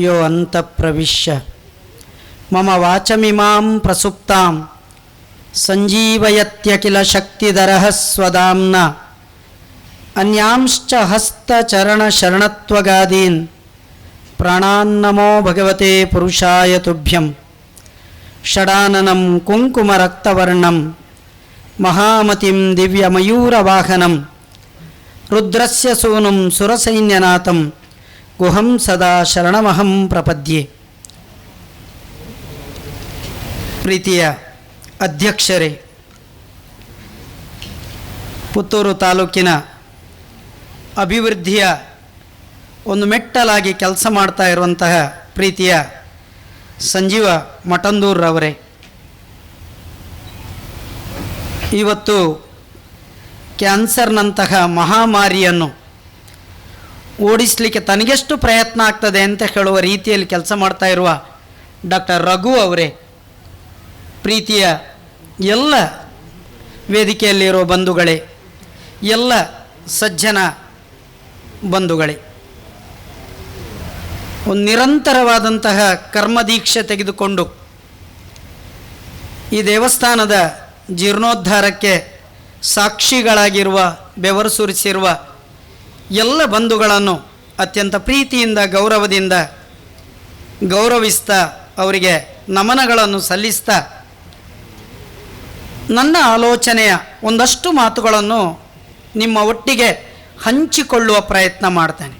ಯೋ ಅಂತಃಪ್ರವಿಶ್ಯ ಮಮ ವಾಚಮಿಮಾಂ ಪ್ರಸುಪ್ತಾಂ ಸಂಜೀವಯತ್ಯಖಿಲ ಶಕ್ತಿಧರಃ ಸ್ವದಾಮ್ನ ಅನ್ಯಾಂಶ್ಚ ಹಸ್ತಚರಣಶರಣತ್ವಗಾದೀನ್ ಪ್ರಾಣಾನ್ನಮೋ ಭಗವತೆ ಪುರುಷಾಯ ತುಭ್ಯಂ. ಷಡಾನನಂ ಕುಂಕುಮರಕ್ತವರ್ಣಂ ಮಹಾಮತಿಂ ದಿವ್ಯಮಯೂರವಾಹನಂ ರುದ್ರಸ್ಯ ಸೂನುಂ ಸುರಸೈನ್ಯನಾಥಂ ಗುಹಂ ಸದಾ ಶರಣಮಹಂ ಪ್ರಪದ್ಯೆ. ಪ್ರೀತಿಯ ಅಧ್ಯಕ್ಷರೇ, ಪುತ್ತೂರು ತಾಲೂಕಿನ ಅಭಿವೃದ್ಧಿಯ ಒಂದು ಮೆಟ್ಟಲಾಗಿ ಕೆಲಸ ಮಾಡ್ತಾ ಇರುವಂತಹ ಪ್ರೀತಿಯ ಸಂಜೀವ ಮಠಂದೂರ್ರವರೇ, ಇವತ್ತು ಕ್ಯಾನ್ಸರ್ನಂತಹ ಮಹಾಮಾರಿಯನ್ನು ಓಡಿಸಲಿಕ್ಕೆ ತನಗೆಷ್ಟು ಪ್ರಯತ್ನ ಆಗ್ತದೆ ಅಂತ ಹೇಳುವ ರೀತಿಯಲ್ಲಿ ಕೆಲಸ ಮಾಡ್ತಾ ಇರುವ ಡಾಕ್ಟರ್ ರಘು ಅವರೇ, ಪ್ರೀತಿಯ ಎಲ್ಲ ವೇದಿಕೆಯಲ್ಲಿರುವ ಬಂಧುಗಳೇ, ಎಲ್ಲ ಸಜ್ಜನ ಬಂಧುಗಳೇ, ಒಂದು ನಿರಂತರವಾದಂತಹ ಕರ್ಮದೀಕ್ಷೆ ತೆಗೆದುಕೊಂಡು ಈ ದೇವಸ್ಥಾನದ ಜೀರ್ಣೋದ್ಧಾರಕ್ಕೆ ಸಾಕ್ಷಿಗಳಾಗಿರುವ, ಬೆವರು ಸುರಿಸಿರುವ ಎಲ್ಲ ಬಂಧುಗಳನ್ನು ಅತ್ಯಂತ ಪ್ರೀತಿಯಿಂದ, ಗೌರವದಿಂದ ಗೌರವಿಸ್ತಾ ಅವರಿಗೆ ನಮನಗಳನ್ನು ಸಲ್ಲಿಸ್ತಾ ನನ್ನ ಆಲೋಚನೆಯ ಒಂದಷ್ಟು ಮಾತುಗಳನ್ನು ನಿಮ್ಮ ಒಟ್ಟಿಗೆ ಹಂಚಿಕೊಳ್ಳುವ ಪ್ರಯತ್ನ ಮಾಡ್ತೇನೆ.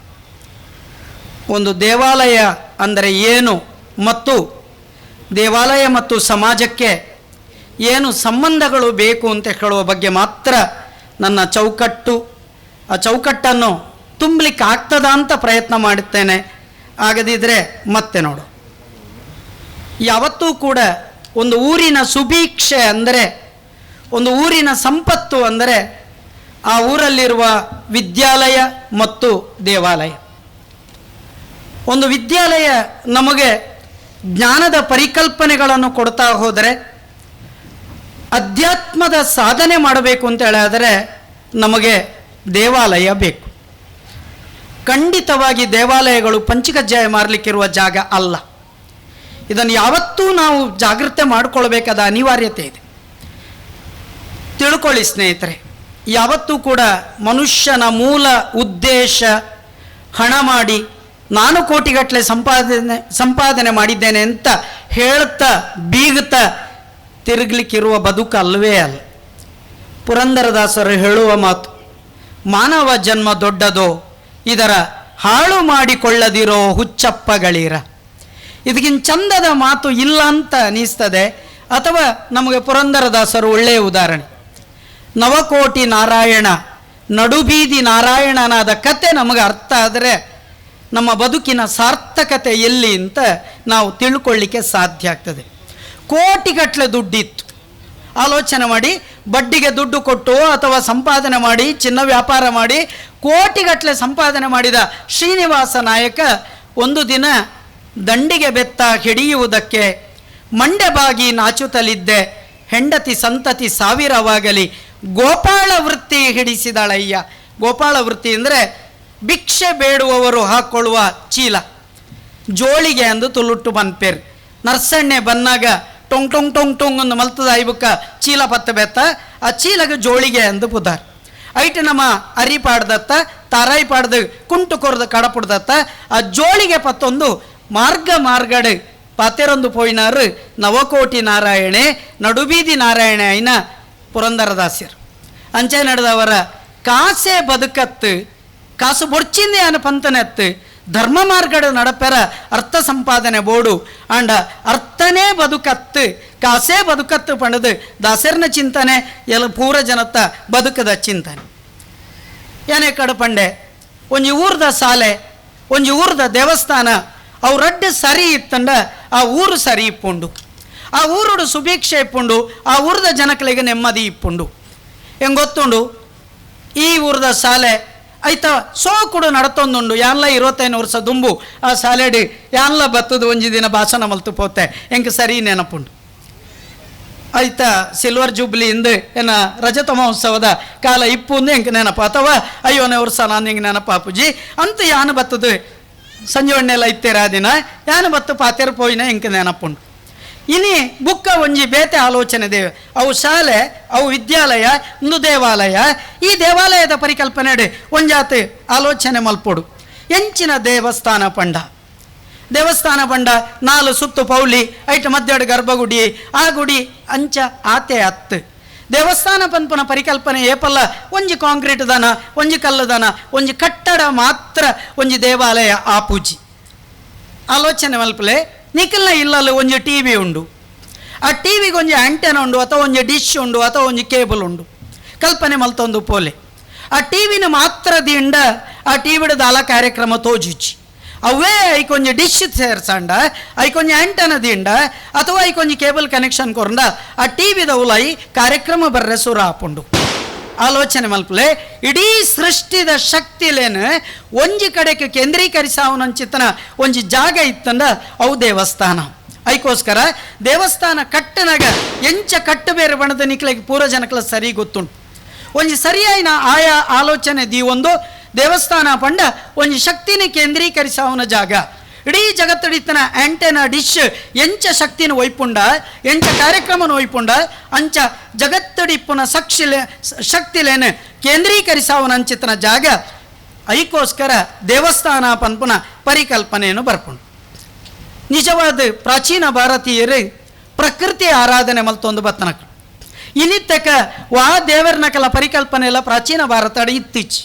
ಒಂದು ದೇವಾಲಯ ಅಂದರೆ ಏನು ಮತ್ತು ದೇವಾಲಯ ಮತ್ತು ಸಮಾಜಕ್ಕೆ ಏನು ಸಂಬಂಧಗಳು ಬೇಕು ಅಂತ ಹೇಳುವ ಬಗ್ಗೆ ಮಾತ್ರ ನನ್ನ ಚೌಕಟ್ಟು, ಆ ಚೌಕಟ್ಟನ್ನು ತುಂಬಲಿಕ್ಕೆ ಆಗ್ತದಾ ಅಂತ ಪ್ರಯತ್ನ ಮಾಡುತ್ತೇನೆ. ಆಗದಿದ್ದರೆ ಮತ್ತೆ ನೋಡು. ಯಾವತ್ತೂ ಕೂಡ ಒಂದು ಊರಿನ ಸುಭೀಕ್ಷೆ ಅಂದರೆ, ಒಂದು ಊರಿನ ಸಂಪತ್ತು ಅಂದರೆ ಆ ಊರಲ್ಲಿರುವ ವಿದ್ಯಾಲಯ ಮತ್ತು ದೇವಾಲಯ. ಒಂದು ವಿದ್ಯಾಲಯ ನಮಗೆ ಜ್ಞಾನದ ಪರಿಕಲ್ಪನೆಗಳನ್ನು ಕೊಡ್ತಾ ಹೋದರೆ, ಅಧ್ಯಾತ್ಮದ ಸಾಧನೆ ಮಾಡಬೇಕು ಅಂತ ಹೇಳಿದರೆ ನಮಗೆ ದೇವಾಲಯ ಬೇಕು. ಖಂಡಿತವಾಗಿ ದೇವಾಲಯಗಳು ಪಂಚಕಜ್ಜಾಯ ಮಾರಲಿಕ್ಕಿರುವ ಜಾಗ ಅಲ್ಲ. ಇದನ್ನು ಯಾವತ್ತೂ ನಾವು ಜಾಗೃತೆ ಮಾಡಿಕೊಳ್ಬೇಕಾದ ಅನಿವಾರ್ಯತೆ ಇದೆ. ತಿಳ್ಕೊಳ್ಳಿ ಸ್ನೇಹಿತರೆ, ಯಾವತ್ತೂ ಕೂಡ ಮನುಷ್ಯನ ಮೂಲ ಉದ್ದೇಶ ಹಣ ಮಾಡಿ ನಾನು ಕೋಟಿಗಟ್ಟಲೆ ಸಂಪಾದನೆ ಮಾಡಿದ್ದೇನೆ ಅಂತ ಹೇಳ್ತಾ ಬೀಗುತ್ತಾ ತಿರುಗಲಿಕ್ಕಿರುವ ಬದುಕು ಅಲ್ಲವೇ ಅಲ್ಲ. ಪುರಂದರದಾಸರು ಹೇಳುವ ಮಾತು, ಮಾನವ ಜನ್ಮ ದೊಡ್ಡದೋ ಇದರ ಹಾಳು ಮಾಡಿಕೊಳ್ಳದಿರೋ ಹುಚ್ಚಪ್ಪಗಳಿರ. ಇದಕ್ಕಿಂತ ಚಂದದ ಮಾತು ಇಲ್ಲ ಅಂತ ಅನ್ನಿಸ್ತದೆ. ಅಥವಾ ನಮಗೆ ಪುರಂದರದಾಸರು ಒಳ್ಳೆಯ ಉದಾಹರಣೆ. ನವಕೋಟಿ ನಾರಾಯಣ, ನಡುಬೀದಿ ನಾರಾಯಣನಾದ ಕತೆ ನಮಗೆ ಅರ್ಥ ಆದರೆ ನಮ್ಮ ಬದುಕಿನ ಸಾರ್ಥಕತೆ ಎಲ್ಲಿ ಅಂತ ನಾವು ತಿಳ್ಕೊಳ್ಳಿಕ್ಕೆ ಸಾಧ್ಯ ಆಗ್ತದೆ. ಕೋಟಿಗಟ್ಟಲೆ ದುಡ್ಡಿತ್ತು, ಆಲೋಚನೆ ಮಾಡಿ ಬಡ್ಡಿಗೆ ದುಡ್ಡು ಕೊಟ್ಟು ಅಥವಾ ಸಂಪಾದನೆ ಮಾಡಿ ಚಿನ್ನ ವ್ಯಾಪಾರ ಮಾಡಿ ಕೋಟಿಗಟ್ಟಲೆ ಸಂಪಾದನೆ ಮಾಡಿದ ಶ್ರೀನಿವಾಸ ನಾಯಕ ಒಂದು ದಿನ ದಂಡಿಗೆ ಬೆತ್ತ ಹಿಡಿಯುವುದಕ್ಕೆ ಮಂಡೆಬಾಗಿ ನಾಚುತ್ತಲಿದ್ದೆ, ಹೆಂಡತಿ ಸಂತತಿ ಸಾವಿರವಾಗಲಿ ಗೋಪಾಳ ವೃತ್ತಿ ಹಿಡಿಸಿದಾಳಯ್ಯ. ಗೋಪಾಳ ವೃತ್ತಿ ಅಂದರೆ ಭಿಕ್ಷೆ ಬೇಡುವವರು ಹಾಕ್ಕೊಳ್ಳುವ ಚೀಲ, ಜೋಳಿಗೆ ಅಂದು ತುಳುಟ್ಟು ಬನ್ಪೇರ್. ನರ್ಸಣ್ಣೆ ಬನ್ನಾಗ ಟೊಂಗ್ ಟೊಂಗ್ ಟೊಂಗ್ ಟೊಂಗ್ ಒಂದು ಮಲ್ತದ ಐಬುಕ್ಕ ಚೀಲ ಪತ್ತ ಬೆತ್ತ, ಆ ಚೀಲಗೆ ಜೋಳಿಗೆ ಅಂದು ಪುದಾರ್. ಐಟ್ ನಮ್ಮ ಅರಿ ಪಾಡ್ದತ್ತ ತಾರಾಯಿ ಪಾಡ್ದು ಕುಂಟು ಕೊರ್ದು ಕಡಪುಡ್ದತ್ತ ಆ ಜೋಳಿಗೆ ಪತ್ತೊಂದು ಮಾರ್ಗ ಮಾರ್ಗಡೆ ಪಾತೆರೊಂದು ಪೋಯಿನಾರು ನವಕೋಟಿ ನಾರಾಯಣೆ ನಡುಬೀದಿ ನಾರಾಯಣೆ ಐನ ಪುರಂದರದಾಸ್ಯರು. ಅಂಚೆ ನಡೆದವರ ಕಾಸೆ ಬದುಕತ್ತು ಕಾಸು ಬೊಡ್ಚಿಂದೆ ಅನ ಪಂತನೆತ್ತು ಧರ್ಮ ಮಾರ್ಗಡ ನಡಪೆರ ಅರ್ಥ ಸಂಪಾದನೆ ಬೋಡು ಅಂಡ ಅರ್ಥನೇ ಬದುಕತ್ತು ಕಾಸೇ ಬದುಕತ್ತು ಪಣದು ದಾಸರ್ನ ಚಿಂತನೆ ಎಲ್ಲ ಪೂರ ಜನತ್ತ ಬದುಕದ ಚಿಂತನೆ. ಏನೇ ಕಡಪಂಡೆ ಒಂಜಿ ಊರ್ದ ಸಾಲೆ ಒಂಜಿ ಊರ್ದ ದೇವಸ್ಥಾನ ಅವು ರಡ್ಡು ಸರಿ ಇತ್ತಂಡ ಆ ಊರು ಸರಿ ಇಪ್ಪುಂಡು, ಆ ಊರುಡು ಸುಭೀಕ್ಷೆ ಇಪ್ಪುಂಡು, ಆ ಊರ್ದ ಜನಕಲಿಗೆ ನೆಮ್ಮದಿ ಇಪ್ಪುಂಡು. ಹೆಂಗೆ ಗೊತ್ತುಂಡು ಈ ಊರ್ದ ಶಾಲೆ ಐತ ಸೋಕುಡು ನಡತೊಂದುಂಡು. ಯಾನ್ಲ 25 ವರ್ಷ ದುಂಬು ಆ ಶಾಲೆಡಿ ಯಾನ್ಲ ಬತ್ತದ ಒಂಜಿ ದಿನ ಭಾಷಣ ಮಲ್ತು ಪೋತೆ ಎಂಕ್ ಸರಿ ನೆನಪುಂಡು. ಐತ ಸಿಲ್ವರ್ ಜೂಬ್ಲಿ ಇಂದು ಏನ ರಜತ ಮಹೋತ್ಸವದ ಕಾಲ ಇಪ್ಪು ಎಂಕ್ ನೆನಪು, ಅಥವಾ 5ನೇ ವರ್ಷ ನಾನು ಹಿಂಗೆ ನೆನಪಾಪುಜಿ ಅಂತ ಯಾನು ಬತ್ತದು ಸಂಜೆ ಇತ್ತೀರ ದಿನ ಯಾನು ಬತ್ತು ಪಾತೆರ್ ಪೋಯಿನ ಎಂಕ ನೆನಪುಂಡು. ಇನಿ ಬುಕ್ಕ ಒಂಜಿ ಬೇತೆ ಆಲೋಚನೆ ದೇವ ಅವು ಶಾಲೆ ಅವು ವಿದ್ಯಾಲಯ ಒಂದು ದೇವಾಲಯ. ಈ ದೇವಾಲಯದ ಪರಿಕಲ್ಪನೆ ಒಂಜಾತ್ ಆಲೋಚನೆ ಮಲ್ಪೊಡು. ಎಂಚಿನ ದೇವಸ್ಥಾನ ಪಂಡ, ದೇವಸ್ಥಾನ ಪಂಡ ನಾಲು ಸುತ್ತು ಪೌಲಿ ಐಟ್ ಮಧ್ಯಡು ಗರ್ಭಗುಡಿ ಆ ಗುಡಿ ಅಂಚ ಆತೆ ಅತ್ತು. ದೇವಸ್ಥಾನ ಪನ್ಪುನ ಪರಿಕಲ್ಪನೆ ಏಪಲ್ಲ ಒಂಜಿ ಕಾಂಕ್ರೀಟ್ ದನ ಒಂಜಿ ಕಲ್ಲು ದನ ಒಂಜಿ ಕಟ್ಟಡ ಮಾತ್ರ ಒಂಜಿ ದೇವಾಲಯ ಆ ಪೂಜಿ ಆಲೋಚನೆ ಮಲ್ಪಲೆ. ನಿಖಲ್ನ ಇಲ್ಲಲ್ಲಿ ಒಂಜಿ ಟಿ ವಿ ಉಂಡು, ಆ ಟಿ ವಿಗೆ ಒಂಜಿ ಆ್ಯಂಟೆನ ಉಂಡು ಅಥವಾ ಒಂಜಿ ಡಿಶ್ ಉಂಡು ಅಥವಾ ಒಂಜಿ ಕೇಬಲ್ ಉಂಡು. ಕಲ್ಪನೆ ಮಲ್ತೊಂದು ಪೋಲೆ ಆ ಟಿ ವಿನ ಮಾತ್ರ ದಿಂಡ ಆ ಟಿ ವಿಡದ ಅಲ ಕಾರ್ಯಕ್ರಮ ತೋಜುಚಿ. ಅವೇ ಐಕೊಂಜಿ ಡಿಶ್ ಸೇರ್ಸಂಡ ಐಕೊಂಜಿ ಆ್ಯಂಟೆನ ದಿಂಡ ಅಥವಾ ಐಕೊಂಜಿ ಕೇಬಲ್ ಕನೆಕ್ಷನ್ ಕೊರಂಡ ಆ ಟಿ ವಿದ ಉಲಾಯಿ ಕಾರ್ಯಕ್ರಮ ಬರ್ರೆ ಸುರ ಆಪುಂಡು. ಆಲೋಚನೆ ಮಲ್ಪಲೆ ಇಡೀ ಸೃಷ್ಟಿದ ಶಕ್ತಿಲೇನು ಒಂಜಿ ಕಡೆಗೆ ಕೇಂದ್ರೀಕರಿಸಾವನಂಚಿತನ ಒಂಜಿ ಜಾಗ ಇತ್ತಂದ ಅವು ದೇವಸ್ಥಾನ. ಐಕೋಸ್ಕರ ದೇವಸ್ಥಾನ ಕಟ್ಟನಾಗ ಎಂಚ ಕಟ್ಟು ಬೇರೆ ಬಣ್ಣದ ನಿಕ್ಲೆಗೆ ಪೂರ್ವ ಜನಕ್ಲ ಸರಿ ಗೊತ್ತುಂಟು. ಒಂಜಿ ಸರಿಯಾಯಿನ ಆಯಾ ಆಲೋಚನೆ ದೀ ಒಂದು ದೇವಸ್ಥಾನ ಪಂಡ ಒಂಜಿ ಶಕ್ತಿನ ಕೇಂದ್ರೀಕರಿಸಾವನ ಜಾಗ. ಇಡೀ ಜಗತ್ತಡಿತನ ಆ್ಯಂಟೆನ ಡಿಶ್ ಎಂಚ ಶಕ್ತಿನ ಒಯ್ಪುಂಡ ಎಂಚ ಕಾರ್ಯಕ್ರಮನ ಒಯ್ಪುಂಡ ಅಂಚ ಜಗತ್ತಡಿಪ್ಪುನ ಸಕ್ಷಿಲೆ ಶಕ್ತಿಲೇನು ಕೇಂದ್ರೀಕರಿಸಾವನ ಅಂಚಿತನ ಜಾಗ. ಐಕೋಸ್ಕರ ದೇವಸ್ಥಾನ ಪನ್ಪುನ ಪರಿಕಲ್ಪನೆಯನ್ನು ಬರ್ಪುಂಡು. ನಿಜವಾದ ಪ್ರಾಚೀನ ಭಾರತೀಯರು ಪ್ರಕೃತಿ ಆರಾಧನೆ ಮಲ್ತೊಂದು ಬತ್ತನಕ ಇನಿತ್ತಕ ವಾ ದೇವರನಕಲ ಪರಿಕಲ್ಪನೆ ಎಲ್ಲ ಪ್ರಾಚೀನ ಭಾರತ ಇತ್ತೀಚೆ.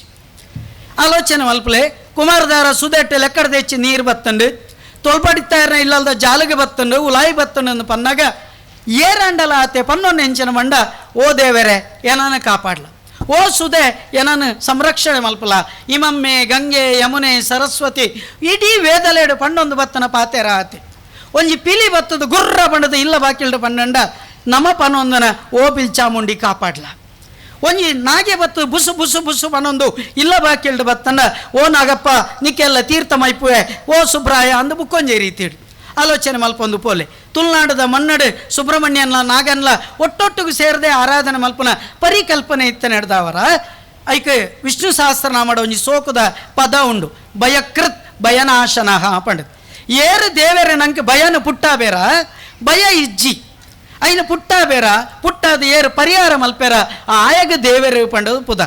ಆಲೋಚನೆ ಮಲ್ಪಲೆ ಕುಮಾರದಾರ ಸುದೆಟ್ಟೆ ಲೆಕ್ಕಡ್ದೆಚ್ಚಿ ನೀರು ಬತ್ತಂಡು ತೋಲ್ಪಡಿತ್ತಾರನ ಇಲ್ಲಲ್ದ ಜಾಲಿಗೆ ಬತ್ತಂಡು ಉಲಾಯಿ ಬತ್ತಂಡು ಅಂದು ಪನ್ನಾಗ ಏರಂಡಲ ಆತೆ ಪನ್ನೊಂದು ಎಂಚಿನ ಮಂಡ ಓ ದೇವರೇ ಏನಾನ ಕಾಪಾಡ್ಲ, ಓ ಸುದೆ ಏನಾನ ಸಂರಕ್ಷಣೆ ಮಲ್ಪಲ, ಇಮಮ್ಮೆ ಗಂಗೆ ಯಮುನೆ ಸರಸ್ವತಿ ಇಡೀ ವೇದಲೇಡು ಪಣ್ಣೊಂದು ಬತ್ತನ ಪಾತೆರ ಆತೆ. ಒಂಜಿ ಪಿಲಿ ಬತ್ತದ ಗುರ್ರ ಬಣ್ಣದ ಇಲ್ಲ ಬಾಕಿಲ್ಡು ಪನ್ನಂಡ ನಮ ಪನ್ನೊಂದನ ಓ ಪಿಲ್ಚಾಮುಂಡಿ ಕಾಪಾಡ್ಲ. ಒಂಜಿ ನಾಗೆ ಬತ್ತು ಬುಸು ಬುಸು ಬುಸು ಪನ್ನೊಂದು ಇಲ್ಲ ಬಾಕಿಲ್ಡು ಬತ್ತಂಡ ಓ ನಾಗಪ್ಪ ನಿಕ್ಕೆಲ್ಲ ತೀರ್ಥ ಮೈಪುವೆ ಓ ಸುಬ್ರಾಯ ಅಂದು ಬುಕ್ಕೊಂಜಿ ರೀತಿ ಆಲೋಚನೆ ಮಲ್ಪೊಂದು ಪೋಲೆ. ತುಳುನಾಡದ ಮನ್ನಡು ಸುಬ್ರಹ್ಮಣ್ಯನ್ಲ ನಾಗನ್ಲ ಒಟ್ಟೊಟ್ಟಿಗೆ ಸೇರದೆ ಆರಾಧನೆ ಮಲ್ಪನ ಪರಿಕಲ್ಪನೆ ಇತ್ತ ನಡೆದವರ. ಐಕೆ ವಿಷ್ಣು ಸಹಸ್ರನಾಮಡ ಒಂಜಿ ಸೋಕುದ ಪದ ಉಂಡು ಭಯಕೃತ್ ಭಯನಾಶನಃ ಪಂಡದ್. ಏರು ದೇವರೇ ನಂಗೆ ಭಯನ ಪುಟ್ಟ ಬೇರ ಭಯ ಇಜ್ಜಿ ಐನ ಪುಟ್ಟ ಬೇರ ಪುಟ್ಟಾದ ಏರು ಪರಿಹಾರ ಮಲ್ಪೇರ ಆಯಗ ದೇವರು ಪಂಡದು ಪುದ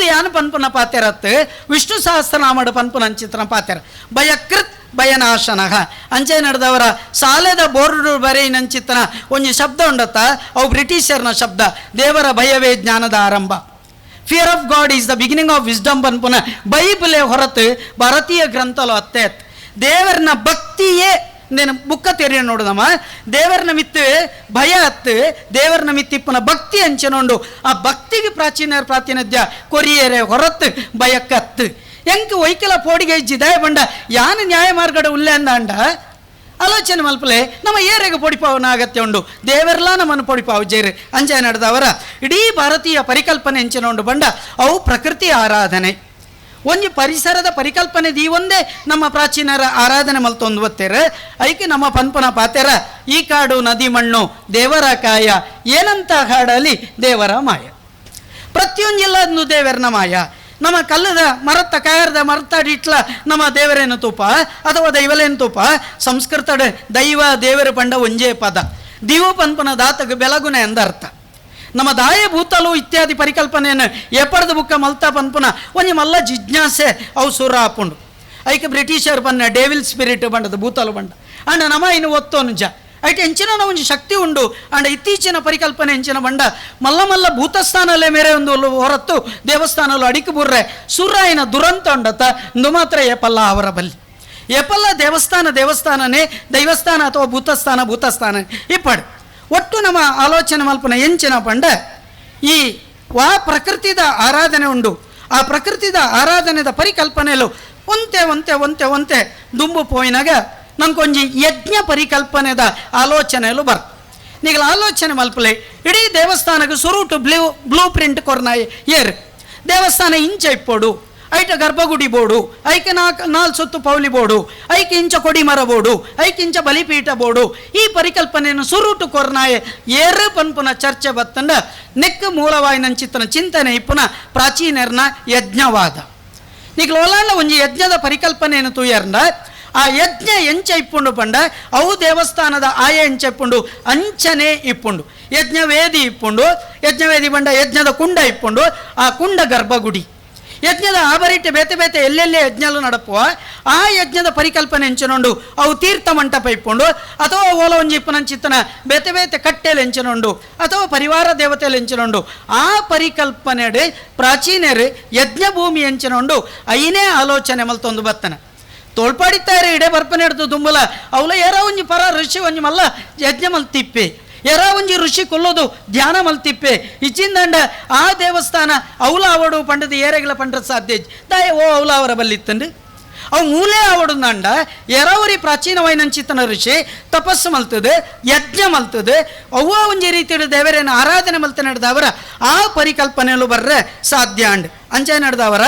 ಯಾನು ಪನ್ಪುನ ಪಾತೆರತ್ತು ವಿಷ್ಣು ಸಹಸ್ರನಾಮಡು ಪನ್ಪುನ ಅಂಚಿತ್ರನ ಪಾತೆರ ಭಯಕೃತ್ ಭಯನಾಶನಃ. ಅಂಚೆ ನಡೆದವರ ಸಾಲೆದ ಬೋರ್ಡು ಬರೆಯಿನಂಚಿತ್ತನ ಒಂಜಿ ಶಬ್ದ ಉಂಡತ್ತ ಅವು ಬ್ರಿಟಿಷರ್ನ ಶಬ್ದ ದೇವರ ಭಯವೇ ಜ್ಞಾನದ ಆರಂಭ. Fear of God is the beginning of wisdom ಪನ್ಪುನ ಬೈಬಲೇ ಹೊರತು ಭಾರತೀಯ ಗ್ರಂಥಲು ಅತ್ತೆ. ದೇವರನ ಭಕ್ತಿಯೇ ನೇನು ಬುಕ್ಕ ತೆರಿಯ ನೋಡುದಮ್ಮ ದೇವರನ ಮಿತ್ತು ಭಯ ಅತ್ತು ದೇವರನ ಮಿತ್ತಿಪ್ಪನ ಭಕ್ತಿ ಅಂಚನೊಂಡು ಆ ಭಕ್ತಿಗೆ ಪ್ರಾಚೀನ ಪ್ರಾತಿನಿಧ್ಯ ಕೊರಿಯರೆ ಹೊರತು ಭಯಕ್ಕತ್ತು. ಎಂಕ್ ಒಯ್ಕಲ ಪೋಡಿಗೆ ಇಜ್ಜಿ ದಯ ಬಂಡ ಯಾನು ನ್ಯಾಯ ಮಾರ್ಗಡ ಉಲ್ಲೆ ಅಂದಾಂಡ ಆಲೋಚನೆ ಮಲ್ಪಲೆ ನಮ್ಮ ಏರೆಗೆ ಪೊಡಿಪಾವನ ಅಗತ್ಯ ಉಂಡು ದೇವರೆಲ್ಲ ನಮ್ಮನ್ನು ಪೊಡಿಪಾವು ಜೇರು ಅಂಚೆ ನಡೆದವರ ಇಡೀ ಭಾರತೀಯ ಪರಿಕಲ್ಪನೆ ಅಂಚಿನ ಉಂಡು ಬಂಡ ಅವು ಪ್ರಕೃತಿ ಆರಾಧನೆ. ಒಂಜಿ ಪರಿಸರದ ಪರಿಕಲ್ಪನೆ ದೀ ಒಂದೇ ನಮ್ಮ ಪ್ರಾಚೀನರ ಆರಾಧನೆ ಮಲ್ತೊಂದು ಬತ್ತೇರ. ಐಕೆ ನಮ್ಮ ಪನ್ಪನ ಪಾತೆರ ಈ ಕಾಡು ನದಿ ಮಣ್ಣು ದೇವರ ಕಾಯ ಏನಂತ ಹಾಡಲಿ ದೇವರ ಮಾಯ. ಪ್ರತಿಯೊಂದಿಲ್ಲ ದೇವರನ ಮಾಯ. ನಮ್ಮ ಕಲ್ಲದ ಮರತ್ತ ಕಾಯರದ ಮರತ್ತಾಡಿಟ್ಲ ನಮ್ಮ ದೇವರೇನು ತೂಪ ಅಥವಾ ದೈವಲೇನು ತೂಪ. ಸಂಸ್ಕೃತಡ್ ದೈವ ದೇವರ ಪಂಡ ಒಂಜೇ ಪದ ದಿವು ಪನ್ಪನ ದಾತಗ ಬೆಲಗುನೆ ಎಂದರ್ಥ. ನಮ್ಮ ದಾಯ ಭೂತಲು ಇತ್ಯಾದಿ ಪರಿಕಲ್ಪನೆಯನ್ನು ಎಪಡ್ದ ಬುಕ್ಕ ಮಲ್ತ ಪನ್ಪುನ ಒಂಜಿ ಮಲ್ಲ ಜಿಜ್ಞಾಸೆ ಅವು ಸುರ ಆಪುಂಡು. ಐಕೆ ಬ್ರಿಟಿಷರ್ ಬನ್ನ ಡೇವಿಲ್ ಸ್ಪಿರಿಟ್ ಬಂಡದ ಭೂತಲು ಬಂಡ ಅಂಡ ನಮ ಇನ್ನು ಒತ್ತೋನು ಜ ಐಟ್ ಎಂಚಿನ ಒಂಜಿ ಶಕ್ತಿ ಉಂಡು. ಅಂಡ ಇತ್ತೀಚಿನ ಪರಿಕಲ್ಪನೆ ಎಂಚಿನ ಬಂಡ ಮಲ್ಲ ಮಲ್ಲ ಭೂತಸ್ಥಾನಲ್ಲೇ ಮೇರೆ ಒಂದು ಹೊರತು ದೇವಸ್ಥಾನಲ್ಲೂ ಅಡಿಕೆ ಬುರ್ರೆ ಸುರಾಯಿನ ದುರಂತ ಉಂಡತ್ತ ಇಂದು ಮಾತ್ರ ಏಪಲ್ಲ ಅವರ ಬಲ್ಲಿ ಏಪಲ್ಲ ದೇವಸ್ಥಾನ ದೇವಸ್ಥಾನನೇ ದೈವಸ್ಥಾನ ಅಥವಾ ಭೂತಸ್ಥಾನ ಭೂತಸ್ಥಾನ ಇಪ್ಪಡು. ಒಟ್ಟು ನಮ್ಮ ಆಲೋಚನೆ ಮಲ್ಪನ ಎಂಚಿನ ಪಂಡ ಈ ವಾ ಪ್ರಕೃತಿದ ಆರಾಧನೆ ಉಂಡು. ಆ ಪ್ರಕೃತಿದ ಆರಾಧನೆದ ಪರಿಕಲ್ಪನೆಯಲ್ಲೂ ಒಂತೆ ಒಂತೆ ಒಂತೆ ಒಂತೆ ದುಂಬು ಪೋಯಿನಾಗ ನಂಗೊಂಜಿ ಯಜ್ಞ ಪರಿಕಲ್ಪನೆದ ಆಲೋಚನೆಯಲ್ಲೂ ಬರ್ತ. ನೀಗಲ ಆಲೋಚನೆ ಮಲ್ಪಲೆ ಇಡೀ ದೇವಸ್ಥಾನಕ್ಕೆ ಸುರುಟು ಬ್ಲೂ ಪ್ರಿಂಟ್ ಕೊರ್ನ ಏರ್ ದೇವಸ್ಥಾನ ಇಂಚ ಇಪ್ಪೋಡು ಐಟ ಗರ್ಭಗುಡಿ ಬೋಡು ಐಕೆ ನಾಲ್ಕು ಸುತ್ತು ಪೌಲಿ ಬೋಡು ಐಕೆ ಇಂಚ ಕೊಡಿ ಮರ ಬೋಡು ಐಕೆ ಇಂಚ ಬಲಿಪೀಠ ಬೋಡು ಈ ಪರಿಕಲ್ಪನೆಯನ್ನು ಸುರುಟು ಕೊರ್ನಾಯ ಏರು ಪನ್ಪುನ ಚರ್ಚೆ ಬತ್ತಂಡ ನೆಕ್ ಮೂಲವಾಯಿನಂಚಿತ್ತನ ಚಿಂತನೆ ಇಪ್ಪುನ ಪ್ರಾಚೀನರ್ನ ಯಜ್ಞವಾದ. ನೀಗಲ ಒಲಾಂಡ ಒಂಜಿ ಯಜ್ಞದ ಪರಿಕಲ್ಪನೆಯನ್ನು ತೂಯರ್ಂಡ ಆ ಯಜ್ಞ ಎಂಚ ಇಪ್ಪುಂಡು ಪಂಡ ಅವು ದೇವಸ್ಥಾನದ ಆಯ ಎಂಚ ಇಪ್ಪುಂಡು ಅಂಚನೆ ಇಪ್ಪುಂಡು. ಯಜ್ಞವೇದಿ ಇಪ್ಪುಂಡು, ಯಜ್ಞವೇದಿ ಪಂಡ ಯಜ್ಞದ ಕುಂಡ ಇಪ್ಪುಂಡು, ಆ ಕುಂಡ ಗರ್ಭಗುಡಿ. ಯಜ್ಞದ ಆಬರಿಟ್ಟೆ ಬೇತೆ ಬೇತೆ ಎಲ್ಲೆಲ್ಲೇ ಯಜ್ಞಲು ನಡಪುವ ಆ ಯಜ್ಞದ ಪರಿಕಲ್ಪನೆ ಎಂಚನುಂಡು ಅವು ತೀರ್ಥ ಮಂಟಪ ಇಪ್ಪುಂಡು, ಅಥವಾ ಓಲ ಒಂಜಿ ಇಪ್ಪುನಂಚಿತ್ತನ ಬೇತೆ ಬೇತೆ ಕಟ್ಟೆಲು ಎಂಚನುಂಡು, ಅಥವಾ ಪರಿವಾರ ದೇವತೆಲು ಎಂಚನುಂಡು. ಆ ಪರಿಕಲ್ಪನೆಡು ಪ್ರಾಚೀನರು ಯಜ್ಞಭೂಮಿ ಎಂಚನುಂಡು ಐನೇ ಆಲೋಚನೆ ಮಲ್ತೊಂದು ಬತ್ತನ. ತೋಳ್ಪಾಡಿತ್ತಾರೆ ಇಡೇ ಬರ್ಪನೆ ಹಿಡ್ದು ದುಂಬಲ ಅವಲ ಏರ ಒಂಜಿ ಪರ ಋಷಿ ಒಂಜಿ ಮಲ್ಲ ಯಜ್ಞ ಮಲ್ತಿಪ್ಪೆ, ಎರ ಒಂಜಿ ಋಷಿ ಕೊಲ್ಲೋದು ಧ್ಯಾನ ಮಲ್ತಿಪ್ಪೆ ಇಚ್ಚಿಂದಂಡ ಆ ದೇವಸ್ಥಾನ ಅವಲ ಅವಡು ಪಂಡದ ಏರೆಗಳ ಪಂಡ್ರ ಸಾಧ್ಯ ದಾಯ ಓ ಅವಲ ಅವರ ಬಲ್ಲಿತ್ತಂಡು ಅವು ಮೂಲೆ ಅವಡುಂದಂಡ ಎರವರಿ ಪ್ರಾಚೀನವೈನಂಚಿತನ ಋಷಿ ತಪಸ್ಸು ಮಲ್ತದೆ ಯಜ್ಞ ಮಲ್ತದೆ ಅವ್ವ ಒಂಜಿ ರೀತಿಯ ದೇವರೇನ ಆರಾಧನೆ ಮಲ್ತ ನಡೆದವರ ಆ ಪರಿಕಲ್ಪನೆಯಲ್ಲೂ ಬರ್ರೆ ಸಾಧ್ಯ ಅಂಡ್ ಅಂಚೆ ನಡೆದವರ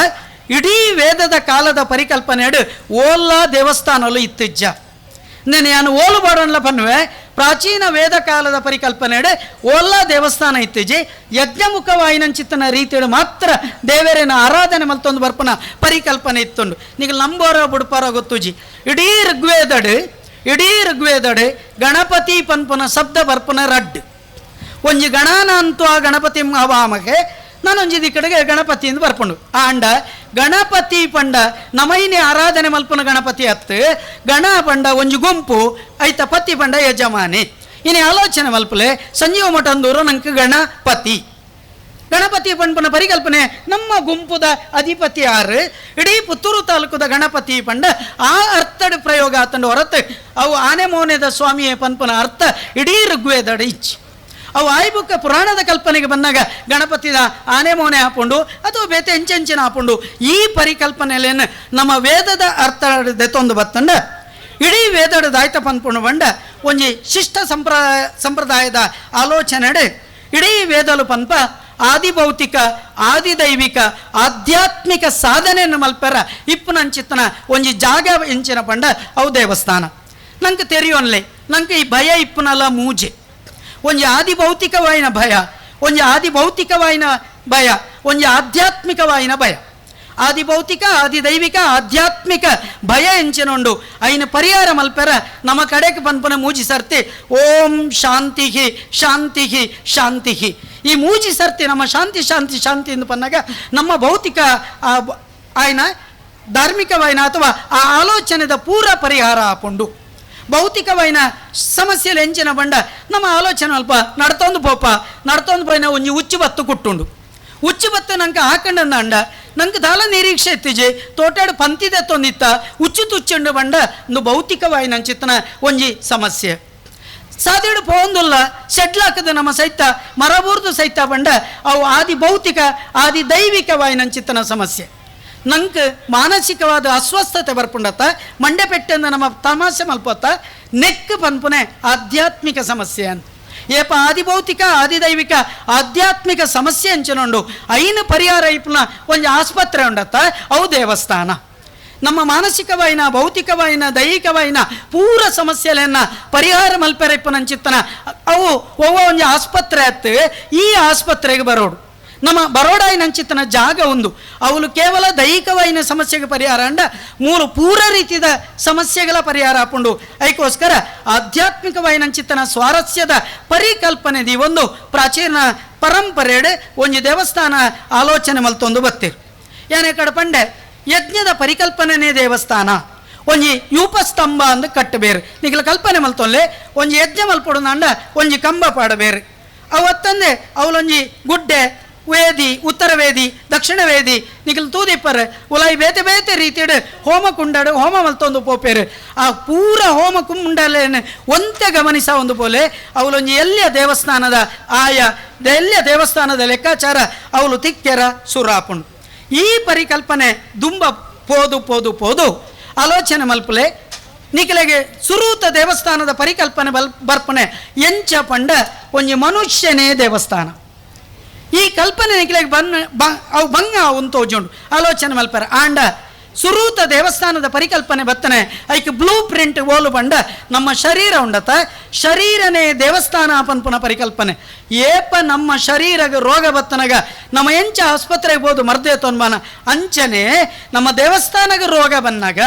ಇಡೀ ವೇದದ ಕಾಲದ ಪರಿಕಲ್ಪನೆಯಡು ಓಲ್ಲ ದೇವಸ್ಥಾನಲು ಇತ್ತಿಜ್ಜ. నేను ಯಾನು ಓಲು ಬಾಡೋಣ ಪನ್ನುವೆ ಪ್ರಾಚೀನ ವೇದ ಕಾಲದ ಪರಿಕಲ್ಪನೆಡೆ ಓಲ್ಲ ದೇವಸ್ಥಾನ ಇತ್ತೀಜಿ ಯಜ್ಞಮುಖವಾಯಿನಂಚಿತ್ತನ ರೀತಿಯಡು ಮಾತ್ರ ದೇವರೇನ ಆರಾಧನೆ ಮಲ್ತೊಂದು ಬರ್ಪನ ಪರಿಕಲ್ಪನೆ ಇತ್ತುಂಡು. ನೀಗ ನಂಬೋರೋ ಬುಡ್ಪಾರೋ ಗೊತ್ತುಜಿ. ಇಡೀ ಋಗ್ವೇದಡು ಗಣಪತಿ ಪನ್ಪುನ ಶಬ್ದ ಬರ್ಪುನ ರಡ್ಡು ಒಂಜಿ ಗಣಾನ ಅಂತೂ ಆ ಗಣಪತಿ ಹವಾಮಗೆ ನಾನೊಂಜಿ ಈ ಕಡೆಗೆ ಗಣಪತಿ ಎಂದು ಬರ್ಪುಂಡು. ಆಂಡ ಗಣಪತಿ ಪಂಡ ನಮೈನೆ ಆರಾಧನೆ ಮಲ್ಪನ ಗಣಪತಿ ಅತ್ತು ಗಣ ಪಂಡ ಒಂಜಿ ಗುಂಪು ಐತ ಪತಿ ಪಂಡ ಯಜಮಾನಿ. ಇನಿ ಆಲೋಚನೆ ಮಲ್ಪಲೆ ಸಂಜೀವ ಮಠಂದೂರು ನಂಗೆ ಗಣಪತಿ ಗಣಪತಿ ಪಂಪನ ಪರಿಕಲ್ಪನೆ ನಮ್ಮ ಗುಂಪುದ ಅಧಿಪತಿ ಆರು ಇಡೀ ಪುತ್ತೂರು ತಾಲೂಕುದ ಗಣಪತಿ ಪಂಡ ಆ ಅರ್ಥಡು ಪ್ರಯೋಗ ಆತಂಡು ಹೊರತು ಅವು ಆನೆ ಮೋನೆದ ಸ್ವಾಮಿಯೇ ಪನ್ಪನ ಅರ್ಥ ಇಡೀ ಋಗ್ವೇದಡ ಇಚ್ಚಿ. ಅವು ಆಯ್ಬುಕ್ಕ ಪುರಾಣದ ಕಲ್ಪನೆಗೆ ಬಂದಾಗ ಗಣಪತಿದ ಆನೆ ಮೋನೆ ಹಾಪುಂಡು ಅಥವಾ ಬೇತೆ ಎಂಚೆಂಚಿನ ಹಾಪುಂಡು. ಈ ಪರಿಕಲ್ಪನೆಯಲ್ಲೇನು ನಮ್ಮ ವೇದದ ಅರ್ಥ ದೆತ್ತೊಂದು ಬತ್ತಂಡ ಇಡೀ ವೇದದ ದಾಯ್ತ ಪನ್ಪುಂಡು ಬಂಡ ಒಂಜಿ ಶಿಷ್ಟ ಸಂಪ್ರದಾಯದ ಆಲೋಚನೆಡೆ ಇಡೀ ವೇದಲು ಪನ್ಪ ಆದಿಭೌತಿಕ ಆದಿದೈವಿಕ ಆಧ್ಯಾತ್ಮಿಕ ಸಾಧನೆಯನ್ನು ಮಲ್ಪರ ಇಪ್ಪುನಂಚಿತ್ತನ ಒಂಜಿ ಜಾಗ ಎಂಚಿನ ಪಂಡ ಅವು ದೇವಸ್ಥಾನ. ನಂಗೆ ತೆರಿಯೋನ್ಲೆ ನಂಗೆ ಈ ಭಯ ಇಪ್ಪುನಲ್ಲ ಮೂಜೆ ಒಂಜಿ ಆದಿಭೌತಿಕವಾಯಿನ ಭಯ, ಒಂಜಿ ಆದಿಭೌತಿಕವಾಯಿನ ಭಯ, ಒಂಜಿ ಆಧ್ಯಾತ್ಮಿಕವಾಯಿನ ಭಯ. ಆದಿಭೌತಿಕ ಆದಿದೈವಿಕ ಆಧ್ಯಾತ್ಮಿಕ ಭಯ ಎಂಚಿನುಂಡು ಐನ ಪರಿಹಾರ ಮಲ್ಪೆರ ನಮ್ಮ ಕಡೆಗೆ ಪನ್ಪನ ಮೂಜಿ ಸರ್ತಿ ಓಂ ಶಾಂತಿ ಶಾಂತಿ ಶಾಂತಿ. ಈ ಮೂಜಿ ಸರ್ತಿ ನಮ್ಮ ಶಾಂತಿ ಶಾಂತಿ ಶಾಂತಿ ಎಂದು ಪನ್ನಾಗ ನಮ್ಮ ಭೌತಿಕ ಆಯ್ನ ಧಾರ್ಮಿಕವಾಯಿನ ಅಥವಾ ಆ ಆಲೋಚನೆದ ಪೂರ ಪರಿಹಾರ ಆಪುಂಡು. ಭೌತಿಕವಾಯಿನ ಸಮಸ್ಯೆలు ಎಂಚಿನ ಬಂಡ ನಮ್ಮ ಆಲೋಚನೆ ಅಲ್ಪ ನಡ್ತೊಂದು ಪೋಪ ನಡ್ತೊಂದು ಪೋಯಿನ ಒಂಜಿ ಉಚ್ಚು ಬತ್ತು ಕುಟ್ಟುಂಡು ಉಚ್ಚು ಬತ್ತು ನಂಗೆ ಹಾಕಂಡಂದ ಅಂಡ ನಂಗೆ ದಾಲ ನಿರೀಕ್ಷೆ ಎತ್ತಿಜೆ ತೋಟಾಡು ಪಂತಿದೆ ತೊಂದಿತ್ತ ಉಚ್ಚು ತುಚ್ಚುಂಡು ಬಂಡ ಒಂದು ಭೌತಿಕವಾಯಿನ ಚಿತ್ತನ ಒಂಜಿ ಸಮಸ್ಯೆ. ಸಾದಿಡು ಪೋಂದುಲ್ಲ ಸೆಡ್ಲಾಕದ ನಮ್ಮ ಸೈತ ಮರಬೂರ್ದು ಸೈತ ಬಂಡ ಅವು ಆದಿ ಭೌತಿಕ ಆದಿ ದೈವಿಕವಾಯಿನ ಚಿತ್ತನ ಸಮಸ್ಯೆ. ನಂಗೆ ಮಾನಸಿಕವಾದ ಅಸ್ವಸ್ಥತೆ ಬರ್ಪುಂಡತ್ತ ಮಂಡೆ ಪೆಟ್ಟಂದ ನಮ್ಮ ತಮಾಷೆ ಮಲ್ಪೊತ್ತ ನೆಕ್ ಪನ್ಪುನೆ ಆಧ್ಯಾತ್ಮಿಕ ಸಮಸ್ಯೆ ಅಂತ. ಏಪ ಆದಿಭೌತಿಕ ಆದಿದೈವಿಕ ಆಧ್ಯಾತ್ಮಿಕ ಸಮಸ್ಯೆ ಅಂಚನುಂಡು ಐನು ಪರಿಹಾರ ಇಪ್ಪುನ ಒಂಜಿ ಆಸ್ಪತ್ರೆ ಉಂಡತ್ತ ಅವು ದೇವಸ್ಥಾನ. ನಮ್ಮ ಮಾನಸಿಕವಾಯಿನ ಭೌತಿಕವಾಯಿನ ದೈಹಿಕವಾಯಿನ ಪೂರ ಸಮಸ್ಯೆಲೆನ್ನ ಪರಿಹಾರ ಮಲ್ಪೆರ ಇಪ್ಪುನಂಚಿತ್ತನ ಅವು ಒವ್ವ ಒಂಜಿ ಆಸ್ಪತ್ರೆ ಅತ್ತು ಈ ಆಸ್ಪತ್ರೆಗೆ ಬರೋಡು ನಮ್ಮ ಬರೋಡಾಯಿನಂಚಿತ್ತನ ಜಾಗ ಒಂದು ಅವಳು ಕೇವಲ ದೈಹಿಕವಾಯಿನ ಸಮಸ್ಯೆಗೆ ಪರಿಹಾರ ಅಂಡ ಮೂರು ಪೂರ ರೀತಿಯ ಸಮಸ್ಯೆಗಳ ಪರಿಹಾರ ಹಾಕೊಂಡು ಅದಕ್ಕೋಸ್ಕರ ಆಧ್ಯಾತ್ಮಿಕವಾಯಿನಂಚಿತ್ತನ ಸ್ವಾರಸ್ಯದ ಪರಿಕಲ್ಪನೆ the ಒಂದು ಪ್ರಾಚೀನ ಪರಂಪರೆಡೆ ಒಂಜಿ ದೇವಸ್ಥಾನ ಆಲೋಚನೆ ಮಲ್ತೊಂದು ಬತ್ತೀರು. ಯಾನೇ ಕಡೆ ಪಂಡೆ ಯಜ್ಞದ ಪರಿಕಲ್ಪನೆನೇ ದೇವಸ್ಥಾನ. ಒಂಜಿ ಯೂಪಸ್ತಂಭ ಅಂದು ಕಟ್ಟಬೇರು ನಿಗಲ ಕಲ್ಪನೆ ಮಲ್ತೊಲ್ಲೆ ಒಂಜಿ ಯಜ್ಞ ಮಲ್ಪೊಡು ಅಂಡ ಒಂಜಿ ಕಂಬ ಪಾಡಬೇರು ಅವತ್ತಂದೆ ಅವಳೊಂಜಿ ಗುಡ್ಡೆ ವೇದಿ ಉತ್ತರ ವೇದಿ ದಕ್ಷಿಣ ವೇದಿ ನಿಗಲ್ ತೂದಿಪ್ಪರು ಉಲಾಯಿ ಬೇತೆ ಬೇತೆ ರೀತಿಯಡು ಹೋಮ ಕುಂಡಾಡು ಹೋಮ ಮಲ್ತೊಂದು ಪೋಪೇರು ಆ ಪೂರ ಹೋಮ ಕುಂಡಲೇನು ಒಂತೆ ಗಮನಿಸ ಒಂದು ಪೋಲೆ ಅವಳೊಂಜಿ ಎಲ್ಲಿಯ ದೇವಸ್ಥಾನದ ಆಯ ಎಲ್ಲಿಯ ದೇವಸ್ಥಾನದ ಲೆಕ್ಕಾಚಾರ ಅವಳು ತಿಕ್ಕೆರ ಸುರಾಪುಂಡು. ಈ ಪರಿಕಲ್ಪನೆ ದುಂಬ ಪೋದು ಪೋದು ಪೋದು ಆಲೋಚನೆ ಮಲ್ಪಲೆ ನಿಕಲೆಗೆ ಸುರೂತ ದೇವಸ್ಥಾನದ ಪರಿಕಲ್ಪನೆ ಬರ್ಪಣೆ ಎಂಚ ಪಂಡ ಒಂಜಿ ಮನುಷ್ಯನೇ ದೇವಸ್ಥಾನ. ಈ ಕಲ್ಪನೆ ನಿಕಲೆಗೆ ಬನ್ನ ಅವು ಬಂಗ ಉಂತೋಜುಂಡು ಆಲೋಚನೆ ಮಲ್ಪರ ಆಂಡ ಸುರೂತ ದೇವಸ್ಥಾನದ ಪರಿಕಲ್ಪನೆ ಬತ್ತನೆ ಐಕ್ ಬ್ಲೂ ಪ್ರಿಂಟ್ ಓಲು ಬಂಡ ನಮ್ಮ ಶರೀರ ಉಂಡತ ಶರೀರನೇ ದೇವಸ್ಥಾನ ಪನ್ಪುನ ಪರಿಕಲ್ಪನೆ. ಏಪ ನಮ್ಮ ಶರೀರಗ ರೋಗ ಬತ್ತನಗ ನಮ್ಮ ಎಂಚ ಆಸ್ಪತ್ರೆಗೆ ಬೋದು ಮರ್ದೆ ತೊನ್ಬಾನ ಅಂಚನೆ ನಮ್ಮ ದೇವಸ್ಥಾನಗ ರೋಗ ಬಂದಾಗ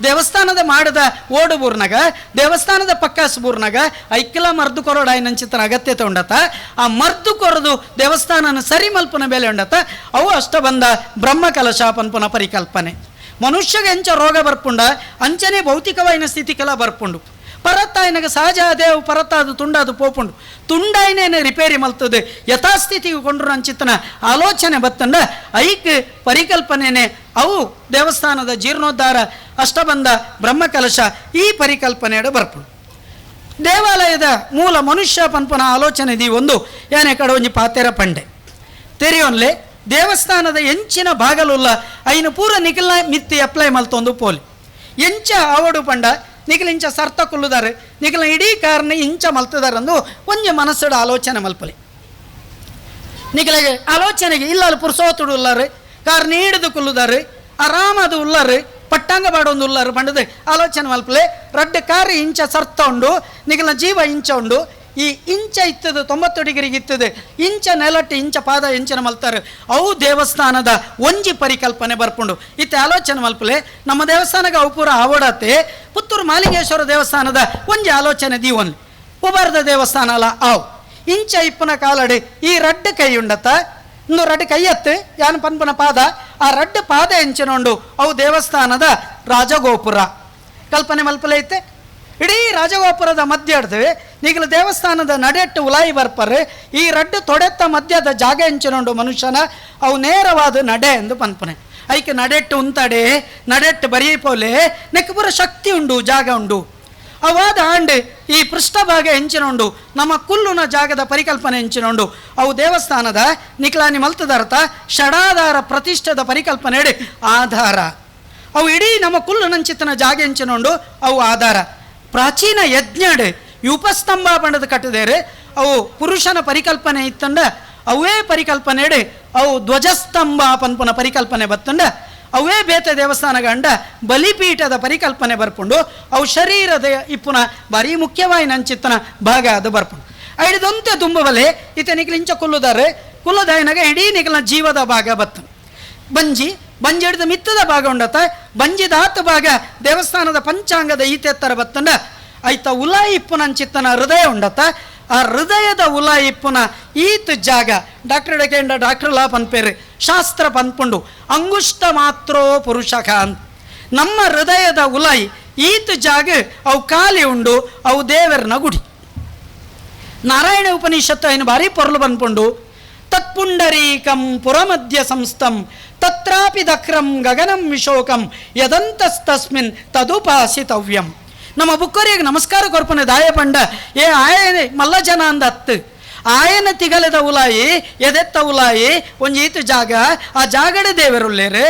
ದೇವಸ್ಥಾನದ ಮಾಡದ ಓಡು ಬೂರ್ನಾಗ ದೇವಸ್ಥಾನದ ಪಕ್ಕಾಸು ಬೂರ್ನಾಗ ಐಕ್ಲ ಮರ್ದು ಕೊರೋಡ ನಂಚಿತನ ಅಗತ್ಯತೆ ಉಂಡತ. ಆ ಮರ್ದು ಕೊರದು ದೇವಸ್ಥಾನನ ಸರಿ ಮಲ್ಪನ ಬೆಲೆ ಉಂಡತ. ಅವು ಅಷ್ಟ ಬಂದ ಬ್ರಹ್ಮಕಲಶ ಪನ್ಪುನ ಪರಿಕಲ್ಪನೆ. ಮನುಷ್ಯಗೆ ಎಂಚ ರೋಗ ಬರ್ಪುಂಡ ಅಂಚನೆ ಭೌತಿಕವಾಯಿನ ಸ್ಥಿತಿಕೆಲ್ಲ ಬರ್ಪುಂಡು. ಪರತ್ತಾಯನಗ ಸಹಜ ದೇವು ಪರತ್ತಾದು ತುಂಡಾದು ಪೋಪುಂಡು ತುಂಡಾಯನೇನೆ ರಿಪೇರಿ ಮಲ್ತದೆ ಯಥಾಸ್ಥಿತಿಗೆ ಕೊಂಡ್ರು ಅಂಚಿತನ ಆಲೋಚನೆ ಬತ್ತಂಡ ಐಕ್ ಪರಿಕಲ್ಪನೆನೆ ಅವು ದೇವಸ್ಥಾನದ ಜೀರ್ಣೋದ್ಧಾರ ಅಷ್ಟಬಂಧ ಬ್ರಹ್ಮಕಲಶ ಈ ಪರಿಕಲ್ಪನೆಯಡು ಬರ್ಪುಂಡು. ದೇವಾಲಯದ ಮೂಲ ಮನುಷ್ಯ ಪನ್ಪನ ಆಲೋಚನೆ the ಒಂದು ಯಾನೆ ಕಡೆ ಒಂಜಿ ಪಾತೆರ ಪಂಡೆ ತೆರಿಯೊನ್ಲೆ ದೇವಸ್ಥಾನದ ಎಂಚಿನ ಭಾಗಲುಲ್ಲ ಐನು ಪೂರ ನಿಖಿಲ್ನ ಮಿತ್ತಿ ಅಪ್ಲೈ ಮಲ್ತೊಂದು ಪೋಲಿ ಎಂಚ ಆವಡು ಪಂಡ ನಿಖಿಲ್ ಇಂಚ ಸರ್ತ ಕುಲ್ಲುದಾರೆ ನಿಖಿಲ್ನ ಇಡೀ ಕಾರಣ ಇಂಚ ಮಲ್ತದಾರಂದು ಒಂಜಿ ಮನಸ್ಸುಡ ಆಲೋಚನೆ ಮಲ್ಪಲಿ. ನಿಖಿಲಿಗೆ ಆಲೋಚನೆಗೆ ಇಲ್ಲ ಅಲ್ಲಿ ಪುರುಸೋತುಡು ಉಲ್ಲಾರು ಕಾರ್ ನೀಡಿದು ಕುಲ್ಲುದಾರು ಆರಾಮದು ಉಲ್ಲಾರು ಪಟ್ಟಾಂಗ ಬಾಡೊಂದು ಉಲ್ಲಾರು ಪಂಡದು ಆಲೋಚನೆ ಮಲ್ಪಲೆ. ರಡ್ಡು ಕಾರು ಇಂಚ ಸರ್ತ ಉಂಡು ನಿಖಿಲ್ನ ಜೀವ ಇಂಚ ಉಂಡು. ಈ ಇಂಚ ಇತ್ತದು 90 ಡಿಗ್ರಿಗೆ ಇತ್ತದು ಇಂಚ ನೆಲಟ್ಟು ಇಂಚ ಪಾದ ಇಂಚನ ಮಲ್ತಾರೆ ಅವು ದೇವಸ್ಥಾನದ ಒಂಜಿ ಪರಿಕಲ್ಪನೆ ಬರ್ಪುಂಡು. ಇತ್ತೆ ಆಲೋಚನೆ ಮಲ್ಪಲೆ ನಮ್ಮ ದೇವಸ್ಥಾನಕ್ಕೆ ಅವು ಪೂರ ಆವಡತೆ ಪುತ್ತೂರು ಮಾಲಿಂಗೇಶ್ವರ ದೇವಸ್ಥಾನದ ಒಂಜಿ ಆಲೋಚನೆ ದೀವನ್ಲಿ ಉಬಾರದ ದೇವಸ್ಥಾನ ಅಲ್ಲ ಆವು ಇಂಚ ಇಪ್ಪನ ಕಾಲಡಿ ಈ ರಡ್ಡು ಕೈ ಉಂಡತ್ತ ಇಂದು ರಡ್ಡು ಕೈ ಎತ್ತು ಯಾನು ಪನ್ಪನ ಪಾದ ಆ ರಡ್ಡು ಪಾದ ಎಂಚಿನ ಉಂಡು ಅವು ದೇವಸ್ಥಾನದ ರಾಜಗೋಪುರ ಕಲ್ಪನೆ ಮಲ್ಪಲೆ ಐತೆ. ಇಡೀ ರಾಜಗೋಪುರದ ಮಧ್ಯ ಹಿಡ್ದು ಈಗಲೂ ದೇವಸ್ಥಾನದ ನಡೆಟ್ಟು ಉಲಾಯಿ ಬರ್ಪರು ಈ ರಡ್ಡು ತೊಡೆತ್ತ ಮಧ್ಯದ ಜಾಗ ಎಂಚಿನುಂಡು ಮನುಷ್ಯನ ಅವು ನೇರವಾದ ನಡೆ ಎಂದು ಪನ್ಪನೆ. ಐಕೆ ನಡೆಟ್ಟು ಉಂತಡೆ ನಡೆಟ್ಟು ಬರೀಪೋಲೆ ನೆಕ್ಕಪುರ ಶಕ್ತಿ ಉಂಡು ಜಾಗ ಉಂಡು. ಅವಾದ ಆಂಡ್ ಈ ಪೃಷ್ಠಭಾಗ ಎಂಚಿನುಂಡು ನಮ್ಮ ಕುಲ್ಲುನ ಜಾಗದ ಪರಿಕಲ್ಪನೆ ಎಂಚಿನುಂಡು ಅವು ದೇವಸ್ಥಾನದ ನಿಕ್ಲಾನಿ ಮಲ್ತದರ್ಥ ಷಡಾಧಾರ ಪ್ರತಿಷ್ಠದ ಪರಿಕಲ್ಪನೆ ಆಧಾರ. ಅವು ಇಡೀ ನಮ್ಮ ಕುಲ್ಲುನಂಚಿತನ ಜಾಗ ಎಂಚಿನುಂಡು ಅವು ಆಧಾರ. ಪ್ರಾಚೀನ ಯಜ್ಞಡೆ ಉಪಸ್ತಂಭ ಬಣ್ಣದ ಕಟ್ಟದೇರೆ ಅವು ಪುರುಷನ ಪರಿಕಲ್ಪನೆ ಇತ್ತಂಡ ಅವೇ ಪರಿಕಲ್ಪನೆ ಅವು ಧ್ವಜಸ್ತಂಭ ಪನ್ಪುನ ಪರಿಕಲ್ಪನೆ ಬತ್ತಂಡ ಅವೇ ಬೇತ ದೇವಸ್ಥಾನ ಗಂಡ ಬಲಿಪೀಠದ ಪರಿಕಲ್ಪನೆ ಬರ್ಪುಂಡು. ಅವು ಶರೀರದ ಇಪ್ಪುನ ಭಾರಿ ಮುಖ್ಯವಾಗಿ ನಂಚಿತ್ತನ ಭಾಗ ಅದು ಬರ್ಪುಂಡು. ಐದೊಂತೆ ತುಂಬಬಲೆ ಈತ ನಿಖಿಲ್ ಇಂಚ ಕುಲ್ಲುದಾರೆ ಕುಲ್ಲದಾಯನಾಗ ಇಡೀ ನಿಖಿಲ್ನ ಜೀವದ ಭಾಗ ಬತ್ತ ಬಂಜಿ ಬಂಜಿ ಹಿಡಿದ ಮಿತ್ತದ ಭಾಗ ಉಂಡತ ಬಂಜಿದಾತ ಭಾಗ ದೇವಸ್ಥಾನದ ಪಂಚಾಂಗದ ಈತೆತ್ತರ ಬತ್ತಂಡ ಐತ ಉಲಾಯಿಪ್ಪುನಂಚಿತ್ತನ ಹೃದಯ ಉಂಡತ ಆ ಹೃದಯದ ಉಲಾಯಿಪ್ಪುನ ಈತ ಜಾಗ ಡಾಕ್ಟರ್ ಡಕೇಂಡ ಡಾಕ್ಟರ್ ಲಾ ಪನ್ಪೇರು ಶಾಸ್ತ್ರ ಪನ್ಪುಂಡು ಅಂಗುಷ್ಟ ಮಾತ್ರೋ ಪುರುಷಕ ಅಂತ. ನಮ್ಮ ಹೃದಯದ ಉಲಾಯಿ ಈತ ಜಾಗ ಅವು ಖಾಲಿ ಉಂಡು ಅವು ದೇವರನ ಗುಡಿ. ನಾರಾಯಣ ಉಪನಿಷತ್ತು ಏನು ಭಾರಿ ಪೊರ್ಲು ಪನ್ಪುಂಡು ತತ್ಪುಂಡರೀಕಂ ಪುರಮಧ್ಯ ಸಂಸ್ಥಂ ತತ್ರಾಪಿ ದಕ್ರಂ ಗಗನಂ ವಿಶೋಕಂ ಯದಂತಸ್ತಸ್ಮಿನ್ ತದುಪಾಸಿತವ್ಯಂ. ನಮ್ಮ ಬುಕ್ಕರಿಗೆ ನಮಸ್ಕಾರ ಕೊರ್ಪನೆ ದಾಯ ಪಂಡ ಏ ಆಯನೆ ಮಲ್ಲ ಜನ ಅಂದ ಅತ್ತು ಆಯನ ತಿಗಲದ ಉಲಾಯಿ ಎದೆತ್ತ ಉಲಾಯಿ ಒಂಜಿ ಈತ ಜಾಗ ಆ ಜಾಗಡ ದೇವರುಲ್ಲೇರು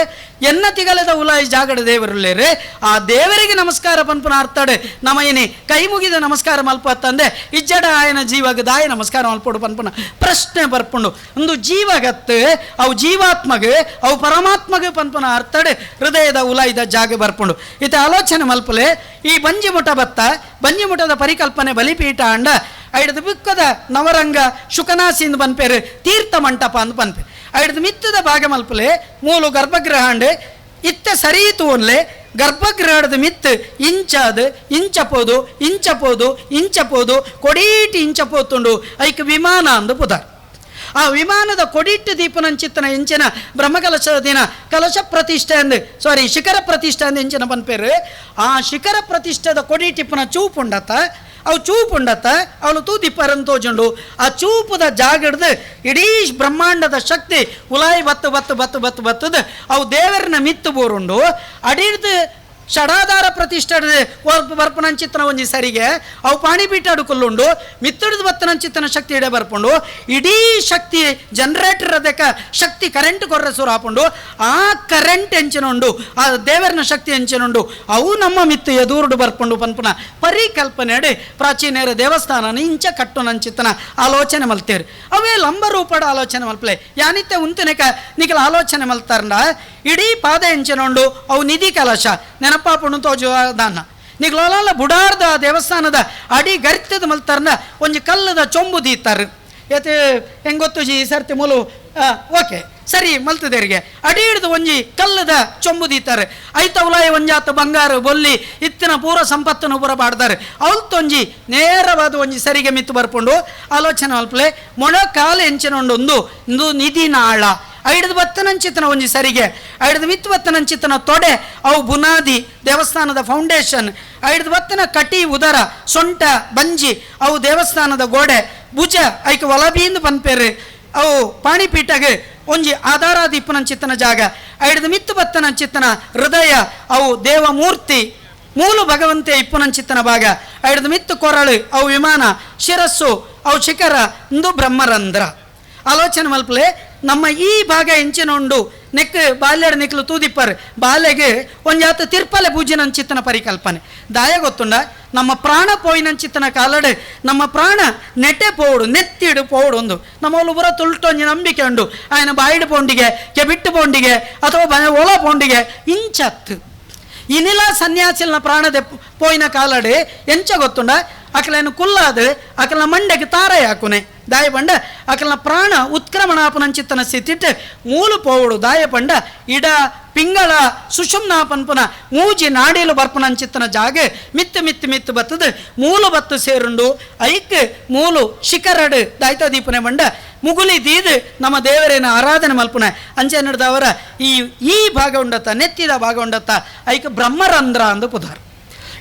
ಎನ್ನ ತಿಗಲದ ಉಲಾಯಿ ಜಾಗಡ ದೇವರುಲ್ಲೇರು ಆ ದೇವರಿಗೆ ನಮಸ್ಕಾರ ಪನ್ಪುನ ಅರ್ಥಾಡು ನಮ್ಮ ಏನಿ ಕೈ ಮುಗಿದ ನಮಸ್ಕಾರ ಮಲ್ಪತ್ತಂದೆ ಇಜ್ಜಡ ಆಯನ ಜೀವಾಗ ದಾಯ ನಮಸ್ಕಾರ ಮಲ್ಪಡು ಪನ್ಪುನ ಪ್ರಶ್ನೆ ಬರ್ಪುಂಡು. ಒಂದು ಜೀವಗತ್ತು ಅವು ಜೀವಾತ್ಮಗ ಅವು ಪರಮಾತ್ಮಗ ಪನ್ಪುನ ಅರ್ಥಾಡು ಹೃದಯದ ಉಲಾಯಿದ ಜಾಗ ಬರ್ಪುಂಡು. ಇತ ಆಲೋಚನೆ ಮಲ್ಪಲೆ ಈ ಬಂಜಿಮುಠ ಬತ್ತ ಬಂಜಿಮುಠದ ಪರಿಕಲ್ಪನೆ ಬಲಿಪೀಠ ಅಂಡ ಐಡದ ಬಿಕ್ಕದ ನವರಂಗ ಶುಕನಾಸಿ ಪನ್ಪೇರು ತೀರ್ಥ ಮಂಟಪ ಅಂದ್ ಪನ್ಪೇರು. ಐಡದ ಮಿತ್ತದ ಭಾಗ ಮಲ್ಪಲೆ ಮೂಲು ಗರ್ಭಗೃಹ ಅಂಡ್ ಇತ್ತ ಸರೀತು ಒನ್ಲೆ ಗರ್ಭಗೃಹದ ಮಿತ್ತು ಇಂಚಾದ ಇಂಚಪೋದು ಇಂಚಪೋದು ಇಂಚಪೋದು ಕೊಡೀಟಿ ಇಂಚಪೋತುಂಡು ಐಕ್ ವಿಮಾನ ಅಂದು ಪುದಾರ್. ಆ ವಿಮಾನದ ಕೊಡಿಟ್ಟು ದೀಪನಂಚಿತ್ತನ ಎಂಚಿನ ಬ್ರಹ್ಮಕಲಶ ದಿನ ಕಲಶ ಪ್ರತಿಷ್ಠೆ ಅಂದು ಸಾರಿ ಶಿಖರ ಪ್ರತಿಷ್ಠೆ ಅಂದು ಎಂಚಿನ ಪನ್ಪೇರು. ಆ ಶಿಖರ ಪ್ರತಿಷ್ಠೆದ ಕೊಡಿಟಿಪ್ಪನ ಚೂಪುಂಡತ್ತ ಅವು ಚೂಪುಂಡತ್ತ ಅವಳು ತೂದಿಪ್ಪರನ್ ತೋಜುಂಡು. ಆ ಚೂಪದ ಜಾಗಡ್ದು ಇಡೀ ಬ್ರಹ್ಮಾಂಡದ ಶಕ್ತಿ ಉಲಾಯಿ ಬತ್ತು ಬತ್ತು ಬತ್ತು ಬತ್ತು ಬತ್ತದ ಅವು ದೇವರನ ಮಿತ್ತು ಬೋರುಂಡು. ಅಡಿಡ್ದು ಷಡಾಧಾರ ಪ್ರತಿಷ್ಠೆ ಬರ್ಪನಂಚಿತ್ತನ ಒಂಜಿ ಸರಿಗೆ ಅವು ಪಾಣಿಪೀಠ ಅಡುಕುಲ್ಲುಂಡು ಮಿತ್ತಡಿದ ಬತ್ತನಂಚಿತ್ತನ ಶಕ್ತಿ ಇಡೆ ಬರ್ಪುಂಡು ಇಡೀ ಶಕ್ತಿ ಜನರೇಟರ್ ಅದಕ್ಕೆ ಶಕ್ತಿ ಕರೆಂಟ್ ಕೊರ್ರೆ ಸುರು ಹಾಪುಂಡು ಆ ಕರೆಂಟ್ ಎಂಚಿನುಂಡು ಆ ದೇವರನ ಶಕ್ತಿ ಎಂಚಿನುಂಡು ಅವು ನಮ್ಮ ಮಿತ್ತು ಎದೂರುಡು ಬರ್ಪುಂಡು ಪನ್ಪುನ ಪರಿಕಲ್ಪನೆ ಪ್ರಾಚೀನರ ದೇವಸ್ಥಾನನ ಇಂಚ ಕಟ್ಟುನಂಚಿತ್ತನ ಆಲೋಚನೆ ಮಲ್ತೇರು ಅವೇ ಲಂಬ ರೂಪಡ ಆಲೋಚನೆ ಮಲ್ಪಲೆ ಯಾನಿತ್ತೆ ಉಂತನೆಕ ನಿಕಲ ಆಲೋಚನೆ ಮಲ್ತಾರಂಡ ಇಡೀ ಪಾದ ಎಂಚಿನುಂಡು ಅವು ನಿಧಿ ಕಲಶ ನೆನಪಾಪುಂಡು ತೋಜು ದಾನ ನಿಗ್ಲೋಲಾಲ ಬುಡಾರ್ದ ದೇವಸ್ಥಾನದ ಅಡಿ ಗರಿತದ ಮಲ್ತಾರನ ಒಂಜಿ ಕಲ್ಲದ ಚೊಂಬು ದೀತಾರೆ ಏತೆ ಹೆಂಗ್ ಗೊತ್ತು ಜಿ ಈ ಸರ್ತಿ ಮೂಲು ಓಕೆ ಸರಿ ಮಲ್ತದೇರಿಗೆ ಅಡಿ ಹಿಡಿದು ಒಂಜಿ ಕಲ್ಲದ ಚೊಂಬು ದೀತಾರೆ ಐತವಲಾಯ ಒಂಜಾತ ಬಂಗಾರು ಬೊಲ್ಲಿ ಇತ್ತಿನ ಪೂರ ಸಂಪತ್ತನ್ನು ಪೂರ ಬಾಡ್ತಾರೆ ಅವಲ್ತೊಂಜಿ ನೇರವಾದ ಒಂಜಿ ಸರಿಗೆ ಮಿತ್ತು ಬರ್ಪುಂಡು ಆಲೋಚನೆ ಮಲ್ಪಲೆ ಮೊಣಕಾಲು ಎಂಚಿನ ಒಂದು ಇಂದು ನಿಧಿ ನಾಳ ಐಡ್ದು ಬತ್ತನಂಚಿತನ ಒಂಜಿ ಸರಿಗೆ ಐಡ್ದು ಮಿತ್ತು ಬತ್ತನಂಚಿತನ ತೊಡೆ ಅವು ಬುನಾದಿ ದೇವಸ್ಥಾನದ ಫೌಂಡೇಶನ್ ಐಡ್ದು ಬತ್ತನ ಕಟಿ ಉದರ ಸೊಂಟ ಬಂಜಿ ಅವು ದೇವಸ್ಥಾನದ ಗೋಡೆ ಭುಜ ಐಕೆ ಒಲಬೀಂದು ಪನ್ಪೇರು ಅವು ಪಾಣಿಪೀಠಗೆ ಒಂಜಿ ಆಧಾರಾದೀಪನಂಚಿತ್ತನ ಜಾಗ ಐಡ್ದು ಮಿತ್ತು ಬತ್ತನಂಚಿತ್ತನ ಹೃದಯ ಅವು ದೇವಮೂರ್ತಿ ಮೂಲು ಭಗವಂತೆ ಇಪ್ಪುನಂಚಿತ್ತನ ಭಾಗ ಐಡ್ದು ಮಿತ್ತು ಕೊರಳು ಅವು ವಿಮಾನ ಶಿರಸ್ಸು ಅವು ಶಿಖರ ಇಂದು ಬ್ರಹ್ಮರಂಧ್ರ. ಆಲೋಚನೆ ಮಲ್ಪಲೆ ನಮ್ಮ ಈ ಭಾಗ ಎಂಚಿನ ಉಂಡು ನೆಕ್ ಬಾಲ್ಯಡ್ ನಿಕ್ಲು ತೂದಿಪ್ಪರ್ ಬಾಲೆಗೆ ಒಂಜಾತ ತಿರ್ಪಲೆ ಪೂಜಿನಂಚಿತ್ತನ ಪರಿಕಲ್ಪನೆ ದಾಯ ಗೊತ್ತುಂಡ ನಮ್ಮ ಪ್ರಾಣ ಪೋಯಿನಂಚಿತ್ತನ ಕಾಲಡೆ ನಮ್ಮ ಪ್ರಾಣ ನೆಟೆ ಪೋಡು ನೆತ್ತಿಡು ಪೋಡು ಒಂದು ನಮ್ಮ ಒಬ್ಬರ ತುಳ್ಟೊಂಜಿ ನಂಬಿಕೆ ಉಂಡು ಆಯನ ಬಾಯಿಡು ಪೋಂಡಿಗೆ ಕೆಬಿಟ್ಟು ಪೋಂಡಿಗೆ ಅಥವಾ ಒಳ ಪೋಂಡಿಗೆ ಇಂಚತ್ತು ಇನಿಲ ಸನ್ಯಾಸಿಲ್ನ ಪ್ರಾಣದ ಪೋಯಿನ ಕಾಲಡೆ ಎಂಚ ಗೊತ್ತುಂಡ ಅಕಲೇನು ಕುಲ್ಲಾದ ಅಕಲನ ಮಂಡೆಗೆ ತಾರ ಯಾಕುನೆ ದಾಯ ಪಂಡ ಅಕಲನ ಪ್ರಾಣ ಉತ್ಕ್ರಮಣಾಪನಂಚಿತ್ತನ ಸ್ಥಿತಿಟ್ಟು ಮೂಲು ಪೋವಡು ದಾಯ ಪಂಡ ಇಡ ಪಿಂಗಳ ಸುಷುಮ್ನ ಪನ್ಪುನ ಮೂಜಿ ನಾಡಿಲು ಬರ್ಪನಂಚಿತ್ತನ ಜಾಗೆ ಮಿತ್ತು ಮಿತ್ತು ಮಿತ್ತು ಬತ್ತದ ಮೂಲು ಬತ್ತು ಸೇರುಂಡು ಐಕ್ ಮೂಲು ಶಿಖರಡು ದಾಯ್ತ ದೀಪನೆ ಬಂಡ ಮುಗುಲಿ ದೀದು ನಮ್ಮ ದೇವರೇನ ಆರಾಧನೆ ಮಲ್ಪುನ ಅಂಚೆ ನಡೆದವರ ಈ ಈ ಭಾಗ ಉಂಡತ್ತ ನೆತ್ತಿದ ಭಾಗ ಉಂಡತ್ತ ಐಕ್ ಬ್ರಹ್ಮರಂಧ್ರ ಅಂದು ಪುದಾರ್.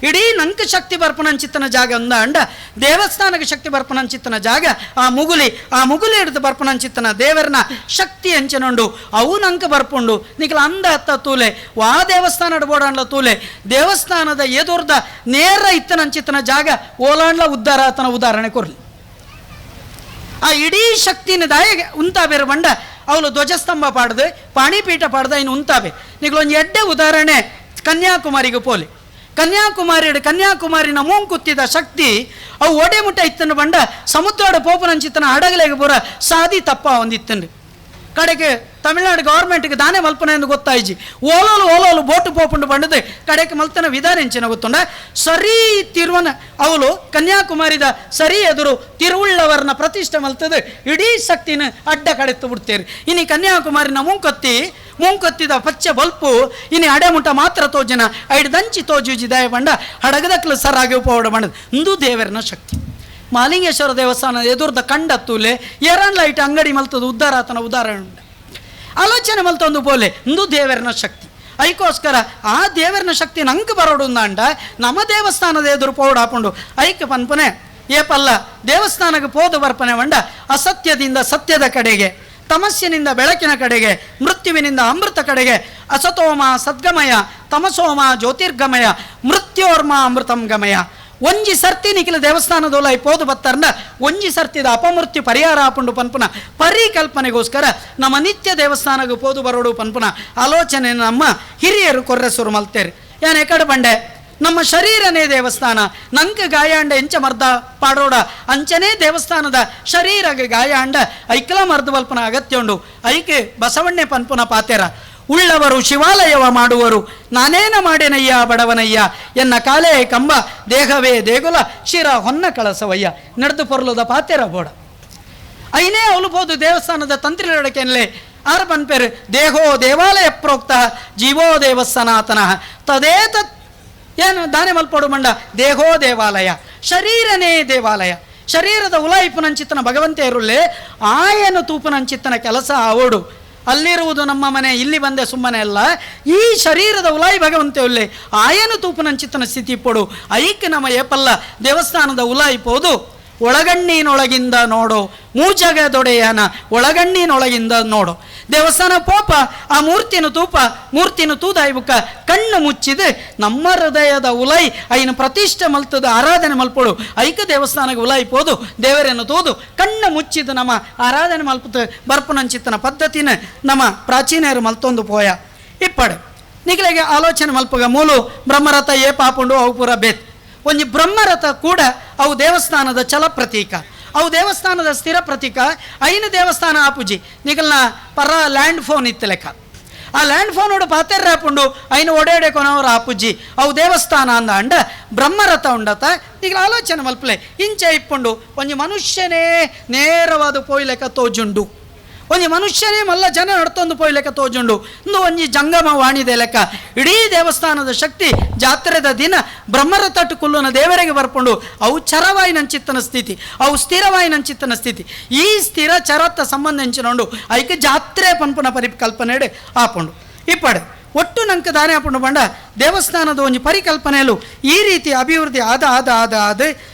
ಇಡೀ ನಂಕ ಶಕ್ತಿ ಬರ್ಪನಂಚಿತ್ತನ ಜಾಗ ಅಂದ ಅಂಡ ದೇವಸ್ಥಾನಕ್ಕೆ ಶಕ್ತಿ ಬರ್ಪನಂಚಿತ್ತನ ಜಾಗ ಆ ಮುಗುಲಿ ಆ ಮುಗುಲಿ ಹಿಡಿದು ಬರ್ಪನಂಚಿತ್ತನ ದೇವರನ ಶಕ್ತಿ ಅಂಚನುಂಡು ಅವು ನಂಕ ಬರ್ಪುಂಡು ನಿಕಲ ಅಂದ ಹತ್ತ ತೂಲೆ ವಾ ದೇವಸ್ಥಾನ ಬೋಡಾಂಡ್ಲ ತೂಲೆ ದೇವಸ್ಥಾನದ ಎದುರ್ದ ನೇರ ಇತ್ತನಂಚಿತ್ತನ ಜಾಗ ಓಲಾಂಡ್ಲ ಉದ್ದಾರ ಆತನ ಉದಾಹರಣೆ ಕೊರ್ಲಿ ಆ ಇಡೀ ಶಕ್ತಿನ ದಾಯ ಉಂತಾಬೇರು ಬಂಡ ಅವಳು ಧ್ವಜಸ್ತಂಭ ಪಾಡ್ದು ಪಾಣಿಪೀಠ ಪಾಡ್ದು ಇನ್ನು ಉಂತಾಬೆ ನಿಗಳೊಂದು ಎಡ್ಡೆ ಉದಾಹರಣೆ ಕನ್ಯಾಕುಮಾರಿಗೆ ಪೋಲಿ ಕನ್ಯಾಕುಮಾರಿ ಕನ್ಯಾಕುಮಾರಿನ ಮೂಂಕುತ್ತಿದ ಶಕ್ತಿ ಅವು ಒಡೆ ಮುಟ್ಟ ಇತ್ತನ್ನು ಬಂಡ ಸಮುದ್ರದ ಪೋಪನಂಚಿತ್ತನ ಹಡಗಲೆಗೆ ಪೂರ ಸಾದಿ ತಪ್ಪ ಒಂದಿತ್ತನ್ರಿ ಕಡೆಗೆ ತಮಿಳ್ನಾಡು ಗೌರ್ಮೆಂಟ್ಗೆ ದಾನೆ ಮಲ್ಪನ ಎಂದು ಗೊತ್ತಾಯ್ಜಿ ಓಲೋಲು ಓಲೋಲು ಬೋಟು ಪೋಪುಂಡು ಬಂಡದು ಕಡೆಗೆ ಮಲ್ತನ ವಿಧಾನ ಎಂಚಿನ ಗೊತ್ತುಂಡ ಸರಿ ತಿರುವನ ಅವಳು ಕನ್ಯಾಕುಮಾರಿದ ಸರಿ ಎದುರು ತಿರುವುಳ್ಳವರನ್ನ ಪ್ರತಿಷ್ಠೆ ಮಲ್ತದೆ ಇಡೀ ಶಕ್ತಿನ ಅಡ್ಡ ಕಡೆತ್ತು ಬಿಡ್ತೇರಿ. ಇನ್ನು ಕನ್ಯಾಕುಮಾರಿನ ಮೂಂಕೊತ್ತಿ ಮೂಂಕೊತ್ತಿದ ಪಚ್ಚೆ ಬಲ್ಪು ಇನ್ನು ಅಡೆಮುಟ ಮಾತ್ರ ತೋಜಿನ ಐಡ್ದಂಚಿ ತೋಜುಜಿ ದಯ ಬಂಡ ಹಡಗದಕ್ಲು ಸರಾಗಿ ಉಪವಾಡ ಬಂಡದು ಇಂದು ದೇವರನ ಶಕ್ತಿ. ಮಾಲಿಂಗೇಶ್ವರ ದೇವಸ್ಥಾನ ಎದುರ್ದ ಕಂಡ ತೂಲೆ ಎರನ್ ಲೈಟ್ ಅಂಗಡಿ ಮಲ್ತದ ಉದ್ದಾರಾತನ ಉದಾಹರಣೆ ಉಂಟು ಆಲೋಚನೆ ಮಲ್ತೊಂದು ಬೋಲೆ ಇಂದು ದೇವರನ ಶಕ್ತಿ. ಐಕೋಸ್ಕರ ಆ ದೇವರನ ಶಕ್ತಿ ನಂಗೆ ಬರೋಡು ಅಂಡ ನಮ್ಮ ದೇವಸ್ಥಾನದ ಎದುರು ಪೌಡ್ ಹಾಕೊಂಡು ಐಕ್ ಪನ್ಪನೆ ಏಪಲ್ಲ ದೇವಸ್ಥಾನಕ್ಕೆ ಪೋದು ಬರ್ಪನೆ ಬಂಡ ಅಸತ್ಯದಿಂದ ಸತ್ಯದ ಕಡೆಗೆ ತಮಸ್ಸಿನಿಂದ ಬೆಳಕಿನ ಕಡೆಗೆ ಮೃತ್ಯುವಿನಿಂದ ಅಮೃತ ಕಡೆಗೆ ಅಸತೋಮ ಸದ್ಗಮಯ ತಮಸೋಮ ಜ್ಯೋತಿರ್ಗಮಯ ಮೃತ್ಯೋರ್ಮ ಅಮೃತಂ ಗಮಯ. ಒಂಜಿ ಸರ್ತಿ ನಿಖಿಲ ದೇವಸ್ಥಾನದೋಲ ಪೋದು ಬತ್ತಾರನ ಒಂಜಿ ಸರ್ತಿದ ಅಪಮೃತ್ಯು ಪರಿಹಾರ ಆಪುಂಡು ಪನ್ಪುನ ಪರಿಕಲ್ಪನೆಗೋಸ್ಕರ ನಮ್ಮ ನಿತ್ಯ ದೇವಸ್ಥಾನಕ್ಕೆ ಪೋದು ಬರೋಡು ಪನ್ಪುನ ಆಲೋಚನೆ ನಮ್ಮ ಹಿರಿಯರು ಕೊರ್ರೆಸೂರು ಮಲ್ತೇರು. ಯಾನ್ ಎಕಡೆ ಬಂಡೆ ನಮ್ಮ ಶರೀರನೇ ದೇವಸ್ಥಾನ ನಂಗೆ ಗಾಯಾಂಡ ಎಂಚ ಮರ್ದ ಪಾಡೋಡ ಅಂಚನೇ ದೇವಸ್ಥಾನದ ಶರೀರಗೆ ಗಾಯಾಂಡ ಐಕ್ಲ ಮರ್ದ ಬಲ್ಪನ ಅಗತ್ಯ ಉಂಡು. ಐಕೆ ಬಸವಣ್ಣೆ ಪನ್ಪುನ ಪಾತೆರ ಉಳ್ಳವರು ಶಿವಾಲಯವ ಮಾಡುವರು ನಾನೇನ ಮಾಡೇನಯ್ಯ ಬಡವನಯ್ಯ ಎನ್ನ ಕಾಲೇ ಕಂಬ ದೇಹವೇ ದೇಗುಲ ಶಿರ ಹೊನ್ನ ಕಳಸವಯ್ಯ ನಡೆದು ಪೊರ್ಲದ ಪಾತೆರ ಬೋಡ ಐನೇ ಅವಲುಬೋದು ದೇವಸ್ಥಾನದ ತಂತ್ರಿಲಡಕೆನ್ಲೆ ಆರ್ ಪನ್ಪೇರು ದೇಹೋ ದೇವಾಲಯ ಪ್ರೋಕ್ತ ಜೀವೋ ದೇವ ಸನಾತನ ತದೇತ ಏನು ದಾನೆ ಮಲ್ಪೋಡು ಮಂಡ ದೇಹೋ ದೇವಾಲಯ ಶರೀರನೇ ದೇವಾಲಯ ಶರೀರದ ಉಲಾಯಿಪುನಂಚಿತ್ತನ ಭಗವಂತೆಯರುಳ್ಳೆ ಆಯನ ತೂಪುನಂಚಿತ್ತನ ಕೆಲಸ ಆವೋಡು ಅಲ್ಲಿರುವುದು ನಮ್ಮ ಮನೆ ಇಲ್ಲಿ ಬಂದೆ ಸುಮ್ಮನೆ ಅಲ್ಲ ಈ ಶರೀರದ ಉಲಾಯಿ ಭಗವಂತೆ ಉಲ್ಲೆ ಆಯನ ತೂಪುನಂಚಿತ್ತನ ಸ್ಥಿತಿ ಪೊಡು ಐಕ್ ನಮ್ಮ ಏಪಲ್ಲ ದೇವಸ್ಥಾನದ ಉಲಾಯಿ ಪೋದು ಒಳಗಣ್ಣಿನೊಳಗಿಂದ ನೋಡು, ಮೂಜಗದೊಡೆಯನ ಒಳಗಣ್ಣಿನೊಳಗಿಂದ ನೋಡು. ದೇವಸ್ಥಾನ ಪೋಪ ಆ ಮೂರ್ತಿನ ತೂಪ, ಮೂರ್ತಿನ ತೂದಾಯ್ಬುಕ್ಕ ಕಣ್ಣು ಮುಚ್ಚಿದ ನಮ್ಮ ಹೃದಯದ ಉಲೈ ಐನ ಪ್ರತಿಷ್ಠೆ ಮಲ್ತದ ಆರಾಧನೆ ಮಲ್ಪಡು. ಐಕ ದೇವಸ್ಥಾನಕ್ಕೆ ಉಲೈ ಪೋದು ದೇವರನ್ನು ತೋದು ಕಣ್ಣು ಮುಚ್ಚಿದ ನಮ್ಮ ಆರಾಧನೆ ಮಲ್ಪದ ಬರ್ಪುನಂಚಿತ್ತನ ಪದ್ಧತಿನ ನಮ್ಮ ಪ್ರಾಚೀನರು ಮಲ್ತೊಂದು ಪೋಯ ಇಪ್ಪಡು. ನಿಗಲಿಗೆ ಆಲೋಚನೆ ಮಲ್ಪಗ ಮೂಲು ಬ್ರಹ್ಮರಥ ಏ ಪಾಪುಂಡು ಅವು ಪೂರ ಬೇತ್. ಒಂಜಿ ಬ್ರಹ್ಮರಥ ಕೂಡ ಅವು ದೇವಸ್ಥಾನದ ಚಲ ಪ್ರತೀಕ, ಅವು ದೇವಸ್ಥಾನದ ಸ್ಥಿರ ಪ್ರತೀಕ. ಐನ ದೇವಸ್ಥಾನ ಆಪುಜಿ ನಿಗಲ್ನ ಪರ ಲ್ಯಾಂಡ್ ಫೋನ್ ಇತ್ತು ಲೆಕ್ಕ, ಆ ಲ್ಯಾಂಡ್ ಫೋನ್ ಒಡು ಪಾತೆರ್ರ ಆಪುಂಡು ಐನ ಒಡೆಡೆ ಕೊನವರು ಆಪುಜಿ. ಅವು ದೇವಸ್ಥಾನ ಅಂದ ಅಂಡ ಬ್ರಹ್ಮರಥ ಉಂಡತ. ನಿಗಲ ಆಲೋಚನೆ ಮಲ್ಪಲೆ ಇಂಚೆ ಇಪ್ಪುಂಡು ಒಂಜಿ ಮನುಷ್ಯನೇ ನೇರವಾದ ಪೋಯ್ ಲೆಕ್ಕ ತೋಜುಂಡು, ಒಂಜಿ ಮನುಷ್ಯನೇ ಮಲ್ಲ ಜನ ನಡ್ತೊಂದು ಪೋಯ್ ಲೆಕ್ಕ ತೋಜುಂಡು. ಇಂದು ಒಂಜಿ ಜಂಗಮ ವಾಣಿದೆ ಲೆಕ್ಕ ಇಡೀ ದೇವಸ್ಥಾನದ ಶಕ್ತಿ ಜಾತ್ರೆದ ದಿನ ಬ್ರಹ್ಮರಥಟ್ಟು ಕುಲ್ಲುನ ದೇವರಿಗೆ ಬರ್ಪುಂಡು. ಅವು ಚರವಾಯಿನಂಚಿತ್ತನ ಸ್ಥಿತಿ, ಅವು ಸ್ಥಿರವಾಯಿನಂಚಿತ್ತನ ಸ್ಥಿತಿ. ಈ ಸ್ಥಿರ ಚರತ್ತ ಸಂಬಂಧಿಸಿನೊಂಡು ಐಕೆ ಜಾತ್ರೆ ಪನ್ಪುನ ಪರಿಕಲ್ಪನೆ ಆಪುಂಡು. ಇಪ್ಪಡೆ ಒಟ್ಟು ನಂಕ ದಾನೆ ಆಪುಂಡು ಬಂಡ ದೇವಸ್ಥಾನದ ಒಂಜಿ ಪರಿಕಲ್ಪನೆಯಲ್ಲೂ ಈ ರೀತಿ ಅಭಿವೃದ್ಧಿ ಆದ ಆದ ಆದ ಆದ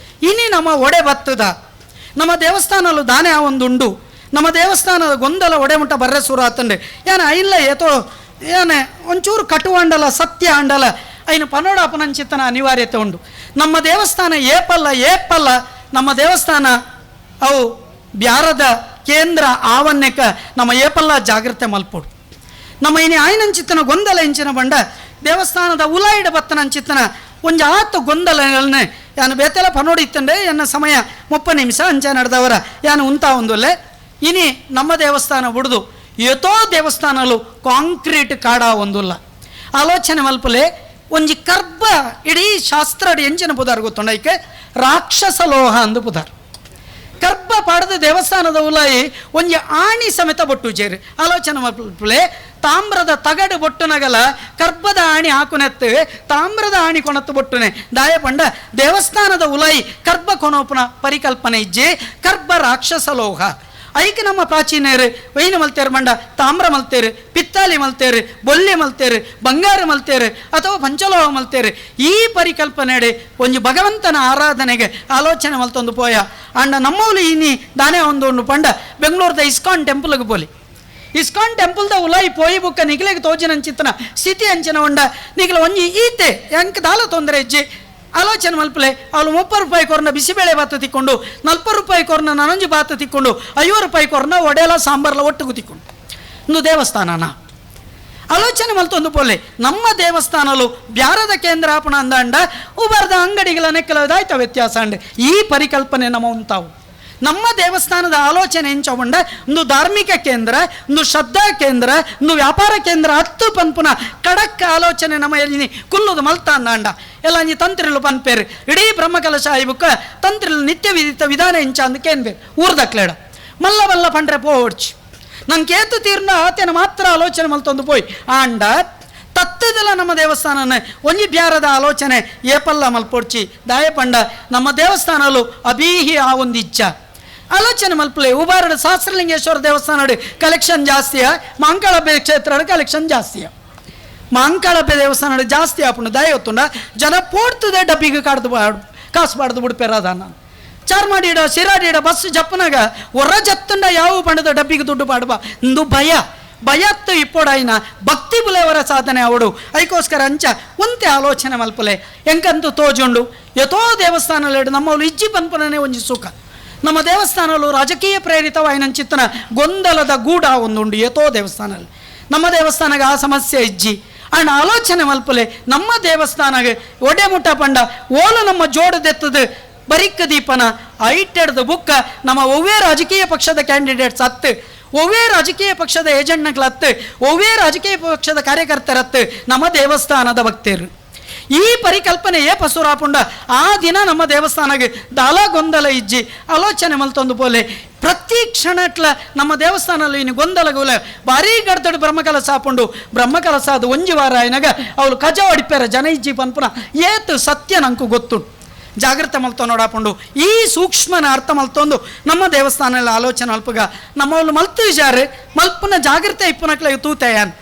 ಇನಿ ನಮ್ಮ ಒಡೆ ಬತ್ತದ ನಮ್ಮ ದೇವಸ್ಥಾನಲ್ಲೂ ದಾನೆ ಆ ಒಂದುಂಡು. ನಮ್ಮ ದೇವಸ್ಥಾನದ ಗೊಂದಲ ಒಡೆಮುಟ್ಟ ಬರ್ರೆ ಸುರು ಆತಂಡೆ ಏನ ಐಲ್ಲ ಏತೋ ಏನೇ ಒಂಚೂರು ಕಟುವಾಂಡಲ ಸತ್ಯ ಅಂಡಲ ಐನು ಪನೋಡ ಅಪನಂಚಿತನ ಅನಿವಾರ್ಯತೆ ಉಂಡು. ನಮ್ಮ ದೇವಸ್ಥಾನ ಏಪಲ್ಲ ಏಪಲ್ಲ ನಮ್ಮ ದೇವಸ್ಥಾನ ಅವು ಬ್ಯಾರದ ಕೇಂದ್ರ ಆವನ್ಯಕ ನಮ್ಮ ಏಪಲ್ಲ ಜಾಗ್ರತೆ ಮಲ್ಪೋಡು. ನಮ್ಮ ಇನಿ ಆಯ್ನಂಚಿತ್ತನ ಗೊಂದಲ ಇಂಚಿನ ಬಂಡ ದೇವಸ್ಥಾನದ ಉಲಾಯಿಡ ಬತ್ತನಂಚಿತ್ತನ ಒಂಜಿ ಆತ ಗೊಂದಲನೆ ಯಾನು ಬೇತೆಲ್ಲ ಪನೋಡಿ ಇತ್ತಂಡೆ ಎನ್ನ ಸಮಯ 30 ನಿಮಿಷ ಅಂಚ ನಡೆದವರ ಯಾನು ಉಂತ ಒಂದುಲ್ಲೆ. ಇನಿ ನಮ್ಮ ದೇವಸ್ಥಾನ ಬುಡ್ದು ಏತೋ ದೇವಸ್ಥಾನಲು ಕಾಂಕ್ರೀಟ್ ಕಾಡ ಒಂದುಲ್ಲ. ಆಲೋಚನೆ ಮಲ್ಪಲೆ ಒಂಜಿ ಕರ್ಬ ಇಡೀ ಶಾಸ್ತ್ರ ಎಂಚಿನ ಪುದಾರ್ ಗೊತ್ತುಂಡ ಐಕೆ ರಾಕ್ಷಸ ಲೋಹ ಅಂದು ಪುದಾರ್. ಕರ್ಬ ಪಾಡದ ದೇವಸ್ಥಾನದ ಉಲಾಯಿ ಒಂಜಿ ಆಣಿ ಸಮೇತ ಬೊಟ್ಟು ಜೇರು. ಆಲೋಚನೆ ಮಲ್ಪಲೆ ತಾಮ್ರದ ತಗಡು ಬೊಟ್ಟುನಗಲ ಕರ್ಬದ ಆಣಿ ಹಾಕುನೆತ್ತು ತಾಮ್ರದ ಆಣಿ ಕೊಣತ್ತು ಬೊಟ್ಟುನೆ ದಾಯ ಪಂಡ ದೇವಸ್ಥಾನದ ಉಲಾಯಿ ಕರ್ಬ ಕೊನೋಪನ ಪರಿಕಲ್ಪನೆ ಇಜ್ಜೆ ಕರ್ಬ ರಾಕ್ಷಸ ಲೋಹ. ಐಕೆ ನಮ್ಮ ಪ್ರಾಚೀನರು ವೈನ ಮಲ್ತೇರು ಮಂಡ ತಾಮ್ರ ಮಲ್ತೇರು, ಪಿತ್ತಾಲಿ ಮಲ್ತೇರು, ಬೊಲ್ಲೆ ಮಲ್ತೇರು, ಬಂಗಾರ ಮಲ್ತೇರು ಅಥವಾ ಪಂಚಲೋಹ ಮಲ್ತೇರು. ಈ ಪರಿಕಲ್ಪನೆ ಒಂಜಿ ಭಗವಂತನ ಆರಾಧನೆಗೆ ಆಲೋಚನೆ ಮಲ್ತೊಂದು ಪೋಯ. ಅಂಡ ನಮ್ಮೌಲು ಇನಿ ದಾನೆ ಒಂದು ಪಂಡ ಬೆಂಗಳೂರದ ಇಸ್ಕಾನ್ ಟೆಂಪಲ್ಗೆ ಪೋಲಿ. ಇಸ್ಕಾನ್ ಟೆಂಪಲ್ದ ಉಲಾಯಿ ಪೋಯಿ ಬುಕ್ಕ ನಿಗಲಿಗೆ ತೋಜಿನಂಚಿತ್ತನ ಸ್ಥಿತಿ ಅಂಚಿನ ಉಂಡ ನಿಗಲ ಒಂಜಿ ಈತೆ ಎಂಕ್ ದಾಲ ತೊಂದರೆ ಇಜ್ಜಿ. ಆಲೋಚನೆ ಮಲ್ಪಲೆ ಅವಳು 30 ರೂಪಾಯಿ ಕೊರ್ನ ಬಿಸಿಬೇಳೆ ಭಾತ ತಿಕ್ಕೊಂಡು, 40 ರೂಪಾಯಿ ಕೊರ್ನ ನನಂಜು ಭಾತ ತಿಕ್ಕೊಂಡು, 50 ರೂಪಾಯಿ ಕೊರ್ನ ಒಡೆಲ ಸಾಂಬಾರ್ಲ ಒಟ್ಟಿಗೆ ತಿಕ್ಕೊಂಡು ಇಂದು ದೇವಸ್ಥಾನನ ಆಲೋಚನೆ ಮಲ್ತೊಂದು ಪೋಲೆ. ನಮ್ಮ ದೇವಸ್ಥಾನಲು ಬ್ಯಾರದ ಕೇಂದ್ರ ಆಪಣ ಅಂದಾಂಡ ಉಬಾರದ ಅಂಗಡಿಗಳ ನೆಕ್ಕಲದಾಯ್ತ ವ್ಯತ್ಯಾಸ ಅಂಡೆ ಈ ಪರಿಕಲ್ಪನೆ ನಮ್ಮ ಉಂತಾವು. ನಮ್ಮ ದೇವಸ್ಥಾನದ ಆಲೋಚನೆ ಎಂಚವಂಡ ಒಂದು ಧಾರ್ಮಿಕ ಕೇಂದ್ರ, ಒಂದು ಶ್ರದ್ಧಾ ಕೇಂದ್ರ, ಒಂದು ವ್ಯಾಪಾರ ಕೇಂದ್ರ ಹತ್ತು ಪನ್ಪುನ ಕಡಕ್ ಆಲೋಚನೆ ನಮ್ಮ ಎಲ್ಲಿ ಕುಲ್ಲುದು ಮಲ್ತ ಅಂದಾಂಡ ಎಲ್ಲ ಅಂಜಿ ತಂತ್ರಿಲು ಪನ್ಪೇರು ಇಡೀ ಬ್ರಹ್ಮಕಲಶ ಆಯ್ಬುಕ್ಕ ತಂತ್ರಿಲು ನಿತ್ಯ ವಿಧಿತ ವಿಧಾನ ಎಂಚ ಅಂದಕೇನ್ಬೇರು ಊರ್ದಕ್ಲೇಡ ಮಲ್ಲ ಮಲ್ಲ ಪಂಡ್ರೆ ಪೋಡ್ಚಿ ನಂಗೆ ಕೇತು ತೀರ್ನ ಆತನ ಮಾತ್ರ ಆಲೋಚನೆ ಮಲ್ತೊಂದು ಪೋಯ್ ಆಂಡ ತತ್ತದಲ್ಲ ನಮ್ಮ ದೇವಸ್ಥಾನನ ಒಂಜಿ ಬ್ಯಾರದ ಆಲೋಚನೆ ಏಪಲ್ಲ ಮಲ್ಪೊಡ್ಚಿ ದಾಯಪಂಡ ನಮ್ಮ ದೇವಸ್ಥಾನಲು ಅಬೀಹಿ ಆ ಒಂದು ಇಚ್ಛ ಆಲೋಚನೆ ಮಲ್ಪಲೆ. ಉಬಾರಡು ಸಹಸ್ರಲಿಂಗೇಶ್ವರ ದೇವಸ್ಥಾನ ಕಲೆಕ್ಷನ್ ಜಾಸ್ತಿಯ, ಮಾಂಕಾಳಬ್ಬೆ ಕ್ಷೇತ್ರ ಕಲೆಕ್ಷನ್ ಜಾಸ್ತಿಯ, ಮಾಂಕಾಳಬ್ಬೆ ದೇವಸ್ಥಾನ ಜಾಸ್ತಿ ಆಪುಂಡು ದಯೊತ್ತುಂಡ ಜನ ಪೋಡ್ತದೆ ಡಬ್ಬಿಗೆ ಕಾಡ್ದು ಕಾಸು ಬಾಡ್ದು ಬಿಡ್ಪೇರದ ಚಾರ್ಮಾಡಿಡ ಸಿರಾಡಿಡ ಬಸ್ ಜಪ್ಪನಾಗ ಹೊರ ಜತ್ತುಂಡ ಯಾವ ಬಣ್ಣದ ಡಬ್ಬಿಗೆ ದುಡ್ಡು ಪಾಡುವ ಇಂದು ಭಯ ಭಯತ್ತು ಇಪ್ಪೊಡಾಯಿನ ಭಕ್ತಿ ಬುಲೆವರ ಸಾಧನೆ ಅವಡು. ಅದಕ್ಕೋಸ್ಕರ ಅಂಚ ಒಂತೆ ಆಲೋಚನೆ ಮಲ್ಪಲೆ ಎಂಕಂತೂ ತೋಜುಂಡು ಯಥೋ ದೇವಸ್ಥಾನಲೇಡು ನಮ್ಮವಳು ಇಜ್ಜಿ ಪನ್ಪುನೇ ಒಂಜಿ ಸುಖ. ನಮ್ಮ ದೇವಸ್ಥಾನಲು ರಾಜಕೀಯ ಪ್ರೇರಿತವಾಯಿನಂಚಿತ್ತನ ಗೊಂದಲದ ಗೂಡ ಒಂದುಂಡು ಯಥೋ ದೇವಸ್ಥಾನಲ್ಲಿ. ನಮ್ಮ ದೇವಸ್ಥಾನಗೆ ಆ ಸಮಸ್ಯೆ ಇಜ್ಜಿ ಅಂಡ್ ಆಲೋಚನೆ ಮಲ್ಪಲೆ ನಮ್ಮ ದೇವಸ್ಥಾನಗೆ ಒಡೆ ಮುಟ್ಟ ಪಂಡ ಓಲು ನಮ್ಮ ಜೋಡದೆತ್ತದು ಬರಿಕ್ಕ ದೀಪನ ಐಟೆಡ್ದು ಬುಕ್ಕ ನಮ್ಮ ಒವ್ವೇ ರಾಜಕೀಯ ಪಕ್ಷದ ಕ್ಯಾಂಡಿಡೇಟ್ಸ್ ಅತ್ತು, ಒವ್ವೇ ರಾಜಕೀಯ ಪಕ್ಷದ ಏಜೆಂಟ್ನಗಳತ್ತು, ಒವ್ವೇ ರಾಜಕೀಯ ಪಕ್ಷದ ಕಾರ್ಯಕರ್ತರತ್ತು ನಮ್ಮ ದೇವಸ್ಥಾನದ ಭಕ್ತರು. ಈ ಪರಿಕಲ್ಪನೆ ಏ ಪಸುರಾಪುಂಡ ಆ ದಿನ ನಮ್ಮ ದೇವಸ್ಥಾನಗೆ ದಾಲ ಗೊಂದಲ ಇಜ್ಜಿ ಆಲೋಚನೆ ಮಲ್ತೊಂದು ಪೋಲೆ ಪ್ರತಿ ಕ್ಷಣಟ್ಲ ನಮ್ಮ ದೇವಸ್ಥಾನದಲ್ಲಿ ಇನ್ನು ಗೊಂದಲಗುಲ ಭಾರೀ ಗಡ್ದಡು ಬ್ರಹ್ಮಕಲಸ ಆಪುಂಡು. ಬ್ರಹ್ಮಕಲಸ ಅದು ಒಂಜಿ ವಾರ ಆಯ್ನಾಗ ಅವಳು ಕಜ ಅಡಿಪೇರ ಜನ ಇಜ್ಜಿ ಪನ್ಪುನ ಏತು ಸತ್ಯ ನಂಕು ಗೊತ್ತು. ಜಾಗ್ರತೆ ಮಲ್ತೊ ನೋಡಾಪುಂಡು ಈ ಸೂಕ್ಷ್ಮನ ಅರ್ಥ ಮಲ್ತೊಂದು ನಮ್ಮ ದೇವಸ್ಥಾನದಲ್ಲಿ ಆಲೋಚನೆ ಅಲ್ಪಗ ನಮ್ಮವಳು ಮಲ್ತು ಇಜಾರೆ ಮಲ್ಪನ ಜಾಗ್ರತೆ ಇಪ್ಪನಕ್ಲೆ ತೂತೆಯಾನ್.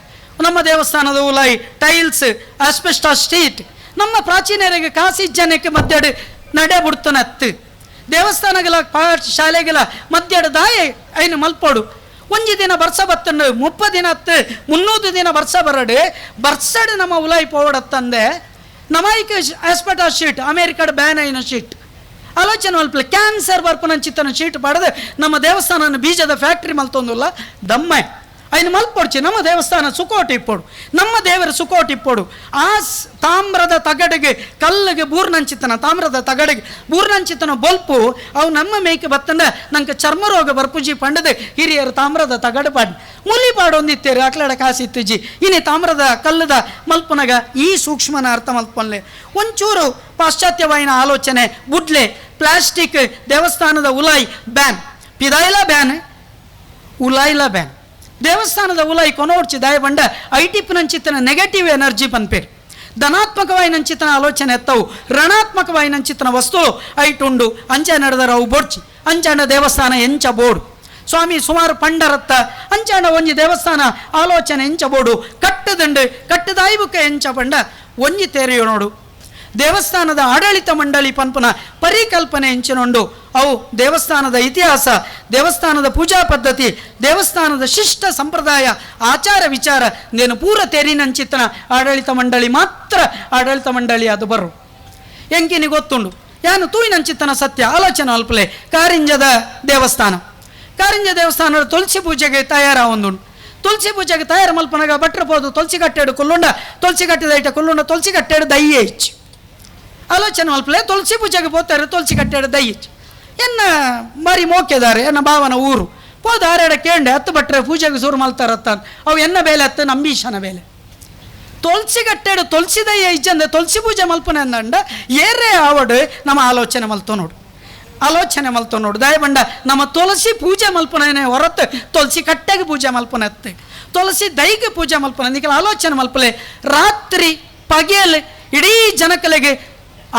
ನಮ್ಮ ದೇವಸ್ಥಾನದ ಉಲಾಯಿ tiles asbestos sheet ನಮ್ಮ ಪ್ರಾಚೀನರಿಗೆ ಕಾಸಿ ಜನಕ್ಕೆ ಮಧ್ಯಾಡು ನಡೆ ಬಿಡ್ತನತ್ತು. ದೇವಸ್ಥಾನಗಳ ಶಾಲೆಗಳ ಮಧ್ಯಾಹ್ನ ದಾಯ ಐನು ಮಲ್ಪೋಡು. ಒಂಜಿ ದಿನ ಬರ್ಸ ಬತ್ತಂಡು 30 ದಿನ ಹತ್ತು 300 ದಿನ ಬರ್ಸ ಬರಡು ಬರ್ಸಡು ನಮ್ಮ ಉಲಾಯಿ ಪೋವಡತ್ತಂದೆ ನಮಾಯಿಕ ಆಸ್ಪೆಟಾ ಶೀಟ್ ಅಮೇರಿಕಾಡ್ ಬ್ಯಾನ್ ಐನ ಶೀಟ್ ಆಲೋಚನೆ ಮಲ್ಪಲೆ ಕ್ಯಾನ್ಸರ್ ಬರ್ಪುನಂಚಿತ್ತನ ಶೀಟ್ ಪಡೆದು ನಮ್ಮ ದೇವಸ್ಥಾನ ಬೀಜದ ಫ್ಯಾಕ್ಟ್ರಿ ಮಲ್ತೊಂದುಲ್ಲ ದಮ್ಮೆ ಐನು ಮಲ್ಪೊಡ್ಚಿ. ನಮ್ಮ ದೇವಸ್ಥಾನ ಸುಕೋಟಿ ಇಪ್ಪೋಡು, ನಮ್ಮ ದೇವರ ಸುಕೋಟಿ ಇಪ್ಪೋಡು. ಆ ತಾಮ್ರದ ತಗಡಿಗೆ ಕಲ್ಲಿಗೆ ಬೂರ್ನಂಚಿತನ ತಾಮ್ರದ ತಗಡಿಗೆ ಬೂರ್ನಂಚಿತನ ಬೊಲ್ಪು ಅವು ನಮ್ಮ ಮೇಕೆ ಬತ್ತಂಡ ನಂಗೆ ಚರ್ಮ ರೋಗ ಬರ್ಪುಜಿ ಪಂಡದೆ ಹಿರಿಯರು ತಾಮ್ರದ ತಗಡು ಪಾಡಿ ಮುಲಿ ಪಾಡೊಂದಿತ್ತೇರು ಅಕ್ಲಡ ಕಾಸಿತ್ತಿಜಿ ಇನಿ ತಾಮ್ರದ ಕಲ್ಲದ ಮಲ್ಪನಗ ಈ ಸೂಕ್ಷ್ಮನ ಅರ್ಥ ಮಲ್ಪನ್ಲೆ. ಒಂಚೂರು ಪಾಶ್ಚಾತ್ಯವಾಯಿನ ಆಲೋಚನೆ ಬುಡ್ಲೆ ಪ್ಲಾಸ್ಟಿಕ್ ದೇವಸ್ಥಾನದ ಉಲಾಯ್ ಬ್ಯಾನ್, ಪಿದಾಯಿಲ ಬ್ಯಾನ್ ಉಲಾಯಿಲ ಬ್ಯಾನ್. ದೇವಸ್ಥಾನದ ಉಲಾಯಿ ಕೊನೋಡ್ಚಿ ದಾಯ ಬಂಡ ಐಟಿಪ್ನಂಚಿತನ ನೆಗೆಟಿವ್ ಎನರ್ಜಿ ಪನ್ಪೇರು ಧನಾತ್ಮಕವಾಯಿನಂಚಿತನ ಆಲೋಚನೆ ಎತ್ತವು ಋಣಾತ್ಮಕವಾಯಿನಂಚಿತನ ವಸ್ತು ಐಟುಂಡು ಅಂಚ ನಡೆದರ ಅವು ಬೋಡ್ಚಿ ಅಂಚಾಂಡ ದೇವಸ್ಥಾನ ಎಂಚ ಬೋಡು ಸ್ವಾಮಿ ಸುಮಾರು ಪಂಡರತ್ತ ಅಂಚಾಂಡ ಒಂಜಿ ದೇವಸ್ಥಾನ ಆಲೋಚನೆ ಎಂಚ ಬೋಡು ಕಟ್ಟದಂಡು ಕಟ್ಟದಾಯಿಬುಕ್ಕ ಎಂಚ ಪಂಡ ಒಂಜಿ ತೇರಿಯೋ ನೋಡು. ದೇವಸ್ಥಾನದ ಆಡಳಿತ ಮಂಡಳಿ ಪನ್ಪುನ ಪರಿಕಲ್ಪನೆ ಎಂಚಿನೊಂಡು ಅವು ದೇವಸ್ಥಾನದ ಇತಿಹಾಸ, ದೇವಸ್ಥಾನದ ಪೂಜಾ ಪದ್ಧತಿ, ದೇವಸ್ಥಾನದ ಶಿಷ್ಟ ಸಂಪ್ರದಾಯ ಆಚಾರ ವಿಚಾರ ನೇನು ಪೂರ ತೆರಿನಂಚಿತನ ಆಡಳಿತ ಮಂಡಳಿ ಮಾತ್ರ ಆಡಳಿತ ಮಂಡಳಿ ಅದು ಬರು ಎಂಕಿನಿ ಗೊತ್ತುಂಡು ಯಾನು ತೂಯಿನಂಚಿತನ ಸತ್ಯ ಆಲೋಚನೆ ಅಲ್ಪಲೆ. ಕಾರಿಂಜದ ದೇವಸ್ಥಾನ, ಕಾರಿಂಜ ದೇವಸ್ಥಾನದ ತುಳಸಿ ಪೂಜೆಗೆ ತಯಾರ ಒಂದುಂಡು. ತುಳಸಿ ಪೂಜೆಗೆ ತಯಾರು ಮಲ್ಪನಾಗ ಭಟ್ರ ಪೋದು ತುಳಸಿ ಕಟ್ಟೆಡು ಕುಲ್ಲುಂಡ ತುಳಸಿ ಕಟ್ಟಿದ ಐಟ ಕುಲ್ಲುಂಡ ತುಳಸಿ ಕಟ್ಟೆಡು ದಯ್ಯೆ ಇಚ್ಚು ಆಲೋಚನೆ ಮಲ್ಪಲೆ ತುಳಸಿ ಪೂಜೆಗೆ ಪೋತಾರೆ ತುಳಸಿ ಕಟ್ಟೆಡು ದಯ್ಯಿಚ್ಚು ಎನ್ನ ಮರಿ ಮೋಕೆದಾರೆ ಎನ್ನ ಭಾವನ ಊರು ಪೋದ ಆರೆಡ ಕೇಂಡೆ ಹತ್ತು ಭಟ್ರೆ ಪೂಜೆಗೆ ಸುರು ಮಲ್ತಾರತ್ತ ಅವು ಎನ್ನ ಬೇಲೆ ಹತ್ತು ನಂಬೀಶನ ಬೇಲೆ ತುಳಸಿ ಕಟ್ಟೆಡು ತುಳಸಿ ದಯ್ಯ ಇಜ್ಜಂದೆ ತುಳಸಿ ಪೂಜೆ ಮಲ್ಪನೆ ಅಂದಂಡ ಏರೇ ಆವಡು ನಮ್ಮ ಆಲೋಚನೆ ಮಲ್ತೋ ನೋಡು ಆಲೋಚನೆ ಮಲ್ತೋ ನೋಡು ದಯಬಂಡ ನಮ್ಮ ತುಳಸಿ ಪೂಜೆ ಮಲ್ಪನೆ ಹೊರತು ತುಳಸಿ ಕಟ್ಟೆಗೆ ಪೂಜೆ ಮಲ್ಪನೆ ಅತ್ತೆ ತುಳಸಿ ದೈಗೆ ಪೂಜೆ ಮಲ್ಪನೆ ನಿಖಲ ಆಲೋಚನೆ ಮಲ್ಪಲೆ. ರಾತ್ರಿ ಪಗೆಲ್ ಇಡೀ ಜನಕಲೆಗೆ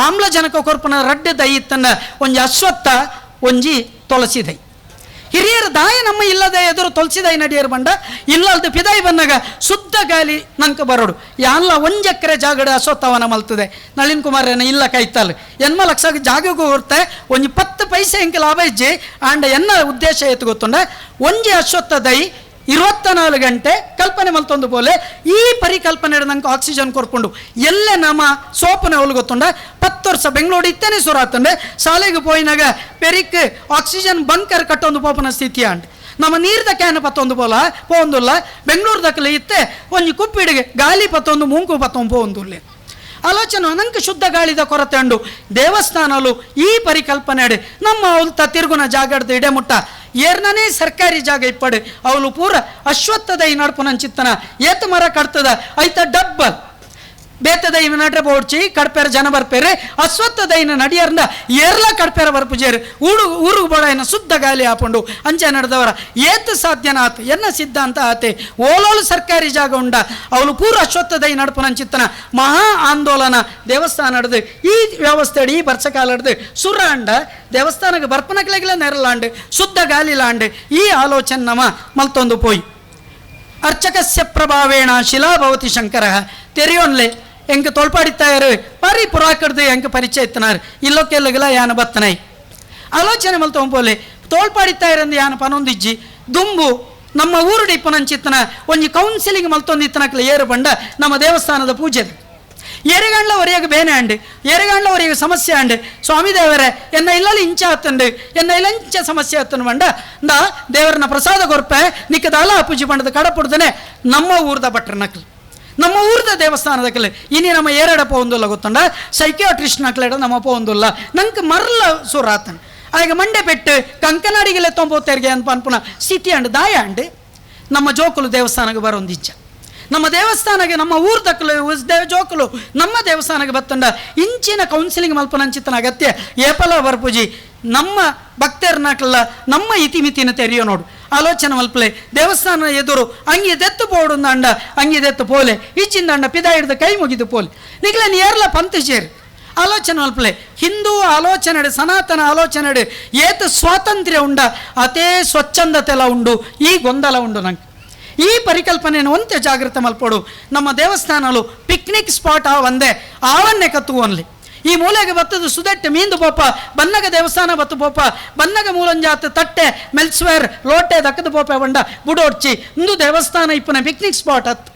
ಆಮ್ಲಜನಕ ಕೊರ್ಪನ ರಡ್ಡೆ ದೈ ಇತ್ತನ್ನ ಒಂಜಿ ಅಶ್ವತ್ಥ ಒಂಜಿ ತುಳಸಿ ದೈ. ಹಿರಿಯರ ದಾಯ ನಮ್ಮ ಇಲ್ಲದೆ ಎದುರು ತುಳಸಿ ದೈ ನಡಿಯರು ಬಂಡ ಇಲ್ಲಲ್ದು ಪಿದಾಯಿ ಬಂದಾಗ ಶುದ್ಧ ಗಾಲಿ ನಂಕ ಬರೋಡು ಯಾನ್ಲ ಒಂಜೆಕ್ಕರೆ ಜಾಗಡೆ ಅಶ್ವತ್ಥವನ ಮಲ್ತದೆ ನಳಿನ್ ಕುಮಾರ್ ಏನ ಇಲ್ಲ ಕೈತಲ್ ಎನ್ಮ ಲಕ್ಷ ಜಾಗಕ್ಕೂ ಹೊರ್ತೆ ಒಂಜಿ 10 ಪೈಸೆ ಎಂಕ ಲಾಭ ಇಜ್ಜಿ ಆಂಡ ಎನ್ನ ಉದ್ದೇಶ ಎತ್ತು ಗೊತ್ತುಂಡ ಒಂಜಿ ಅಶ್ವತ್ಥ ದೈ 24 ಗಂಟೆ ಕಲ್ಪನೆ ಮಲ್ತೊಂದು ಪೋಲೆ ಈ ಪರಿಕಲ್ಪನೆ ನಂಗೆ ಆಕ್ಸಿಜನ್ ಕೊರ್ಕೊಂಡು ಎಲ್ಲೆ ನಮ್ಮ ಸೋಪನ ಅವಳು ಗೊತ್ತುಂಡ 10 ವರ್ಷ ಬೆಂಗಳೂರು ಇತ್ತೇನೆ ಸುರಾತಂಡೆ ಶಾಲೆಗೆ ಪೋಯಿನಾಗ ಪೆರಿಕ್ ಆಕ್ಸಿಜನ್ ಬಂಕರ್ ಕಟ್ಟೊಂದು ಪೋಪನ ಸ್ಥಿತಿ ಅಂಡ್ ನಮ್ಮ ನೀರ್ದ can ಪತ್ತೊಂದು ಪೋಲ ಪೋಂದುಲ್ಲ ಬೆಂಗಳೂರು ದಕ್ಕಲೆ ಇತ್ತೆ ಒಂಜಿ ಕುಪ್ಪಿಡಿಗೆ ಗಾಲಿ ಪತ್ತೊಂದು ಮೂಂಕು ಪತ್ತೊಂದು ಪೋಂದುಲ್ಲೆ ಆಲೋಚನೆ ನಂಗೆ ಶುದ್ಧ ಗಾಳಿದ ಕೊರತೆ ಉಂಡು. ದೇವಸ್ಥಾನಲು ಈ ಪರಿಕಲ್ಪನೆ ಅಡೆ ನಮ್ಮ ಅವಲ್ತ ತಿರುಗುನ ಜಾಗಡ್ದು ಇಡೆ ಮುಟ್ಟ ಏರ್ನೇ ಸರ್ಕಾರಿ ಜಾಗ ಇಪ್ಪಡು ಅವಳು ಪೂರ ಅಶ್ವತ್ಥದ ಈ ನಡ್ಪುನಂಚಿತ್ತನ ಏತ ಮರ ಕಟ್ತದ ಐತ ಡಬ್ಬಲ್ ಬೇತದ ಇವ ನಡ್ರೆ ಬೋಡ್ಚಿ ಕಡ್ಪೇರ ಜನ ಬರ್ಪೇರೆ ಅಶ್ವತ್ಥದ ಇನ ನಡಿಯರ್ನ ಏರ್ಲ ಕಡ್ಪೇರ ಬರ್ಪುಜೇರು ಊರು ಊರಿಗೆ ಬೋಡ ಇನ್ನ ಶುದ್ಧ ಗಾಲಿ ಹಾಪುಂಡು ಅಂಚೆ ನಡೆದವರ ಏತ ಸಾಧ್ಯನ ಆತ ಎನ್ನ ಸಿದ್ಧಾಂತ ಆತೆ ಓಲೋಲು ಸರ್ಕಾರಿ ಜಾಗ ಉಂಡ ಅವಳು ಪೂರ ಅಶ್ವತ್ಥದ ಈ ನಡ್ಪುನಂಚಿತ್ತನ ಮಹಾ ಆಂದೋಲನ ದೇವಸ್ಥಾನ ನಡೆದು ಈ ವ್ಯವಸ್ಥೆ ಈ ಬರ್ಸಕಾಲ ಹಿಡ್ದು ಸುರಾಂಡ ದೇವಸ್ಥಾನಕ್ಕೆ ಬರ್ಪನಕ್ಲೆಗಿಲ್ಲ ನೆರಲಾಂಡು ಶುದ್ಧ ಗಾಲಿಲಾಂಡು ಈ ಆಲೋಚನೆ ನಮ್ಮ ಮಲ್ತೊಂದು ಪೋಯಿ. ಅರ್ಚಕಸ್ಯ ಪ್ರಭಾವೇಣ ಶಿಲಾ ಭವತಿ ಶಂಕರ ತೆರಿಯೋನ್ಲೆ ಎಂಕ ತೋಳ್ಪಾಡಿತ್ತಾಯರು ಪರಿ ಪುರಾಕಡ್ದು ಎಂಕ ಪರಿಚಯ ಇತ್ತನಾರು ಇಲ್ಲೊಕ್ಕೆಲ್ಲಗಿಲ್ಲ ಯಾನ ಬತ್ತನೈ ಆಲೋಚನೆ ಮಲ್ತೊಂಪೋಲೆ ತೋಳ್ಪಾಡಿತ್ತಾಯರಂದು ಯಾನ ಪನೊಂದಿಜ್ಜಿ ದುಂಬು ನಮ್ಮ ಊರುಡಿ ಇಪ್ಪನಂಚಿತ್ತನ ಒಂಜಿ ಕೌನ್ಸಿಲಿಂಗ್ ಮಲ್ತೊಂದಿತ್ತನಕ್ಲೆ ಏರು ಬಂಡ ನಮ್ಮ ದೇವಸ್ಥಾನದ ಪೂಜೆ ಏರೆಗಾಂಡ್ಲ ಒರೆಯಾಗ ಬೇನೆ ಅಂಡು ಏರೆಗಾಂಡ್ಲ ಒರೆಯಾಗ ಸಮಸ್ಯೆ ಅಂಡು ಸ್ವಾಮಿ ದೇವರೇ ಎನ್ನ ಇಲ್ಲಲ್ಲಿ ಇಂಚ ಆತಂಡು ಎನ್ನ ಇಲ್ಲ ಇಂಚ ಸಮಸ್ಯೆ ಆತನು ಬಂಡ ನಾ ದೇವರನ್ನ ಪ್ರಸಾದ ಕೊರ್ಪೆ ನಿಕ್ಕದಾಲ ಪೂಜೆ ಬಂಡದ ಕಡಪುಡ್ದನೆ ನಮ್ಮ ಊರ್ದ ಭಟ್ರ ನಕ್ಲು ನಮ್ಮ ಊರ್ದ ದೇವಸ್ಥಾನದ ಕಲೆ ಇನಿ ನಮ್ಮ ಏರಡ ಪೋಂದುಲ್ಲ ಗೊತ್ತುಂಡ ಸೈಕ್ಯಾಟ್ರಿಸ್ಟ್ ನಕ್ಲೆಡ ನಮ್ಮ ಪೋಂದುಲ್ಲ ನಂಗೆ ಮರ್ಲ ಸುರಾತನ ಆಗ ಮಂಡೆ ಪೆಟ್ಟು ಕಂಕನಾಡಿಗೆಲ್ಲ ತೊಂಬೋತೆರಿಗೆ ಅನ್ಪ ಅನ್ಪುನ ಸ್ಥಿತಿ ಅಂಡು ದಾಯ ಅಂಡು ನಮ್ಮ ಜೋಕುಲು ದೇವಸ್ಥಾನಕ್ಕೆ ಬರೋಂದಿಚ್ಚ ನಮ್ಮ ದೇವಸ್ಥಾನಕ್ಕೆ ನಮ್ಮ ಊರ್ದಕ್ಕಲು ಜೋಕುಲು ನಮ್ಮ ದೇವಸ್ಥಾನಕ್ಕೆ ಬತ್ತಂಡ ಇಂಚಿನ ಕೌನ್ಸಿಲಿಂಗ್ ಮಲ್ಪನಂಚಿತನ ಅಗತ್ಯ ಏಪಲ ಬರ್ಪೂಜಿ ನಮ್ಮ ಭಕ್ತರ್ನಕ್ಲ ನಮ್ಮ ಇತಿಮಿತಿನ ತೆರೆಯೋ ನೋಡು ಆಲೋಚನೆ ಮಲ್ಪಲೆ ದೇವಸ್ಥಾನ ಎದುರು ಅಂಗಿ ದೆತ್ತು ಪೋಡುಂದ ಅಂಡ ಅಂಗಿ ದೆತ್ತು ಪೋಲೆ ಇಚ್ಚಿಂದ ಅಂಡ ಪಿದ ಹಿಡ್ದು ಕೈ ಮುಗಿದು ಪೋಲೆ ನಿಗ್ಲ ನೀರ್ಲ ಪಂತ ಸೇರಿ ಆಲೋಚನೆ ಮಲ್ಪಲೆ ಹಿಂದೂ ಆಲೋಚನೆ ಸನಾತನ ಆಲೋಚನೆ ಏತ ಸ್ವಾತಂತ್ರ್ಯ ಉಂಡ ಅತೇ ಸ್ವಚ್ಛಂದತೆಲ್ಲ ಉಂಡು ಈ ಗೊಂದಲ ಉಂಡು ನಂಗೆ ಈ ಪರಿಕಲ್ಪನೆಯನ್ನು ಒಂತೆ ಜಾಗೃತ ಮಲ್ಪೋಡು. ನಮ್ಮ ದೇವಸ್ಥಾನಲು ಪಿಕ್ನಿಕ್ ಸ್ಪಾಟ್ ಆ ಒಂದೇ ಆವನ್ನೇ ಕತ್ತುವನ್ಲಿ ಈ ಮೂಲೆಗೆ ಬತ್ತದ ಸುದೆಟ್ಟು ಮೀಂದು ಪೋಪ ಬನ್ನಗ ದೇವಸ್ಥಾನ ಬತ್ತು ಪೋಪ ಬನ್ನಗ ಮೂಲಂಜಾತ ತಟ್ಟೆ ಮೆಲ್ಸ್ವೇರ್ ಲೋಟೆ ದಕ್ಕದ ಪೋಪೆ ಬಂಡ ಬುಡೋಡ್ಚಿ ಇಂದು ದೇವಸ್ಥಾನ ಇಪ್ಪನ ಪಿಕ್ನಿಕ್ ಸ್ಪಾಟ್ ಅತ್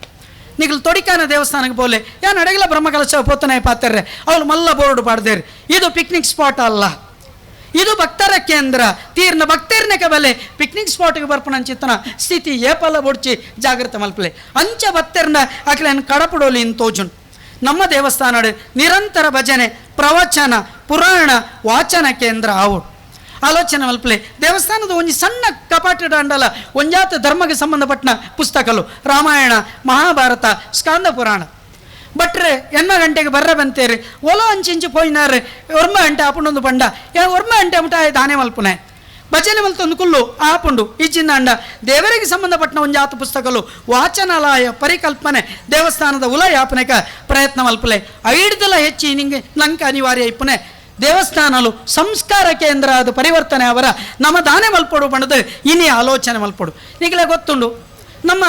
ನಿಗಲು ತೊಡಿಕಾನ ದೇವಸ್ಥಾನಕ್ಕೆ ಪೋಲೆ ಯಾನ್ ಅಡಗಲ ಬ್ರಹ್ಮಕಲಶ ಪೋತನೆ ಪಾತರ್ರೆ ಅವಳು ಮಲ್ಲ ಬೋರ್ಡ್ ಪಾಡ್ದೇರಿ. ಇದು ಪಿಕ್ನಿಕ್ ಸ್ಪಾಟ್ ಅಲ್ಲ, ಇದು ಭಕ್ತರ ಕೇಂದ್ರ. ತೀರ್ನ ಭಕ್ತರ್ನಕ ಬಲೆ ಪಿಕ್ನಿಕ್ ಸ್ಪಾಟ್ಗೆ ಬರ್ಪಣಂಚಿತ್ತನ ಸ್ಥಿತಿ ಏಪಲ್ಲ ಬೊಡ್ಚಿ ಜಾಗೃತ ಮಲ್ಪಲೆ ಅಂಚ ಭಕ್ತರ್ನ ಅಖಿಲನ್ ಕಡಪಡೋಲಿ ತೋಜುನ್. ನಮ್ಮ ದೇವಸ್ಥಾನ ನಿರಂತರ ಭಜನೆ, ಪ್ರವಚನ, ಪುರಾಣ ವಾಚನ ಕೇಂದ್ರ ಆವು. ಆಲೋಚನೆ ಮಲ್ಪಲೆ ದೇವಸ್ಥಾನದ ಒಂಜಿ ಸಣ್ಣ ಕಪಾಟ ಅಂಡಲ ಒಂಜಾತ ಧರ್ಮಕ್ಕೆ ಸಂಬಂಧಪಟ್ಟ ಪುಸ್ತಕಲು ರಾಮಾಯಣ, ಮಹಾಭಾರತ, ಸ್ಕಾಂದ ಪುರಾಣ. ಬಟ್ರೆ ಎನ್ನ ಗಂಟೆಗೆ ಬರ್ರ ಬಂತೇರಿ ಒಲೋ ಅಂಚಿಂಚು ಪೋಯಿನಾರೆ ಒರ್ಮ ಗಂಟೆ ಆಪುಂಡೊಂದು ಬಂಡ ಒರ್ಮ ಗಂಟೆ ಮುಟ ದಾನೆ ಮಲ್ಪುನೆ ಭಜನೆ ಮಲ್ತೊಂದು ಕುಲ್ಲು ಆಪುಂಡು ಇಜ್ಜಿಂದ ಅಂಡ ದೇವರಿಗೆ ಸಂಬಂಧಪಟ್ಟ ಒಂಜಾತ ಪುಸ್ತಕಲು ವಾಚನಾಲಯ ಪರಿಕಲ್ಪನೆ ದೇವಸ್ಥಾನದ ಉಲ ಯಾಪನೆಕ ಪ್ರಯತ್ನ ಮಲ್ಪಲೆ. ಐಡ್ದಲ ಹೆಚ್ಚಿ ನಿಂಗೆ ಲಂಕ ಅನಿವಾರ್ಯ ಇಪ್ಪನೆ ದೇವಸ್ಥಾನಲು ಸಂಸ್ಕಾರ ಕೇಂದ್ರ ಅದು ಪರಿವರ್ತನೆ ಅವರ ನಮ್ಮ ದಾನೆ ಮಲ್ಪಡು ಬಣ್ಣದ ಇನಿ ಆಲೋಚನೆ ಮಲ್ಪಡು. ಈಗಲೇ ಗೊತ್ತುಂಡು ನಮ್ಮ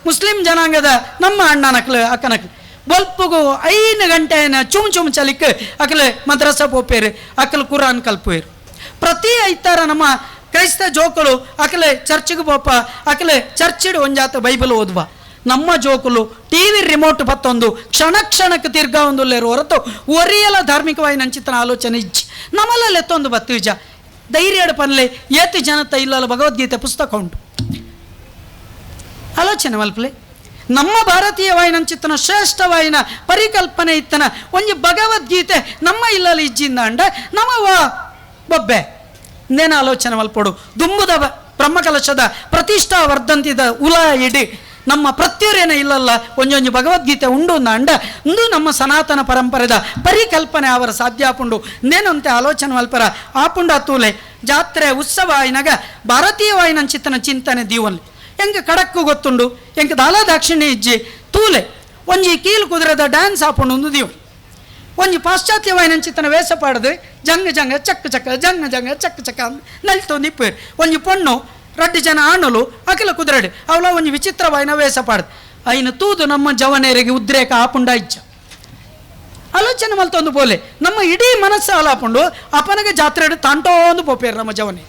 ಮುಸ್ಲಿಂ ಜನಾಂಗದ ನಮ್ಮ ಅಣ್ಣನಕ್ಲು ಅಕ್ಕನಕ್ಲು ಬೊಲ್ಪುಗು 5 ಗಂಟೆನ ಚುಮ್ ಚುಮ್ ಚಲಿಕ್ ಅಕಲೆ ಮದ್ರಸ ಪೋಪೇರು, ಅಕಲ್ ಕುರಾನ್ ಕಲ್ಪೇರು. ಪ್ರತಿ ಐತಾರ ನಮ್ಮ ಕ್ರೈಸ್ತ ಜೋಕುಲು ಅಕಲೆ ಚರ್ಚಿಗೆ ಪೋಪ, ಅಕಲೆ ಚರ್ಚಿಡು ಒಂಜಾತ ಬೈಬಲ್ ಓದುವ. ನಮ್ಮ ಜೋಕುಲು T V remote ಪತ್ತೊಂದು ಕ್ಷಣ ಕ್ಷಣಕ್ಕೆ ತಿರ್ಗಾ ಒಂದು ಹೊರತು ಒರಿಯಲ ಧಾರ್ಮಿಕವಾಗಿ ನಂಚಿತನ ಆಲೋಚನೆ ಇಜ್ಜಿ ನಮ್ಮಲ್ಲ ಎತ್ತೊಂದು ಬತ್ತೀಜ ಧೈರ್ಯಡು ಪನ್ಲೆ ಏತು ಜನತ ಇಲ್ಲಲ್ಲ ಭಗವದ್ಗೀತೆ ಪುಸ್ತಕ ಉಂಟು. ಆಲೋಚನೆ ಮಲ್ಪಲೆ ನಮ್ಮ ಭಾರತೀಯ ವಾಯಿನಂಚಿತ್ತನ ಶ್ರೇಷ್ಠವಾಯಿನ ಪರಿಕಲ್ಪನೆ ಇತ್ತನ ಒಂಜಿ ಭಗವದ್ಗೀತೆ ನಮ್ಮ ಇಲ್ಲಲ್ಲಿ ಇಜ್ಜಿಂದ ಅಂಡ ನಮ್ಮ ವಾ ಬೊಬ್ಬೆ ನೇನ ಆಲೋಚನೆ ಮಲ್ಪೊಡು. ದುಂಬುದ ಬ್ರಹ್ಮಕಲಶದ ಪ್ರತಿಷ್ಠಾ ವರ್ಧಂತಿದ ಉಲ ಇಡಿ ನಮ್ಮ ಪ್ರತ್ಯುರೇನ ಇಲ್ಲಲ್ಲ ಒಂಜೊಂಜಿ ಭಗವದ್ಗೀತೆ ಉಂಡು ಅಂಡ ಇಂದು ನಮ್ಮ ಸನಾತನ ಪರಂಪರೆದ ಪರಿಕಲ್ಪನೆ ಅವರ ಸಾಧ್ಯ ಆಪುಂಡು ನೇನಂತೆ ಆಲೋಚನೆ ಮಲ್ಪರ ಆಪುಂಡ ತೂಲೆ. ಜಾತ್ರೆ ಉತ್ಸವ ಆಯಿನಾಗ ಭಾರತೀಯ ವಾಯಿನಂಚಿತ್ತನ ಚಿಂತನೆ ದೀವಲ್ಲಿ ಎಂಗೆ ಕಡಕ್ಕು ಗೊತ್ತುಂಡು ಎಂಗೆ ದಾಲ ದಾಕ್ಷಿಣ್ಯ ಇಜ್ಜಿ ತೂಲೆ ಒಂಜಿ ಕೀಲು ಕುದುರೆದ ಡ್ಯಾನ್ಸ್ ಆಪುಂಡು ಒಂದು ದೀವು ಒಂಜಿ ಪಾಶ್ಚಾತ್ಯ ವಾಯಿನಂಚಿತ್ತನ ವೇಷ ಪಾಡದು ಜಂಗ ಜಂಗ ಚಕ್ಕ ಚಕ್ಕ ಜಂಗ ಜಂಗ ಚಕ್ಕ ಚಕ್ಕ ನಲ್ತೊಂದು ಇಪ್ಪೇರು. ಒಂಜಿ ಪೊಣ್ಣು ರಡ್ಡು ಜನ ಆಣಲು ಅಖಿಲ ಕುದುರೆಡು ಅವಳ ಒಂಜಿ ವಿಚಿತ್ರವಾಯಿನ ವೇಷ ಪಾಡದು ಐನು ತೂದು ನಮ್ಮ ಜವನೇರಿಗೆ ಉದ್ರೇಕ ಆಪುಂಡ ಇಜ್ಜ ಆಲೋಚನೆ ಮಲ್ತೊಂದು ಪೋಲೆ ನಮ್ಮ ಇಡೀ ಮನಸ್ಸು ಆಲಾಪುಂಡು ಅಪನಗೆ ಜಾತ್ರೆ ತಾಂಟೋ ಒಂದು ಪೋಪೇರು ನಮ್ಮ ಜವನೆ.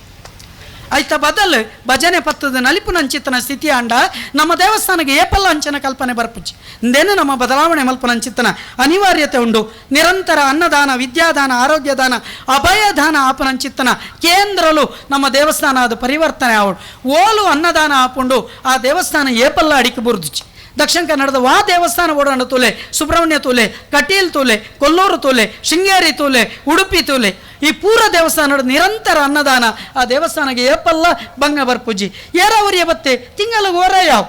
ಆಯ್ತ ಬದಲು ಭಜನೆ ಪತ್ತದ ನಲಿಪು ನಂಚಿತನ ಸ್ಥಿತಿ ಅಂಡ ನಮ್ಮ ದೇವಸ್ಥಾನಕ್ಕೆ ಏಪಲ್ಲ ಅಂಚನ ಕಲ್ಪನೆ ಬರ್ಪುಜಿ ಇಂದೇನು ನಮ್ಮ ಬದಲಾವಣೆ ಮಲ್ಪನಂಚಿತನ ಅನಿವಾರ್ಯತೆ ಉಂಡು. ನಿರಂತರ ಅನ್ನದಾನ, ವಿದ್ಯಾದಾನ, ಆರೋಗ್ಯದಾನ, ಅಭಯದಾನ ಆಪನಂಚಿತ್ತನ ಕೇಂದ್ರಲು ನಮ್ಮ ದೇವಸ್ಥಾನ ಅದು ಪರಿವರ್ತನೆ ಆವಡು. ಓಲು ಅನ್ನದಾನ ಆಪುಂಡು ಆ ದೇವಸ್ಥಾನ ಏಪಲ್ಲ ಅಡಿಕೆ ಬುರ್ದುಚಿ. ದಕ್ಷಿಣ ಕನ್ನಡದ ವಾ ದೇವಸ್ಥಾನ ಓಡಾಡ ತೂಲೆ, ಸುಬ್ರಹ್ಮಣ್ಯ ತೂಲೆ, ಕಟೀಲ್ ತೂಲೆ, ಕೊಲ್ಲೂರು ತೂಲೆ, ಶೃಂಗೇರಿ ತೂಲೆ, ಉಡುಪಿ ತೂಲೆ, ಈ ಪೂರ ದೇವಸ್ಥಾನದ ನಿರಂತರ ಅನ್ನದಾನ ಆ ದೇವಸ್ಥಾನಕ್ಕೆ ಏಪಲ್ಲ ಬಂಗ ಬರ್ಪುಜಿ. ಏರಾವರಿಯ ಬತ್ತೆ ತಿಂಗಳ ಓರ ಯಾವ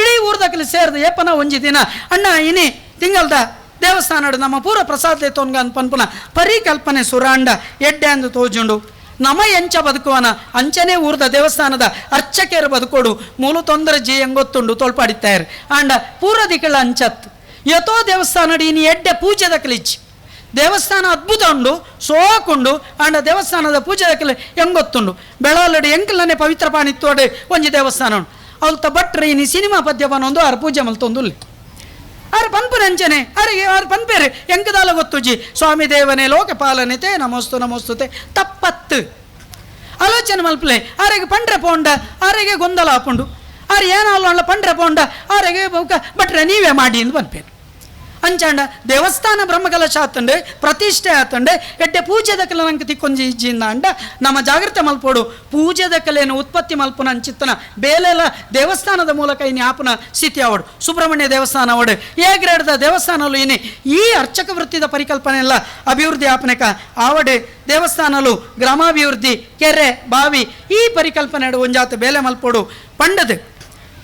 ಇಡೀ ಊರ್ದಕ್ಕಲ್ಲಿ ಸೇರಿದ ಏಪನ ಒಂಜಿ ದಿನ ಅಣ್ಣ ಇನಿ ತಿಂಗಳದ ದೇವಸ್ಥಾನ ನಮ್ಮ ಪೂರ ಪ್ರಸಾದ ತೋನ್ಗ ಪನ್ಪುನ ಪರಿಕಲ್ಪನೆ ಸುರಾಂಡ ಎಡ್ಡೆ ಅಂದು ತೋಜುಂಡು. ನಮ ಎಂಚ ಬದುಕುವನ ಅಂಚನೆ ಊರ್ದ ದೇವಸ್ಥಾನದ ಅರ್ಚಕೆಯರು ಬದುಕೋಡು ಮೂಲು ತೊಂದರೆ ಜಿ ಎಂಗೊತ್ತುಂಡು ತೋಳ್ಪಾಡಿತ್ತಾರೆ ಆಂಡ ಪೂರದಿಗಳ ಅಂಚತ್ತು ಯಥೋ ದೇವಸ್ಥಾನ ಇನಿ ಎಡ್ಡೆ ಪೂಜೆ ದಕ್ಕಲಿಚ್ಚಿ ದೇವಸ್ಥಾನ ಅದ್ಭುತ ಉಂಡು ಸೋಕುಂಡು ಆಂಡ ದೇವಸ್ಥಾನದ ಪೂಜೆ ದಕ್ಕಲೆ ಎಂಗೊತ್ತುಂಡು ಬೆಳವಲಡಿ ಎಂಕಲನೆ ಪವಿತ್ರ ಪಾಣಿತ್ತೋಡೆ ಒಂಜಿ ದೇವಸ್ಥಾನ ಉಂಡು ಅವಲ್ತ ಭಟ್ರೆ ಇನಿ ಸಿನಿಮಾ ಪದ್ಯ ಪನೊಂದು ಆರು ಪೂಜೆ ಮಲ್ತೊಂದುಲ್ಲೆ ಆರು ಪನ್ಪುನ ಅಂಚನೆ ಅರೆ ಆರು ಪನ್ಪೇರು ಎಂಕದಾಲ ಗೊತ್ತುಜಿ ಸ್ವಾಮಿ ದೇವನೇ ಲೋಕಪಾಲನೆ ತೇ ನಮಸ್ತು ನಮಸ್ತುತೆ ತಪ್ಪತ್ತು ಆಲೋಚನೆ ಮಲ್ಪಲೆ ಆರೆಗೆ ಪಂಡ್ರೆ ಪೋಂಡ ಆರೆಗೆ ಗೊಂದಲ ಆಪುಂಡು ಆರು ಏನಾಲ ಪಂಡ್ರೆ ಪೋಂಡ ಆರೆಗೆ ಭಟ್ರೆ ನೀವೇ ಮಾಡಿ ಎಂದು ಪನ್ಪೇರು. ಅಂಚಾಂಡ ದೇವಸ್ಥಾನ ಬ್ರಹ್ಮಕಲಶ ಆತಂಡೆ ಪ್ರತಿಷ್ಠೆ ಆತಂಡೆ ಎಡ್ಡೆ ಪೂಜೆದ ಕಲೆ ನಂಗೆ ತಿಕ್ಕೊಂಜಿ ಇಜ್ಜಿಂದ ಅಂಡ ನಮ್ಮ ಜಾಗೃತೆ ಮಲ್ಪೋಡು. ಪೂಜೆದ ಕಲೆಯನ್ನು ಉತ್ಪತ್ತಿ ಮಲ್ಪುನ ಅಂಚಿತ್ತನ ಬೇಲೆಲ ದೇವಸ್ಥಾನದ ಮೂಲಕ ಇನಿ ಆಪುನ ಸ್ಥಿತಿ ಅವಡು. ಸುಬ್ರಹ್ಮಣ್ಯ ದೇವಸ್ಥಾನ ಅವಡು ಎ ಗ್ರೇಡ್ದ ದೇವಸ್ಥಾನಲು ಇನಿ ಈ ಅರ್ಚಕ ವೃತ್ತಿದ ಪರಿಕಲ್ಪನೆ ಎಲ್ಲ ಅಭಿವೃದ್ಧಿ ಆಪನಕ ಆವಡೆ ದೇವಸ್ಥಾನಲು ಗ್ರಾಮಾಭಿವೃದ್ಧಿ ಕೆರೆ ಬಾವಿ ಈ ಪರಿಕಲ್ಪನೆ ಒಂಜಾತ ಬೇಲೆ ಮಲ್ಪೋಡು. ಪಂಡದು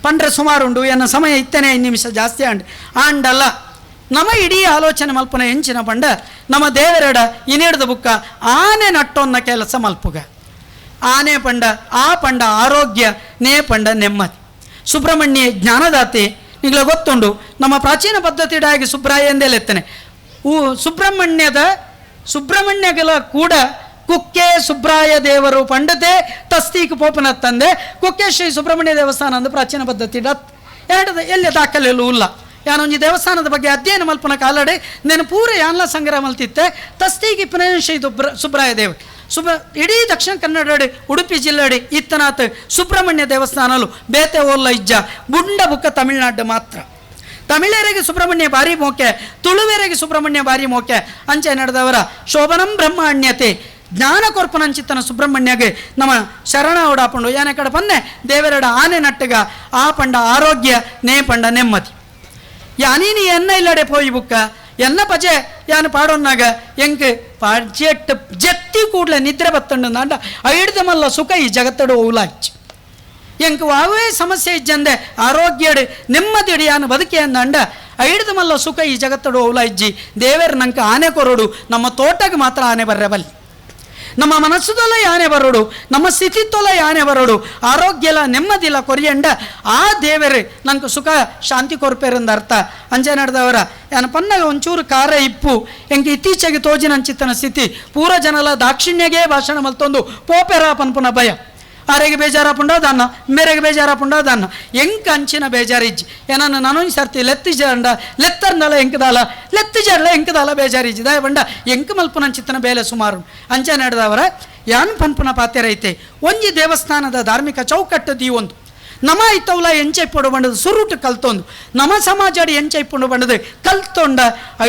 ಪಂಡ್ರೆ ಸುಮಾರುಂಡು ಎನ್ನ ಸಮಯ ಇತ್ತನೇ 5 ನಿಮಿಷ ಜಾಸ್ತಿ ಆಂಡ್ ಆಂಡಲ್ಲ ನಮ್ಮ ಇಡೀ ಆಲೋಚನೆ ಮಲ್ಪನ ಎಂಚಿನ ಪಂಡ ನಮ್ಮ ದೇವರೆಡ ಇನೇಡ್ದ ಬುಕ್ಕ ಆನೆ ನಟ್ಟೊನ್ನ ಕೆಲಸ ಮಲ್ಪುಗ. ಆನೆ ಪಂಡ ಆ ಪಂಡ ಆರೋಗ್ಯ, ನೇ ಪಂಡ ನೆಮ್ಮದಿ. ಸುಬ್ರಹ್ಮಣ್ಯ ಜ್ಞಾನದಾತೆ ನಿಗಳ ಗೊತ್ತುಂಡು ನಮ್ಮ ಪ್ರಾಚೀನ ಪದ್ಧತಿಡಾಗಿ ಸುಬ್ರಾಯ ಎಂದೇಲೆತ್ತನೆ ಸುಬ್ರಹ್ಮಣ್ಯದ ಸುಬ್ರಹ್ಮಣ್ಯಗಳ ಕೂಡ ಕುಕ್ಕೆ ಸುಬ್ರಾಯ ದೇವರು ಪಂಡತೆ ತಸ್ತೀಕ್ ಪೋಪನ ತಂದೆ ಕುಕ್ಕೆ ಶ್ರೀ ಸುಬ್ರಹ್ಮಣ್ಯ ದೇವಸ್ಥಾನ ಅಂದು ಪ್ರಾಚೀನ ಪದ್ಧತಿ ಎರಡು ಎಲ್ಲಿ ದಾಖಲೆಯಲ್ಲೂ ಇಲ್ಲ. ಯಾನೊಂಜಿ ದೇವಸ್ಥಾನದ ಬಗ್ಗೆ ಅಧ್ಯಯನ ಮಲ್ಪನ ಕಾಲಡೆ నేను ಪೂರ ಯಾನ್ಲ ಸಂಗ್ರಹ ಮಲ್ತಿತ್ತೆ. ತಸ್ತೀಗಿ ಪುನಃ ಇದು ಸುಬ್ರಾಯ ದೇವ ಇಡೀ ದಕ್ಷಿಣ ಕನ್ನಡ ಉಡುಪಿ ಜಿಲ್ಲೆಡಿ ಇತ್ತನಾಥ್ ಸುಬ್ರಹ್ಮಣ್ಯ ದೇವಸ್ಥಾನಲು ಬೇತೆ ಓಲ್ಲ ಇಜ್ಜ ಬುಂಡ ಬುಕ್ಕ ತಮಿಳ್ನಾಡು ಮಾತ್ರ. ತಮಿಳರಿಗೆ ಸುಬ್ರಹ್ಮಣ್ಯ ಭಾರಿ ಮೋಕೆ, ತುಳುವೆರೆಗೆ ಸುಬ್ರಹ್ಮಣ್ಯ ಭಾರಿ ಮೋಕೆ. ಅಂಚೆ ನಡೆದವರ ಶೋಭನಂ ಬ್ರಹ್ಮಾಣ್ಯತೆ ಜ್ಞಾನ ಕೊರ್ಪನಂಚಿತ್ತನ ಸುಬ್ರಹ್ಮಣ್ಯಗೆ ನಮ್ಮ ಶರಣ ಓಡಾಪಂಡು ಯಾನೆ ಕಡೆ ಪನ್ನೆ ದೇವರೆಡ ಆನೆ ನಟ್ಟಗ ಆ ಪಂಡ ಆರೋಗ್ಯ ನೇ ಪಂಡ ನೆಮ್ಮದಿ. ಯಾನೀನಿ ಎನ್ನ ಇಲ್ಲಡೆ ಪೋಯಿ ಬುಕ್ಕ ಎನ್ನ ಪಜೆ ಯಾನು ಪಾಡೊನ್ನಾಗ ಎಂಕ್ ಪಜೆಟ್ ಜತ್ತಿ ಕೂಡಲೇ ನಿದ್ರೆ ಬತ್ತಂಡು ನಾಂಡ ಐಡ್ದ ಮಲ್ಲ ಸುಖ ಈ ಜಗತ್ತಡು ಓಲಾಚ್. ಎಂಕ್ ವಾವೇ ಸಮಸ್ಯೆ ಇಜ್ಜಂದೆ ಆರೋಗ್ಯಡು ನೆಮ್ಮದಿಡು ಯಾನು ಬದುಕೆ ಅಂದಂಡ ಐಡ್ದ ಮಲ್ಲ ಸುಖ ಈ ಜಗತ್ತಡು ಓಲಾಯಿಜ್ಜಿ. ದೇವರು ನಂಗೆ ಆನೆ ಕೊರಡು, ನಮ್ಮ ತೋಟಕ್ಕೆ ಮಾತ್ರ ಆನೆ ಬರ್ರೆ ಬಲ್ಲಿ, ನಮ್ಮ ಮನಸ್ಸುದಲ್ಲ ಯಾನೆ ಬರೋಡು, ನಮ್ಮ ಸ್ಥಿತಿತ್ವಲ ಯಾನೆ ಬರೋಡು, ಆರೋಗ್ಯಲ ನೆಮ್ಮದಿಲ್ಲ ಕೊರಿಯಂಡ ಆ ದೇವರೇ ನಂಗೆ ಸುಖ ಶಾಂತಿ ಕೊರ್ಪೇರಂದ ಅರ್ಥ. ಅಂಚೆ ನಡೆದವರ ಯಾನ ಪನ್ನಾಗ ಒಂಚೂರು ಖಾರ ಇಪ್ಪು ಎಂಕೆ ಇತ್ತೀಚೆಗೆ ತೋಜಿನಂಚಿತ್ತನ ಸ್ಥಿತಿ ಪೂರ ಜನಲ ದಾಕ್ಷಿಣ್ಯಗೆ ಭಾಷಣ ಮಲ್ತೊಂದು ಪೋಪೆರ ಪನ್ಪುನ ಭಯ. ಆರೆಗೆ ಬೇಜಾರಾಪುಂಡ ದಾನ್ನ, ಮೇರೆಗೆ ಬೇಜಾರಾಪುಂಡ ದಾನ್ನ, ಎಂಕ ಅಂಚಿನ ಬೇಜಾರಿಜ್ಜಿ. ಏನನ್ನ ನಾನೊಂದು ಸರ್ತಿ ಲೆತ್ತಿ ಜಂಡ ಲೆತ್ತರ್ನಲ ಎಂಕದಾಲ ಲೆತ್ತಿ ಜಡ್ಲ ಎಂಕದಾಲ ಬೇಜಾರಿಜ್ಜಿ ದಾಯ ಬಂಡ ಎಂಕ ಮಲ್ಪುನಂಚಿತ್ತನ ಬೇಲೆ ಸುಮಾರು. ಅಂಚೆ ನಡೆದವರ ಯಾನ್ ಪನ್ಪುನ ಪಾತೆರೈತೆ ಒಂಜಿ ದೇವಸ್ಥಾನದ ಧಾರ್ಮಿಕ ಚೌಕಟ್ಟು ದೀವೊಂದು ನಮ ಇತ್ತವಲ ಎಂಚೈಪೊಡು ಬಂಡದು ಸುರುಟು ಕಲ್ತೊಂದು ನಮ ಸಮಾಜಡಿ ಎಂಚೈಪೊಡು ಬಂಡದು ಕಲ್ತೊಂಡ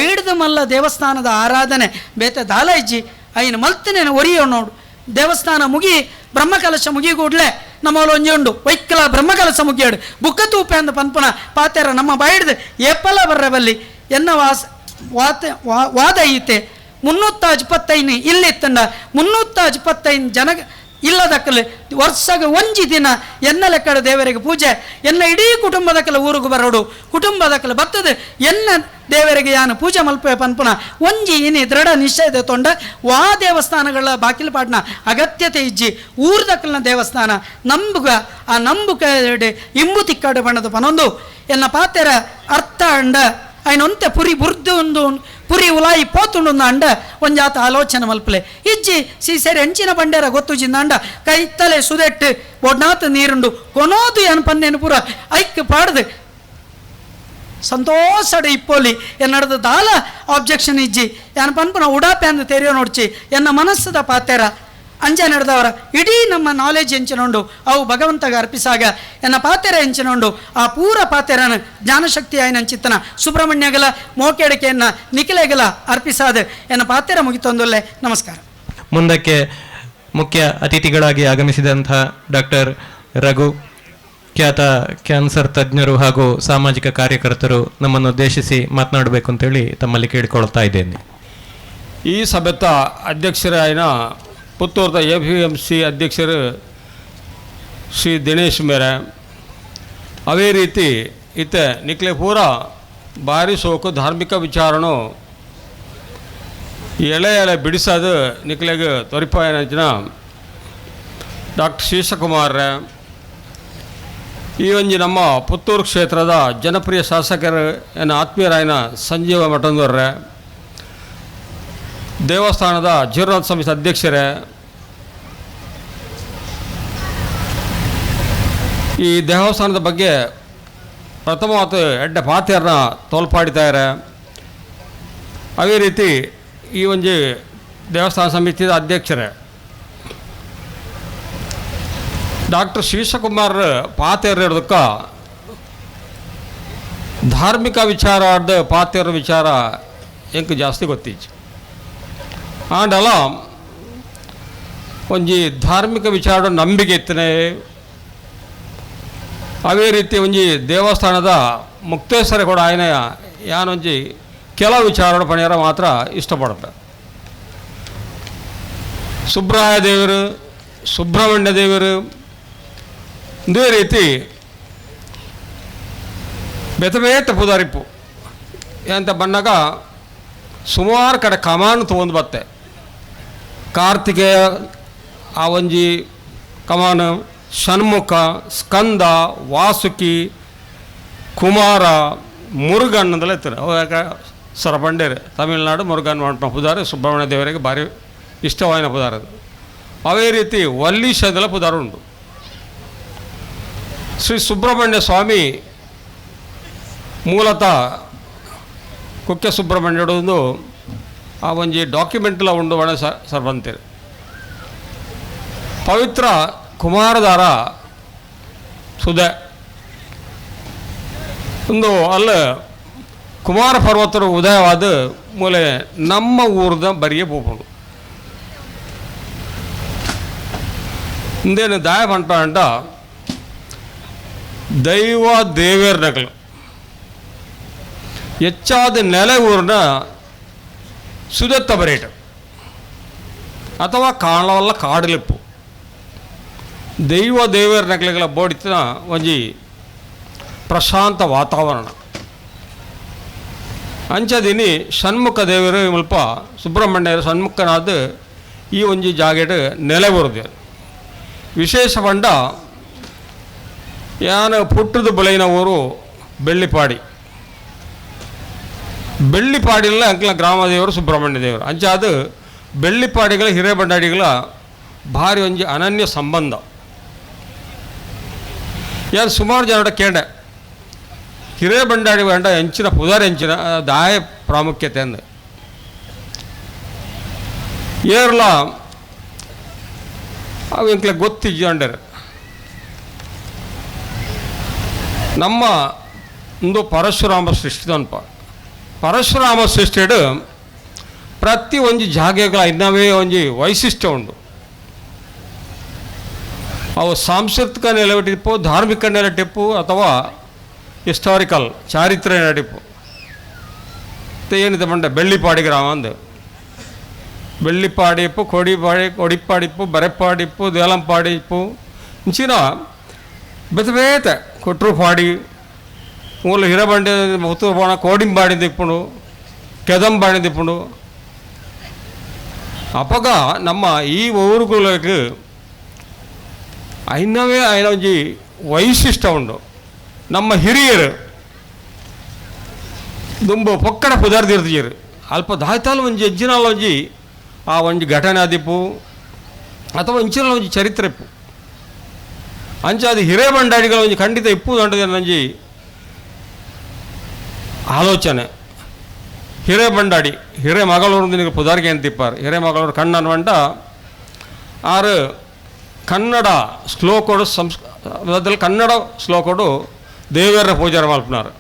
ಐಡ್ದು ಮಲ್ಲ ದೇವಸ್ಥಾನದ ಆರಾಧನೆ ಬೇತೆ ದಾಲ ಇಜ್ಜಿ ಐನು ಮಲ್ತನೇನು ಒರಿಯೋ ನೋಡು. ದೇವಸ್ಥಾನ ಮುಗಿ ಬ್ರಹ್ಮಕಲಶ ಮುಗಿಗೂಡ್ಲೆ ನಮ್ಮಲ್ಲಿ ಒಂಜಿ ಉಂಡು ವೈಕ್ಕಲ ಬ್ರಹ್ಮಕಲಶ ಮುಗಿಯಾಡು ಬುಕ್ಕ ತೂಪೆ ಅಂದ ಪನ್ಪುನ ಪಾತೆರ ನಮ್ಮ ಬಾಯಿಡ್ದು ಏಪಲ ಬರ್ರಬಲ್ಲಿ ಎನ್ನ ವಾಸ ವಾತ ವಾದ ಐತೆ. 325 ಇಲ್ಲಿತ್ತಂಡ 325 ಜನ ಇಲ್ಲದಕ್ಕಲು ವರ್ಷಗ ಒಂಜಿ ದಿನ ಎನ್ನ ಲೆಕ್ಕಡ ದೇವರಿಗೆ ಪೂಜೆ, ಎನ್ನ ಇಡೀ ಕುಟುಂಬದಕ್ಕಲ ಊರಿಗೆ ಬರೋಡು, ಕುಟುಂಬದಕ್ಕಲ ಬರ್ತದೆ ಎನ್ನ ದೇವರಿಗೆ ಯಾನು ಪೂಜೆ ಮಲ್ಪೆ ಪನ್ಪುನ ಒಂಜಿ ಇನಿ ದೃಢ ನಿಶ್ಚಯದ ತೊಂಡ ವಾ ದೇವಸ್ಥಾನಗಳ ಬಾಕಿಲು ಪಾಡ್ನ ಅಗತ್ಯತೆ ಇಜ್ಜಿ. ಊರ್ದಕ್ಕಲ್ನ ದೇವಸ್ಥಾನ ನಂಬುಗ ಆ ನಂಬುಕ ಇಂಬು ತಿಕ್ಕಾಡು ಬಣ್ಣದ ಪನೊಂದು ಎನ್ನ ಪಾತೆರ ಅರ್ಥ ಅಂಡ ಐನೊಂತೆ ಪುರಿ ಬುರ್ದು ಒಂದು ಪುರಿ ಉಲಾಯಿ ಪೋತುಂಡು ಅಂಡ ಒಂಜಾತ ಆಲೋಚನೆ ಮಲ್ಪಲೆ ಇಜ್ಜಿ ಸೀಸೆರೆ ಎಂಚಿನ ಬಂಡೇರ ಗೊತ್ತುಜಿಂದ ಅಂಡ ಕೈತಲೆ ಸುದೆಟ್ಟು ಒಡ್ನಾತ ನೀರುಂಡು ಕೊನೋದು ಏನು ಪನ್ನೇನು ಪೂರ ಐಕ್ ಪಾಡ್ದು ಸಂತೋಷಡ ಇಪ್ಪೋಲಿ ಎನ್ನಡದ ದಾಲ ಆಬ್ಜೆಕ್ಷನ್ ಇಜ್ಜಿ ಯಾನ್ ಪನ್ಪುನ ಉಡಾಪೆ ಅಂದು ತೆರೆಯೋ ನೋಡ್ಚಿ ಎನ್ನ ಮನಸ್ಸದ ಪಾತೆರ ಅಂಜ ನಡೆದವರ ಇಡೀ ನಮ್ಮ ನಾಲೆಜ್ ಎಂಚಿನೊಂಡು ಅವು ಭಗವಂತಗೆ ಅರ್ಪಿಸಾಗ ಎನ್ನ ಪಾತೆರ ಎಂಚಿನೊಂಡು ಆ ಪೂರ ಪಾತೆರನ ಜ್ಞಾನಶಕ್ತಿ ಆಯ್ನಂಚಿತ್ತನ ಸುಬ್ರಹ್ಮಣ್ಯಗಲ ಮೋಕೆಡಕೆಯನ್ನ ನಿಖಿಲೆಗಲ ಅರ್ಪಿಸಾದ ಎನ್ನ ಪಾತೆರ ಮುಗಿತೊಂದುಲ್ಲೆ. ನಮಸ್ಕಾರ. ಮುಂದಕ್ಕೆ ಮುಖ್ಯ ಅತಿಥಿಗಳಾಗಿ ಆಗಮಿಸಿದಂಥ ಡಾಕ್ಟರ್ ರಘು, ಖ್ಯಾತ ಕ್ಯಾನ್ಸರ್ ತಜ್ಞರು ಹಾಗೂ ಸಾಮಾಜಿಕ ಕಾರ್ಯಕರ್ತರು, ನಮ್ಮನ್ನು ಉದ್ದೇಶಿಸಿ ಮಾತನಾಡಬೇಕು ಅಂತೇಳಿ ತಮ್ಮಲ್ಲಿ ಕೇಳಿಕೊಳ್ತಾ ಇದ್ದೇನೆ. ಈ ಸಭೆತ ಅಧ್ಯಕ್ಷರಾಯಿನ ಪುತ್ತೂರ್ದ A P M C ಅಧ್ಯಕ್ಷರು ಶ್ರೀ ದಿನೇಶ್ ಮೇರೆ, ಅದೇ ರೀತಿ ಇತ್ತೆ ನಿಕ್ಲೆ ಪೂರ ಭಾರಿ ಸೋಕು ಧಾರ್ಮಿಕ ವಿಚಾರನು ಎಳೆ ಎಳೆ ಬಿಡಿಸೋದು ನಿಕ್ಲೆಗ್ ತೊರಿಪಾಯನಂಚಿನ ಡಾಕ್ಟರ್ ಶೀಶಕುಮಾರ್, ಈ ಒಂಜಿ ನಮ್ಮ ಪುತ್ತೂರು ಕ್ಷೇತ್ರದ ಜನಪ್ರಿಯ ಶಾಸಕರು ಎನ್ನ ಆತ್ಮೀಯರಾಯನ ಸಂಜೀವ ಮಠಂದವ್ರೆ, ದೇವಸ್ಥಾನದ ಜೀರ್ಣೋದ್ಧಾರ ಸಮಿತಿ ಅಧ್ಯಕ್ಷರೇ, ಈ ದೇವಸ್ಥಾನದ ಬಗ್ಗೆ ಪ್ರಥಮವಾದ ಎಡ್ಡ ಪಾತೆಯರನ್ನ ತೋಲ್ಪಾಡಿದ್ದಾರೆ. ಅದೇ ರೀತಿ ಈ ಒಂಜಿ ದೇವಸ್ಥಾನ ಸಮಿತಿಯ ಅಧ್ಯಕ್ಷರೇ ಡಾಕ್ಟರ್ ಶಿವಕುಮಾರ್ ಪಾತೆಯರ್ ಹಿಡ್ದಕ್ಕ ಧಾರ್ಮಿಕ ವಿಚಾರ ಪಾತೆಯರ ವಿಚಾರ ಎಂಕ್ ಜಾಸ್ತಿ ಗೊತ್ತಿಜ್ಜಿ. ಆಂಡಲ ಒಂಜಿ ಧಾರ್ಮಿಕ ವಿಚಾರ ನಂಬಿಕೆ ಇತ್ತನೆ. ಅದೇ ರೀತಿ ಒಂಜಿ ದೇವಸ್ಥಾನದ ಮುಕ್ತೇಶ್ವರ ಕೂಡ ಆಯ್ನ ಯಾನೊಂಜಿ ಕೆಲವು ವಿಚಾರ ಪಣಿಯರ ಮಾತ್ರ ಇಷ್ಟಪಡುತ್ತೆ. ಸುಬ್ರಾಯ ದೇವರು, ಸುಬ್ರಹ್ಮಣ್ಯ ದೇವರು, ಇದೇ ರೀತಿ ಬೆತಬೇತ ಪುದಾರಿಪ್ಪು ಅಂತ ಬಂದಾಗ ಸುಮಾರು ಕಡೆ ಕಮಾನು ತೊಗೊಂಡು ಬತ್ತೆ. ಕಾರ್ತಿಕೇಯ ಆ ಒಂಜಿ ಕಮಾನು, ಷಣ್ಮುಖ, ಸ್ಕಂದ, ವಾಸುಕಿ, ಕುಮಾರ, ಮುರುಗನ್ ಅಂದಲೇ ಇರ್ತಾರೆ. ಅವಾಗ ಸರಪಂಡೇರು ತಮಿಳ್ನಾಡು ಮುರುಗನ್ ಮಾಡ್ಪ ಪುದಾರು ಸುಬ್ರಹ್ಮಣ್ಯ ದೇವರಿಗೆ ಭಾರಿ ಇಷ್ಟವಾಯಿನ ಪುದಾರ ಅದು. ಅದೇ ರೀತಿ ವಲ್ಲೀಶ್ ಅಂದಲ ಪುದಾರು ಉಂಟು. ಶ್ರೀ ಸುಬ್ರಹ್ಮಣ್ಯ ಸ್ವಾಮಿ ಮೂಲತಃ ಕುಕ್ಕೆ ಸುಬ್ರಹ್ಮಣ್ಯಡೊಂದು ಆ ಒಂಜಿ ಡಾಕ್ಯುಮೆಂಟ್ಲ ಉಂಡು ಒಣ ಸರ್ವಂತೇರು. ಪವಿತ್ರ ಕುಮಾರಧಾರ ಸುದೆ ಒಂದು ಅಲ್ಲ ಕುಮಾರ ಪರ್ವತರ ಉದಯವಾದ ಮೂಲೆ ನಮ್ಮ ಊರದ ಬರಿಯೇ ಪೋಪುಂಡು. ಇಂದೇನು ದಾಯ ಪಂಟ ಅಂಟ ದೈವ ದೇವೇರ್ ನಕಲು ಹೆಚ್ಚಾದ ನೆಲೆ ಊರಿನ ಸುದತ್ತ ಬರೇಟ್ ಅಥವಾ ಕಾಣವಲ್ಲ ಕಾಡಲಿಪ್ಪು ದೈವ ದೇವೇರ್ ನಕಲಿಗಳ ಬೋಡಿತಿನ ಒಂಜಿ ಪ್ರಶಾಂತ ವಾತಾವರಣ. ಅಂಚದಿನಿ ಷಣ್ಮುಖ ದೇವರು ಮುಲ್ಪ ಸುಬ್ರಹ್ಮಣ್ಯರು ಷಣ್ಮುಖನಾದ ಈ ಒಂಜಿ ಜಾಗೆಟ್ ನೆಲೆ ಬರುದೇರು. ವಿಶೇಷ ಪಂಡ ಯಾನ ಪುಟ್ಟದ ಬುಲೈನ ಊರು ಬೆಳ್ಳಿಪಾಡಿ. ಬೆಳ್ಳಿಪಾಡಿಲ್ಲ ಅಂಕಲ ಗ್ರಾಮದೇವರು ಸುಬ್ರಹ್ಮಣ್ಯ ದೇವರು. ಅಂಚಾದ ಬೆಳ್ಳಿಪಾಡಿಗಳ ಹಿರೇಬಂಡಾಡಿಗಳ ಭಾರಿ ಒಂಜಿ ಅನನ್ಯ ಸಂಬಂಧ. ಯಾರು ಸುಮಾರು ಜನರ ಕೇಂಡೆ ಹಿರೇಬಂಡಾಡಿ ಬಂಡ ಎಂಚಿನ ಪುದಾರ್ ಎಂಚಿನ ದಾಯ ಪ್ರಾಮುಖ್ಯತೆ ಅಂದ ಏರ್ಲ ಅವು ಎಂಕ್ಲೆ ಗೊತ್ತಿಜ್ಜಂಡರ್. ನಮ್ಮ ಒಂದು ಪರಶುರಾಮ ಸೃಷ್ಟಿದನ್ಪ ಪರಶುರಾಮ ಸೃಷ್ಟಿಡು ಪ್ರತಿ ಒಂಜಿ ಜಾಗೆಗಳ ಇನ್ನವೇ ಒಂಜಿ ವೈಶಿಷ್ಟ್ಯ ಉಂಡು. ಅವು ಸಾಂಸ್ಕೃತಿಕ ನೆಲೆಟಿಪ್ಪು, ಧಾರ್ಮಿಕ ನೆಲೆಟಿಪ್ಪು ಅಥವಾ ಹಿಸ್ಟಾರಿಕಲ್ ಚಾರಿತ್ರ್ಯ ನೆಲೆಟಿಪ್ಪು. ಏನಿದೆ ಬಂಡ ಬೆಳ್ಳಿಪಾಡಿ ಗ್ರಾಮ ಅಂದು ಬೆಳ್ಳಿಪಾಡಿಪ್ಪು, ಕೊಡಿಪಾಡಿ ಕೊಡಿಪಾಡಿಪ್ಪು, ಬರೆಪಾಡಿಪ್ಪು, ದೇಲಂಪಾಡಿಪ್ಪು ಇಂಚಿನ ಬೇತೆ ಬೇತೆ ಕೊಟ್ರುಪಾಡಿ ಮೂಲ ಹಿರಬಂಡೆ ಪುತ್ತೂರು ಕೋಡಿಂಬಾಡಿ ದಿಪ್ಪುಂಡು, ಕೆದಂಬಾಡಿ ದಿಪ್ಪುಂಡು. ಅಪಗ ನಮ್ಮ ಈ ಊರುಗಳಿಗೆ ಐನವೇ ಐನ ಒಂಜಿ ವೈಶಿಷ್ಟ್ಯ ಉಂಡು. ನಮ್ಮ ಹಿರಿಯರು ದುಂಬು ಪೊಕ್ಕಡ ಪುದಾರ್ದಿರ್ತಿಯರು ಅಲ್ಪ ದಾಯ್ತಾಲ ಒಂಜಿ ಎಜ್ಜಿನಾಲ ಒಂಜಿ ಆ ಒಂಜಿ ಘಟನೆ ಆದಿಪ್ಪು ಅಥವಾ ಇಂಚಿನ ಒಂಜಿ ಚರಿತ್ರೆ ಇಪ್ಪು. ಅಂಚ ಅದು ಹಿರೇಬಂಡಾಡಿಗಳ ಒಂಜಿ ಖಂಡಿತ ಇಪ್ಪು ಒಂಜಿ ಆಲೋಚನೆ. ಹಿರೇಬಂಡಾಡಿ ಹಿರೇಮಗಳೂರು ಪುದಾರ್ಗೆ ಅಂತಿಪ್ಪಾರು. ಹಿರೇಮಗಳೂರು ಕಣ್ಣನ್ ವಂಟ ಆರು ಕನ್ನಡ ಶ್ಲೋಕೋಡು ಅದ್ರಲ್ಲಿ ಕನ್ನಡ ಶ್ಲೋಕೋಡು ದೇವರ ಪೂಜಾರ ಮಲ್ಪನಾರು.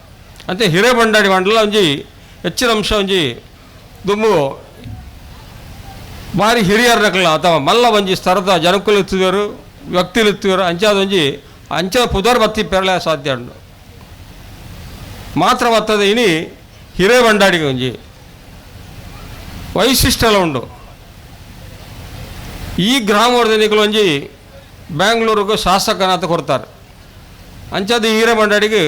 ಅಂತೆ ಹಿರೇಬಂಡಾಡಿ ಮಂಡಲ ಒಂಜಿ ಹೆಚ್ಚಿನ ಅಂಶ ಒಂಜಿ ದುಂಬು ಭಾರಿ ಹಿರಿಯರ್ನಕಲ ಅಥವಾ ಮಲ್ಲ ಒಂಜಿ ಸ್ಥರದ ಜನಕುಲು ಇತ್ತಿದರು ವ್ಯಕ್ತಿಲು ಇತ್ತಿದರು ಅಂಚಾದ ಒಂಜಿ ಅಂಚ ಪುದರ್ ಬತ್ತಿ ಪೆರಳೆ ಸಾಧ್ಯ ಉಂಡು. ಮಾತ್ರ ಬರ್ತದೆ ಇನಿ ಹಿರೇಬಂಡಾಡಿಗೆ ಒಂಜಿ ವೈಶಿಷ್ಟ್ಯಲ ಉಂಡು. ಈ ಗ್ರಾಮದ ಒಂಜಿ ಬ್ಯಾಂಗ್ಳೂರಿಗೆ ಶಾಸಕನಾಥ ಕೊಡ್ತಾರೆ. ಅಂಚಾದ ಹಿರೇಬಂಡಾಡಿಗೆ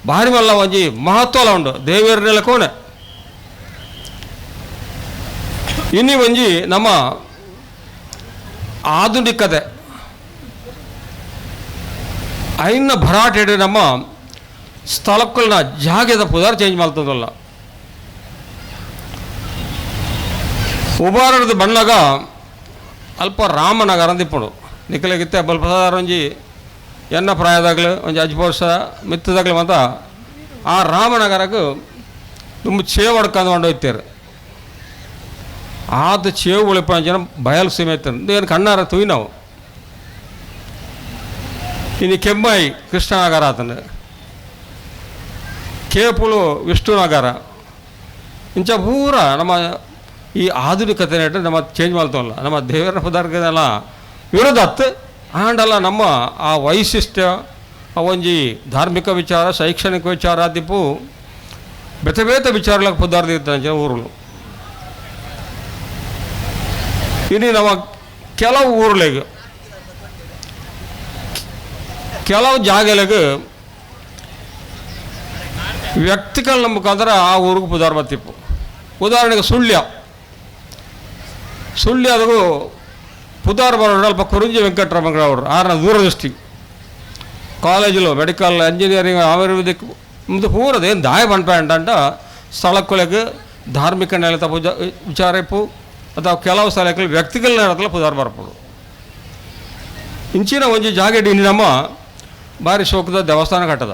ಭಾರಿ ಮಲ್ಲ ಒಂಜಿ ಮಹತ್ವಲ ಉಂಡು ದೇವಿಯರ ನೆಲಕೋಣೆ. ಇನ್ನಿ ಒಂಜಿ ನಮ್ಮ ಆಧುನಿಕತೆ ಐನ ಭರಾಟೆ ನಮ್ಮ ಸ್ಥಳಕ್ಕಲ್ನ ಜಾಗೆದ ಪುದಾರ್ ಚೇಂಜ್ ಮಾಡ್ತದಲ್ಲ. ಉಬಾರದ ಬಣ್ಣಗ ಅಲ್ಪ ರಾಮನಗರ ಅಂದಿಪ್ಪುಂಡು. ನಿಕ್ಕಲಿಗಿತ್ತೆ ಬಲ್ಪ ಸಾಧಾರಣ ಒಂಜಿ ಎನ್ನ ಪ್ರಾಯದಾಗಲು ಒಂಜಿ ಅಜ್ಜ ವರ್ಷ ಮಿತ್ತದಾಗಲು ಮಾತ ಆ ರಾಮನಗರಕ್ಕೆ ತುಂಬ ಚೇವು ಹೊಡ್ಕೊಂಡು ಹೋಗ್ತಾರೆ. ಆತ ಚೇವು ಉಳಿಪ ಜನ ಬಯಲು ಸೀಮೆ ಏನು ಕಣ್ಣಾರ ತುಯಿ ನಾವು. ಇನ್ನು ಕೆಮ್ಮಾಯಿ ಕೃಷ್ಣನಗರ ಆತನ, ಕೇಪುಲು ವಿಷ್ಣುನಗರ, ಇಂಚ ಪೂರ ನಮ್ಮ ಈ ಆಧುನಿಕತೆ ನಮ್ಮ ಚೇಂಜ್ ಮಾಡ್ತವಲ್ಲ ನಮ್ಮ ದೇವರ ಪದಾರ್ಥದೆಲ್ಲ ವಿರೋಧ ಅತ್ತು ಆಂಡಲ್ಲ ನಮ್ಮ ಆ ವೈಶಿಷ್ಟ್ಯ ಆ ಒಂಜಿ ಧಾರ್ಮಿಕ ವಿಚಾರ ಶೈಕ್ಷಣಿಕ ವಿಚಾರ ದಿಪ್ಪು ಬೇತೆ ಬೇತೆ ವಿಚಾರలకు ಪದಾರ್ಥ ಇರ್ತಾನೆ ಊರುಗಳು. ಇನ್ನು ನಮ್ಮ ಕೆಲವು ಊರುಗಳಿಗೆ ಕೆಲವು ಜಾಗಗಳಿಗೆ ವ್ಯಕ್ತಿಗಳ ಮುಖಾಂತರ ಆ ಊರಿಗೆ ಪುದಾರ್ ಬತ್ತಿಪ್ಪು. ಉದಾಹರಣೆಗೆ ಸುಳ್ಯ, ಸುಳ್ಯದಗೂ ಪುದಾರ್ ಬರೋಣ ಅಲ್ಪ ಕುರುಂಜಿ ವೆಂಕಟರಮಣರವರು ಆರನ ದೂರದೃಷ್ಟಿ ಕಾಲೇಜುಲು ಮೆಡಿಕಲ್ ಇಂಜಿನಿಯರಿಂಗ್ ಆಯುರ್ವೇದಿಕ್ ಮುಂದೆ ಪೂರದು ಏನು ದಾಯ ಪನ್ಪೆ ಅಂಟ ಸ್ಥಳಕ್ಕೊಳಗೆ ಧಾರ್ಮಿಕ ನೆಲೆತ ಪೂಜಾ ವಿಚಾರ ಇಪ್ಪು ಅಥವಾ ಕೆಲವು ಸ್ಥಳಕ್ಕೆ ವ್ಯಕ್ತಿಗಳ ನೆಲತಲ ಪುದಾರ್ ಬರ್ಪುಡು. ಇಂಚಿನ ಒಂಜಿ ಜಾಗೆಡ್ ಇನಿ ನಮ್ಮ ಭಾರಿ ಶೋಕದ ದೇವಸ್ಥಾನ ಕಟ್ಟದ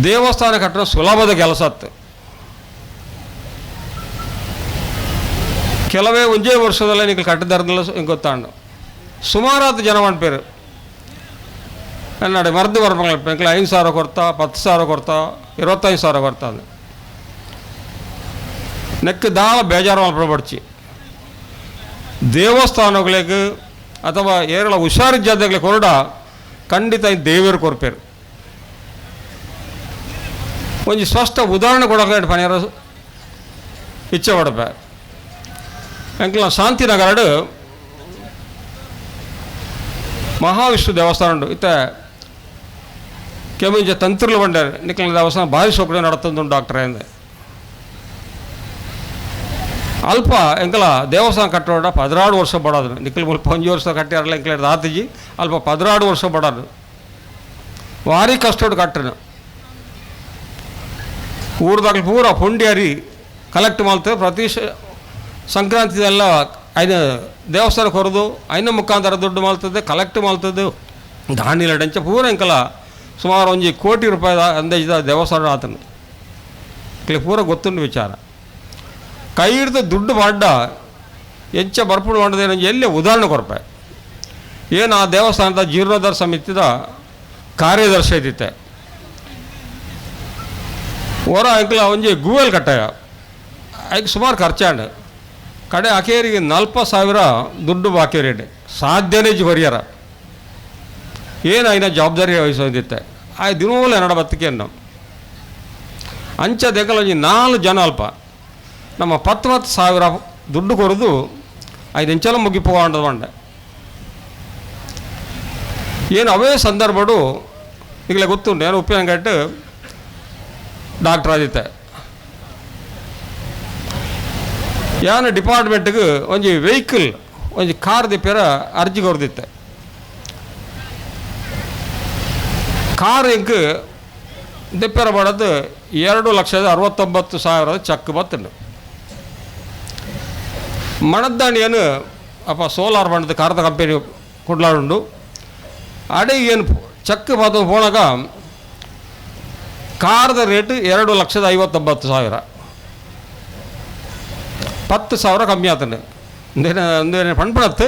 ದೇವಸ್ಥಾನ ಕಟ್ಟಡ ಸುಲಭದ ಕೆಲಸ ಅತ್ತು. ಕೆಲವೇ ಒಂದೇ ವರ್ಷದಲ್ಲೇ ನೀವು ಕಟ್ಟಿದಾರದಲ್ಲ ಗೊತ್ತಾಂಡು ಸುಮಾರಾದ ಜನ ಮಾಡ್ಪೇರು ಕನ್ನಡ ಮರದು ಬರ್ಬಂಗ್ಲ 5,000 ಕೊಡ್ತಾ, 10,000 ಕೊಡ್ತಾ, 25,000 ಕೊಡ್ತಾ ಅಂದೆ. ನೆಕ್ ದಾಳ ಬೇಜಾರು ಮಲ್ಪಡ್ಚಿ ದೇವಸ್ಥಾನಗಳಿಗೆ ಅಥವಾ ಏರಳ ಹುಷಾರಿದ್ದಾಗಲೇ ಕೊರಡ ಖಂಡಿತ ದೇವರು ಕೊರ್ಪೇರು. ಒಂಜಿ ಸ್ಪಷ್ಟ ಉದಾಹರಣೆ ಕೊಡಕ್ಕೆ ಪನಿಯಾರ ಇಚ್ಛೆ ಪಡಪೆ. ಎಂಕ್ಲ ಶಾಂತಿನಗರಡು ಮಹಾವಿಷ್ಣು ದೇವಸ್ಥಾನ ಉಂಡು. ಇತ್ತ ಕೆಮಿಂಚ ತಂತ್ರುಲು ಬಂಡಾರೆ ನಿಕ್ಲ ದೇವಸ್ಥಾನ ಭಾರಿ ಸೌಕರ್ಯ ನಡತಂದು ಡಾಕ್ಟರ್ ಎಂದೆ. ಅಲ್ಪ ಎಂಕಲ ದೇವಸ್ಥಾನ ಕಟ್ಟೋಡ 16 ವರ್ಷ ಬಡೋದು ನಿಕ್ಲ ಮುಲ್ಪ 1 ವರ್ಷ ಕಟ್ಟಿರಲ್ಲ ಎಂಕಲ ಆತಿಜಿ ಅಲ್ಪ 16 ವರ್ಷ ಬಡೋದು ಭಾರಿ ಕಷ್ಟೋಡು ಕಟ್ಟನು. ಊರ್ದಾಗ ಪೂರ ಪುಂಡಿ ಹರಿ ಕಲೆಕ್ಟ್ ಮಾಡ್ತೇವೆ ಪ್ರತಿ ಸಂಕ್ರಾಂತಿದೆಲ್ಲ ಐನ ದೇವಸ್ಥಾನ ಕೊರದು ಐನ ಮುಖಾಂತರ ದುಡ್ಡು ಮಾಡ್ತದೆ ಕಲೆಕ್ಟ್ ಮಾಡ್ತದೆ ಧಾನ್ಯ ಲಡಂಚ ಪೂರ ಎಂಕಲ ಸುಮಾರು 1 ಕೋಟಿ ರೂಪಾಯಿ ಅಂದಾಜಿದ ದೇವಸ್ಥಾನ ಆತನು. ಪೂರ ಗೊತ್ತುಂಡು ವಿಚಾರ. ಕೈ ಹಿಡಿದು ದುಡ್ಡು ಮಾಡ್ಡ ಎಂಚ ಬರ್ಪುಡು ಮಾಡದೇನು ಎಲ್ಲೇ ಉದಾಹರಣೆ ಕೊರಪೆ. ಏನು ಆ ದೇವಸ್ಥಾನದ ಜೀರ್ಣೋದ್ಧಾರ ಸಮಿತಿದ ಕಾರ್ಯದರ್ಶಿ ಇದ್ದಿತ್ತೆ ಹೊರ ಎಂಕಲ ಒಂಜಿ ಗೂವೆಲ್ ಕಟ್ಟಾಯ ಐಕ್ ಸುಮಾರು ಖರ್ಚಾಂಡು ಕಡೆ ಅಕೇರಿಗೆ 40,000 ದುಡ್ಡು ಬಾಕಿ ರೇಟ್ ಸಾಧ್ಯನೇ ಪರಿಹಾರ ಏನು ಐನ ಜವಾಬ್ದಾರಿ ವಹಿಸೋದಿತ್ತೆ ಆ ದಿನವೂ ಎನ್ನಡ ಬತ್ತಿಕೆಯನ್ನು ಅಂಚ ದೆಕಲ ಒಂಜಿ 4 ಜನ ಅಲ್ಪ ನಮ್ಮ 10,000 ದುಡ್ಡು ಕೊರದು 5 ಇಂಚಲ ಮುಗಿಪೋಂಡದ ಬಂಡೆ. ಏನು ಅವೇ ಸಂದರ್ಭಡು ಈಗಲೇ ಗೊತ್ತುಂಟು ಏನು ಉಪ್ಪಿನಂಗಟ್ಟು ಡಾಕ್ಟರ್ ಆದಿತ್ತೆ ಯಾನ ಡಿಪಾರ್ಟ್ಮೆಂಟ್ಗೆ ಒಂಜಿ ವೆಹಿಕಲ್ ಒಂಜಿ ಕಾರ್ ದಿಪ್ಪೇರ ಅರ್ಜಿ ಕೊರ್ದಿತ್ತೆ. ಕಾರ್ ಎಂಕ್ ದಿಪ್ಪೇರ ಮಾಡೋದು 2,69,000 ಚೆಕ್ ಬತ್ತಂಡು. ಮಣದ್ದಾಣಿ ಏನು ಅಪ್ಪ ಸೋಲಾರ್ ಬಣ್ಣದ ಕಾರದ ಕಂಪೆನಿ ಕುಡ್ಲಾಡುಂಡು ಅಡಿಗೆ ಏನು ಚೆಕ್ ಬಾದ ಪೋಣಾಗ ಕಾರದ ರೇಟ್ 2,59,000 10,000 ಕಮ್ಮಿ ಆತಂಡು. ಪಣ್ಪಣತ್ತು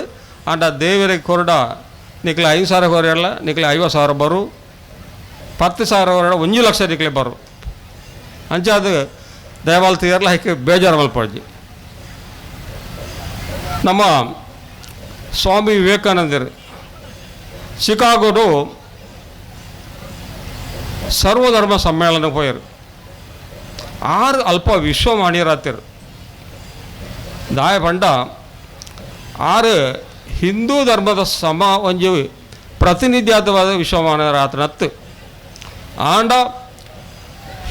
ಆಂಡ ದೇವರಿಗೆ ಕೊರಡ ನಿಕ್ಲೆ 5,000 ಕೊರಲ್ಲ ನಿಕ್ಲೆ 50,000 ಬರು 10,000 ಕೊರಡ 1 ಲಕ್ಷ ನಿಕ್ಲೆ ಬರು ಅಂಚ ಅದು ದೇವಾಲಯ ತೀರಲ್ಲ ಹೈಕ್ ಬೇಜಾರು ಮಲ್ಪಡ್ಜಿ. ನಮ್ಮ ಸ್ವಾಮಿ ವಿವೇಕಾನಂದರು ಚಿಕಾಗೋಡು ಸರ್ವಧರ್ಮ ಸಮ್ಮೇಳನ ಪೋಯರು. 6 ಅಲ್ಪ ವಿಶ್ವಮಾನ್ಯರಾತಿರು ದಾಯ ಪಂಡ 6 ಹಿಂದೂ ಧರ್ಮದ ಸಮ ಒಂಜಿ ಪ್ರತಿನಿಧ್ಯಾತವಾದ ವಿಶ್ವಮಾನ್ಯರಾತನತ್ತು. ಆಂಡ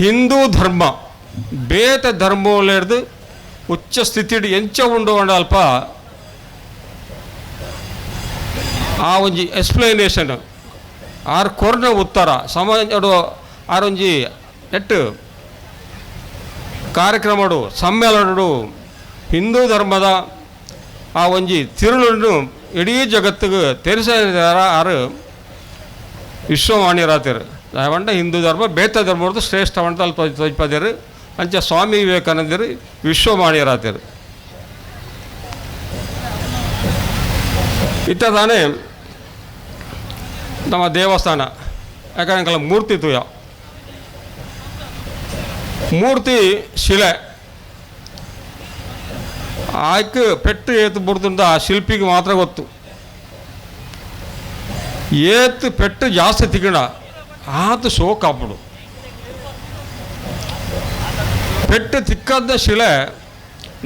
ಹಿಂದೂ ಧರ್ಮ ಬೇತ ಧರ್ಮೋಲೆಡ್ದು ಉಚ್ಚ ಸ್ಥಿತಿ ಎಂಚ ಉಂಡು ಅಂಡ ಅಲ್ಪ ಆ ಒಂಜಿ ಎಕ್ಸ್ಪ್ಲನೇಷನ್ ಆರು ಕೊರ್ನ ಉತ್ತರ ಸಮಾಜಡು ಆರೊಂಜಿ ನೆಟ್ಟು ಕಾರ್ಯಕ್ರಮಡು ಸಮ್ಮೇಳನಡು ಹಿಂದೂ ಧರ್ಮದ ಆ ಒಂಜಿ ತಿರುಳನ್ನು ಇಡೀ ಜಗತ್ತಿಗೆ ತೆರಿಸಿದಾರ ಆರು ವಿಶ್ವಮಾನ್ಯರಾತಿರು. ದಯವಂಡ ಹಿಂದೂ ಧರ್ಮ ಬೇತ ಧರ್ಮದ್ದು ಶ್ರೇಷ್ಠವಂತ ಅಲ್ಲಿ ತೋಜ್ಪದಿರು ಅಂಚ ಸ್ವಾಮಿ ವಿವೇಕಾನಂದರು ವಿಶ್ವಮಾನ್ಯರಾತಿರು. ಇತ್ತ ತಾನೇ ನಮ್ಮ ದೇವಸ್ಥಾನ ಯಾಕಂದ್ರೆ ಮೂರ್ತಿ ತುಯ ಮೂರ್ತಿ ಶಿಲೆ ಆಯ್ಕೆ ಪೆಟ್ಟು ಏತು ಬುಡ್ದುಂಡ ಆ ಶಿಲ್ಪಿಗೆ ಮಾತ್ರ ಗೊತ್ತು. ಏತು ಪೆಟ್ಟು ಜಾಸ್ತಿ ತಿಗಣ ಆತು ಶೋಕಾಪಡು ಪೆಟ್ಟು ತಿಕ್ಕದ ಶಿಲೆ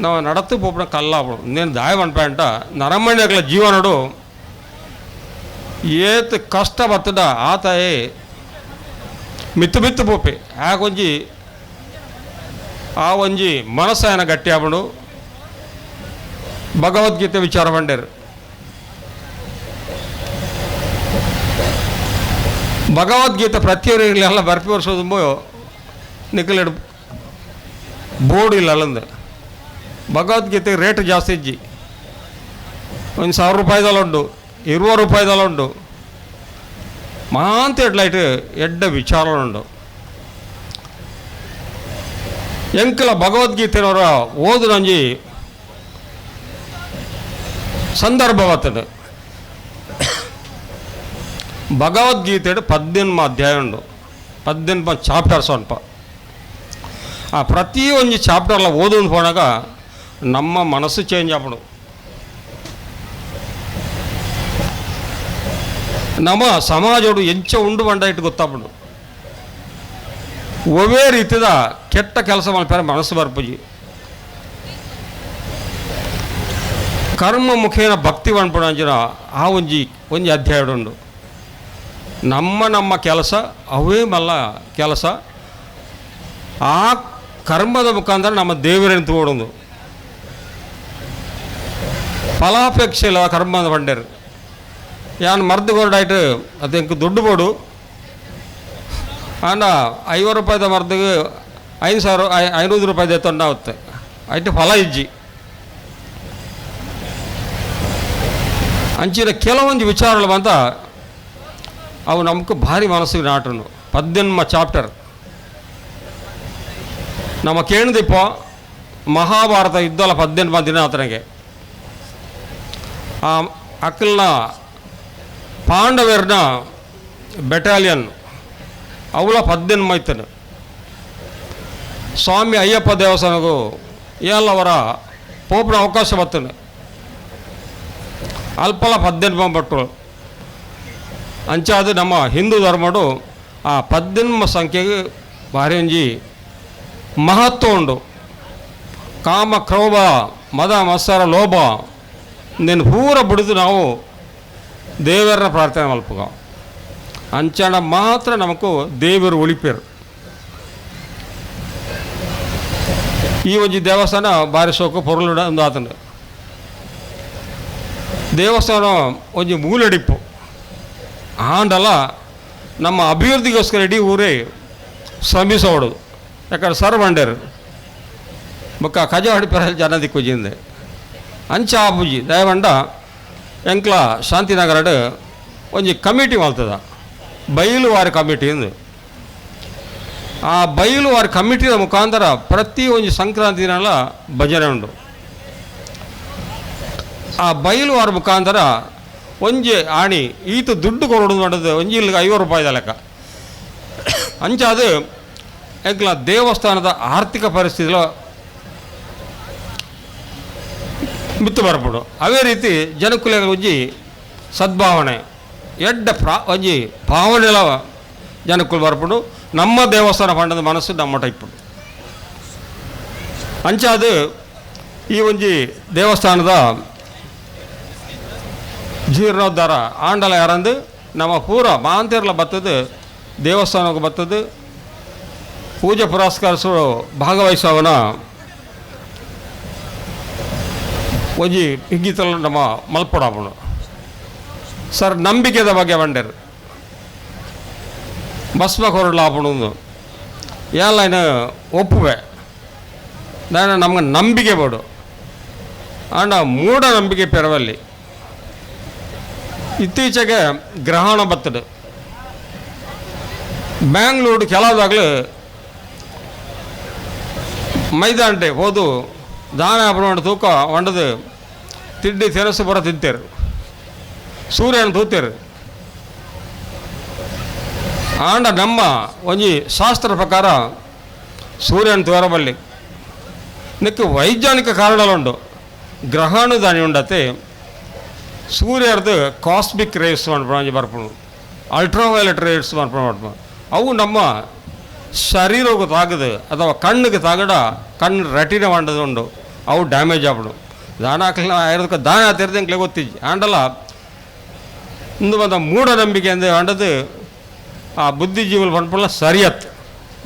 ನಾವು ನಡತು ಪೋಪಣ ಕಲ್ಲಾಪಡು నేను ದಾಯ ಪಂಟ ನರಮಣ್ಯಗಳ ಜೀವನಡು ಏತು ಕಷ್ಟ ಬರ್ತದ ಆತಾಯೇ ಮಿತ್ತು ಮಿತ್ತು ಪೋಪೆ ಆಗೊಂಜಿ ಆ ಒಂಜಿ ಮನಸ್ಸಾಯನ ಗಟ್ಟಿ ಆಪಡು ಭಗವದ್ಗೀತೆ ವಿಚಾರ ಮಂಡೇರು. ಭಗವದ್ಗೀತೆ ಪ್ರತಿಯೊರಿಗಳೆಲ್ಲ ಬರ್ಪಿ ವರ್ಷದಂಬೋ ನಿಕ್ಕಲೆಡು ಬೋರ್ಡ್ ಇಲ್ಲ ಅಲ್ಲಂದು ಭಗವದ್ಗೀತೆ ರೇಟ್ ಜಾಸ್ತಿ ಇಜ್ಜಿ 1,000 ರೂಪಾಯಿದಲ್ಲ ಉಂಡು 20 ರೂಪಾಯಿದಲ್ಲ ಉಂಡು ಮಾಂತ ಎಡ್ಲೈಟ್ ಎಡ್ಡ ವಿಚಾರ ಉಂಡು. ಎಂಕಲ ಭಗವದ್ಗೀತೆಯವರ ಓದುನಂಜಿ ಸಂದರ್ಭ ಬರ್ತದೆ. ಭಗವದ್ಗೀತೆ 18 ಅಧ್ಯಾಯ ಉಂಡು, 18 ಚಾಪ್ಟರ್ಸ್ ಅಲ್ಪ. ಆ ಪ್ರತಿಯೊಂದು ಚಾಪ್ಟರ್ಲ ಓದೊಂದು ಪೋನಾಗ ನಮ್ಮ ಮನಸ್ಸು ಚೇಂಜ್ ಆಪಡು. ನಮ್ಮ ಸಮಾಜೋಡು ಎಂಚ ಉಂಡು ಬಂಡ ಇಟ್ಟು ಗೊತ್ತಾಪಡು. ಒವೇ ರೀತಿಯ ಕೆಟ್ಟ ಕೆಲಸ ಮಲ್ಪಾರೆ ಮನಸ್ಸು ಬರ್ಪುಜಿ. ಕರ್ಮ ಮುಖೇನ ಭಕ್ತಿ ಪನ್ಪುನಂಚಿನ ಆ ಒಂಜಿ ಒಂಜಿ ಅಧ್ಯಾಯ ಉಂಡು. ನಮ್ಮ ನಮ್ಮ ಕೆಲಸ ಅವೇ ಮಲ್ಲ ಕೆಲಸ. ಆ ಕರ್ಮದ ಮುಖಾಂತರ ನಮ್ಮ ದೇವರನ್ನು ತೋಡೊಂದು ಫಲಾಪೇಕ್ಷೆ ಇಲ್ಲ ಕರ್ಮದ ಪಂಡೇರು. ಯಾನ್ ಮರ್ದು ಕೊರಡಾಯ್ತು ಅದು ಎಂಕ್ ದುಡ್ಡು ಬೋಡು ಆಂಡ 50 ರೂಪಾಯಿದ ಮರ್ದಿಗೆ 5,000 500 ರೂಪಾಯಿದ ತೊಂಡಾವತ್ತೆ ಐಟು ಫಲ ಇಜ್ಜಿ. ಅಂಚಿನ ಕೆಲವೊಂದು ವಿಚಾರಗಳು ಬಂತ ಅವು ನಮಕ್ ಭಾರಿ ಮನಸ್ಸಿಗೆ ನಾಟನು. 18 ಚಾಪ್ಟರ್ ನಮ್ಮ ಕೇಳಿದಿಪ್ಪ ಮಹಾಭಾರತ ಯುದ್ಧಲ 18 ದಿನ ಆತನಿಗೆ ಆ ಅಕ್ಕಲ್ನ ಪಾಂಡವರ್ನ ಬೆಟಾಲಿಯನ್ ಅವಳ 18 ಐತನು. ಸ್ವಾಮಿ ಅಯ್ಯಪ್ಪ ದೇವಸ್ಥಾನಗೂ ಎಲ್ಲವರ ಪೋಪನ ಅವಕಾಶ ಬರ್ತನೆ. ಅಲ್ಪಲ 18 ಪಟ್ಟರು. ಅಂಚಾದ ನಮ್ಮ ಹಿಂದೂ ಧರ್ಮಡು ಆ 18 ಸಂಖ್ಯೆಗೆ ಭಾರಿ ಒಂಜಿ ಮಹತ್ವ ಉಂಡು. ಕಾಮ ಕ್ರೋಧ ಮದ ಮತ್ಸರ ಲೋಭ నేను ಪೂರ ಬಿಡಿದು ನಾವು ದೇವರನ್ನ ಪ್ರಾರ್ಥನೆ ಮಲ್ಪುಗ. ಅಂಚಾಣ ಮಾತ್ರ ನಮಕು ದೇವರು ಒಳಿಪೇರು. ಈ ಒಂಜಿ ದೇವಸ್ಥಾನ ಬಾರಿ ಸೋಕು ಪೊರುಳುಡ ಒಂದು ಆತನ ದೇವಸ್ಥಾನ ಒಂಜಿ ಮೂಲಡಿಪ್ಪು ಆಂಡಲ ನಮ್ಮ ಅಭಿವೃದ್ಧಿಗೋಸ್ಕರ ಇಡೀ ಊರೇ ಶ್ರಮಿಸೋಡು. ಯಾಕಂದ್ರೆ ಸರ್ ಬಂಡೇರು ಬೊಕ್ಕ ಕಜ ಹಡಿಪರ ಜನ ದಿಕ್ಕುಜಿಂದೆ ಅಂಚ ಆಪುಜಿ ದಯವಂಡ ಎಂಕ್ಲ ಶಾಂತಿನಗರಡು ಒಂಜಿ ಕಮಿಟಿ ಮಲ್ತದ ಬೈಲುವಾರ ಕಮಿಟಿ ಎಂದು. ಆ ಬೈಲುವಾರ ಕಮಿಟಿಯ ಮುಖಾಂತರ ಪ್ರತಿ ಒಂಜಿ ಸಂಕ್ರಾಂತಿ ದಿನಲ ಭಜನೆ ಉಂಡು. ಆ ಬೈಲುವಾರ ಮುಖಾಂತರ ಒಂಜಿ ಆಣಿ ಈತ ದುಡ್ಡು ಕೊರಡು ಮಾಡೋದು ಒಂಜಿ ಇಲ್ಲಿಗೆ 50 ರೂಪಾಯಿದ ಲೆಕ್ಕ. ಅಂಚಾದು ಎಂಕ್ಲ ದೇವಸ್ಥಾನದ ಆರ್ಥಿಕ ಪರಿಸ್ಥಿತಿలో ಮಿತ್ತು ಬರ್ಪುಡು. ಅದೇ ರೀತಿ ಜನಕುಲ ಒಂಜಿ ಸದ್ಭಾವನೆ ಎಡ್ಡ ಒಂಜಿ ಭಾವನೆಲ ಜನಕುಲು ಬರ್ಪುಡು. ನಮ್ಮ ದೇವಸ್ಥಾನ ಪಂಡದ ಮನಸ್ಸು ನಮ್ಮ ಟೈಪುಡು. ಅಂಚಾದು ಈ ಒಂಜಿ ದೇವಸ್ಥಾನದ ಜೀರ್ಣೋದ್ಧಾರ ಆಂಡಲ ಯಾರಂದು ನಮ್ಮ ಪೂರ ಮಾಂತೇರ್ಲ ಬತ್ತದು ದೇವಸ್ಥಾನಕ್ಕೆ ಬತ್ತದು ಪೂಜೆ ಪುರಸ್ಕರಿಸು ಭಾಗವಹಿಸೋವನ ಒಂಜಿ ಹಿಗ್ಗಿತಲ ನಮ್ಮ ಮಲ್ಪಡಾಪುಂಡು. ಸರ್ ನಂಬಿಕೆದ ಬಗ್ಗೆ ಬಂಡೇರು ಭಸ್ಮ ಕೊರಡ್ಲಾಪುಂಡು ಏನ್ಲೈನ್ ಒಪ್ಪುವೆ ನಾನು ನಮ್ಗೆ ನಂಬಿಕೆ ಬೋಡು. ಆಂಡ ಮೂಢನಂಬಿಕೆ ಪೆರವಲ್ಲಿ. ಇತ್ತೀಚೆಗೆ ಗ್ರಹಣ ಬರ್ತದೆ ಬ್ಯಾಂಗ್ಳೂರು ಕೆಲವಾಗಲೂ ಮೈದಾಂಟೆ ಹೋದು ದಾನ ಹಬ್ಬ ತೂಕ ಒಂಡದು ತಿಂಡಿ ತಿನಸು ಬರ ತಿಂತೇರು ಸೂರ್ಯನ ತೂತೇರು. ಆಂಡ ನಮ್ಮ ಒಂಜಿ ಶಾಸ್ತ್ರ ಪ್ರಕಾರ ಸೂರ್ಯನ ತೋರಬಲ್ಲಿ ನಿಕ್ಕ ವೈಜ್ಞಾನಿಕ ಕಾರಣಗಳುಂಡು. ಗ್ರಹಣ ದಾನಿ ಉಂಡತೆ ಸೂರ್ಯರ್ದು ಕಾಸ್ಮಿಕ್ ರೇಸ್ ಒಂಜಿ ಬರ್ಪುಂಡು, ಅಲ್ಟ್ರಾವೈಲೆಟ್ ರೇಸ್ ಮಾಡ್ಪುಂಡು. ಅವು ನಮ್ಮ ಶರೀರಕ್ಕೆ ತಾಗದು ಅಥವಾ ಕಣ್ಣಿಗೆ ತಾಗಡ ಕಣ್ಣು ರೆಟಿನ ಮಂಡದುಂಡು ಅವು ಡ್ಯಾಮೇಜ್ ಆಪುಂಡು. ದಾನ ಹಾಕಲಿಲ್ಲ ಆಯುರ್ವೇದಕ್ಕೆ ದಾನ ತೆರೆದು ಎಂಕ್ಲೆ ಗೊತ್ತಿಜ್ಜಿ. ಆಂಡಲ ಇಂದು ಬಂದ ಮೂಢನಂಬಿಕೆ ಅಂದು ಅಂಡದು ಆ ಬುದ್ಧಿಜೀవులు ಪನ್ಪುಲ ಸರಿಯತ್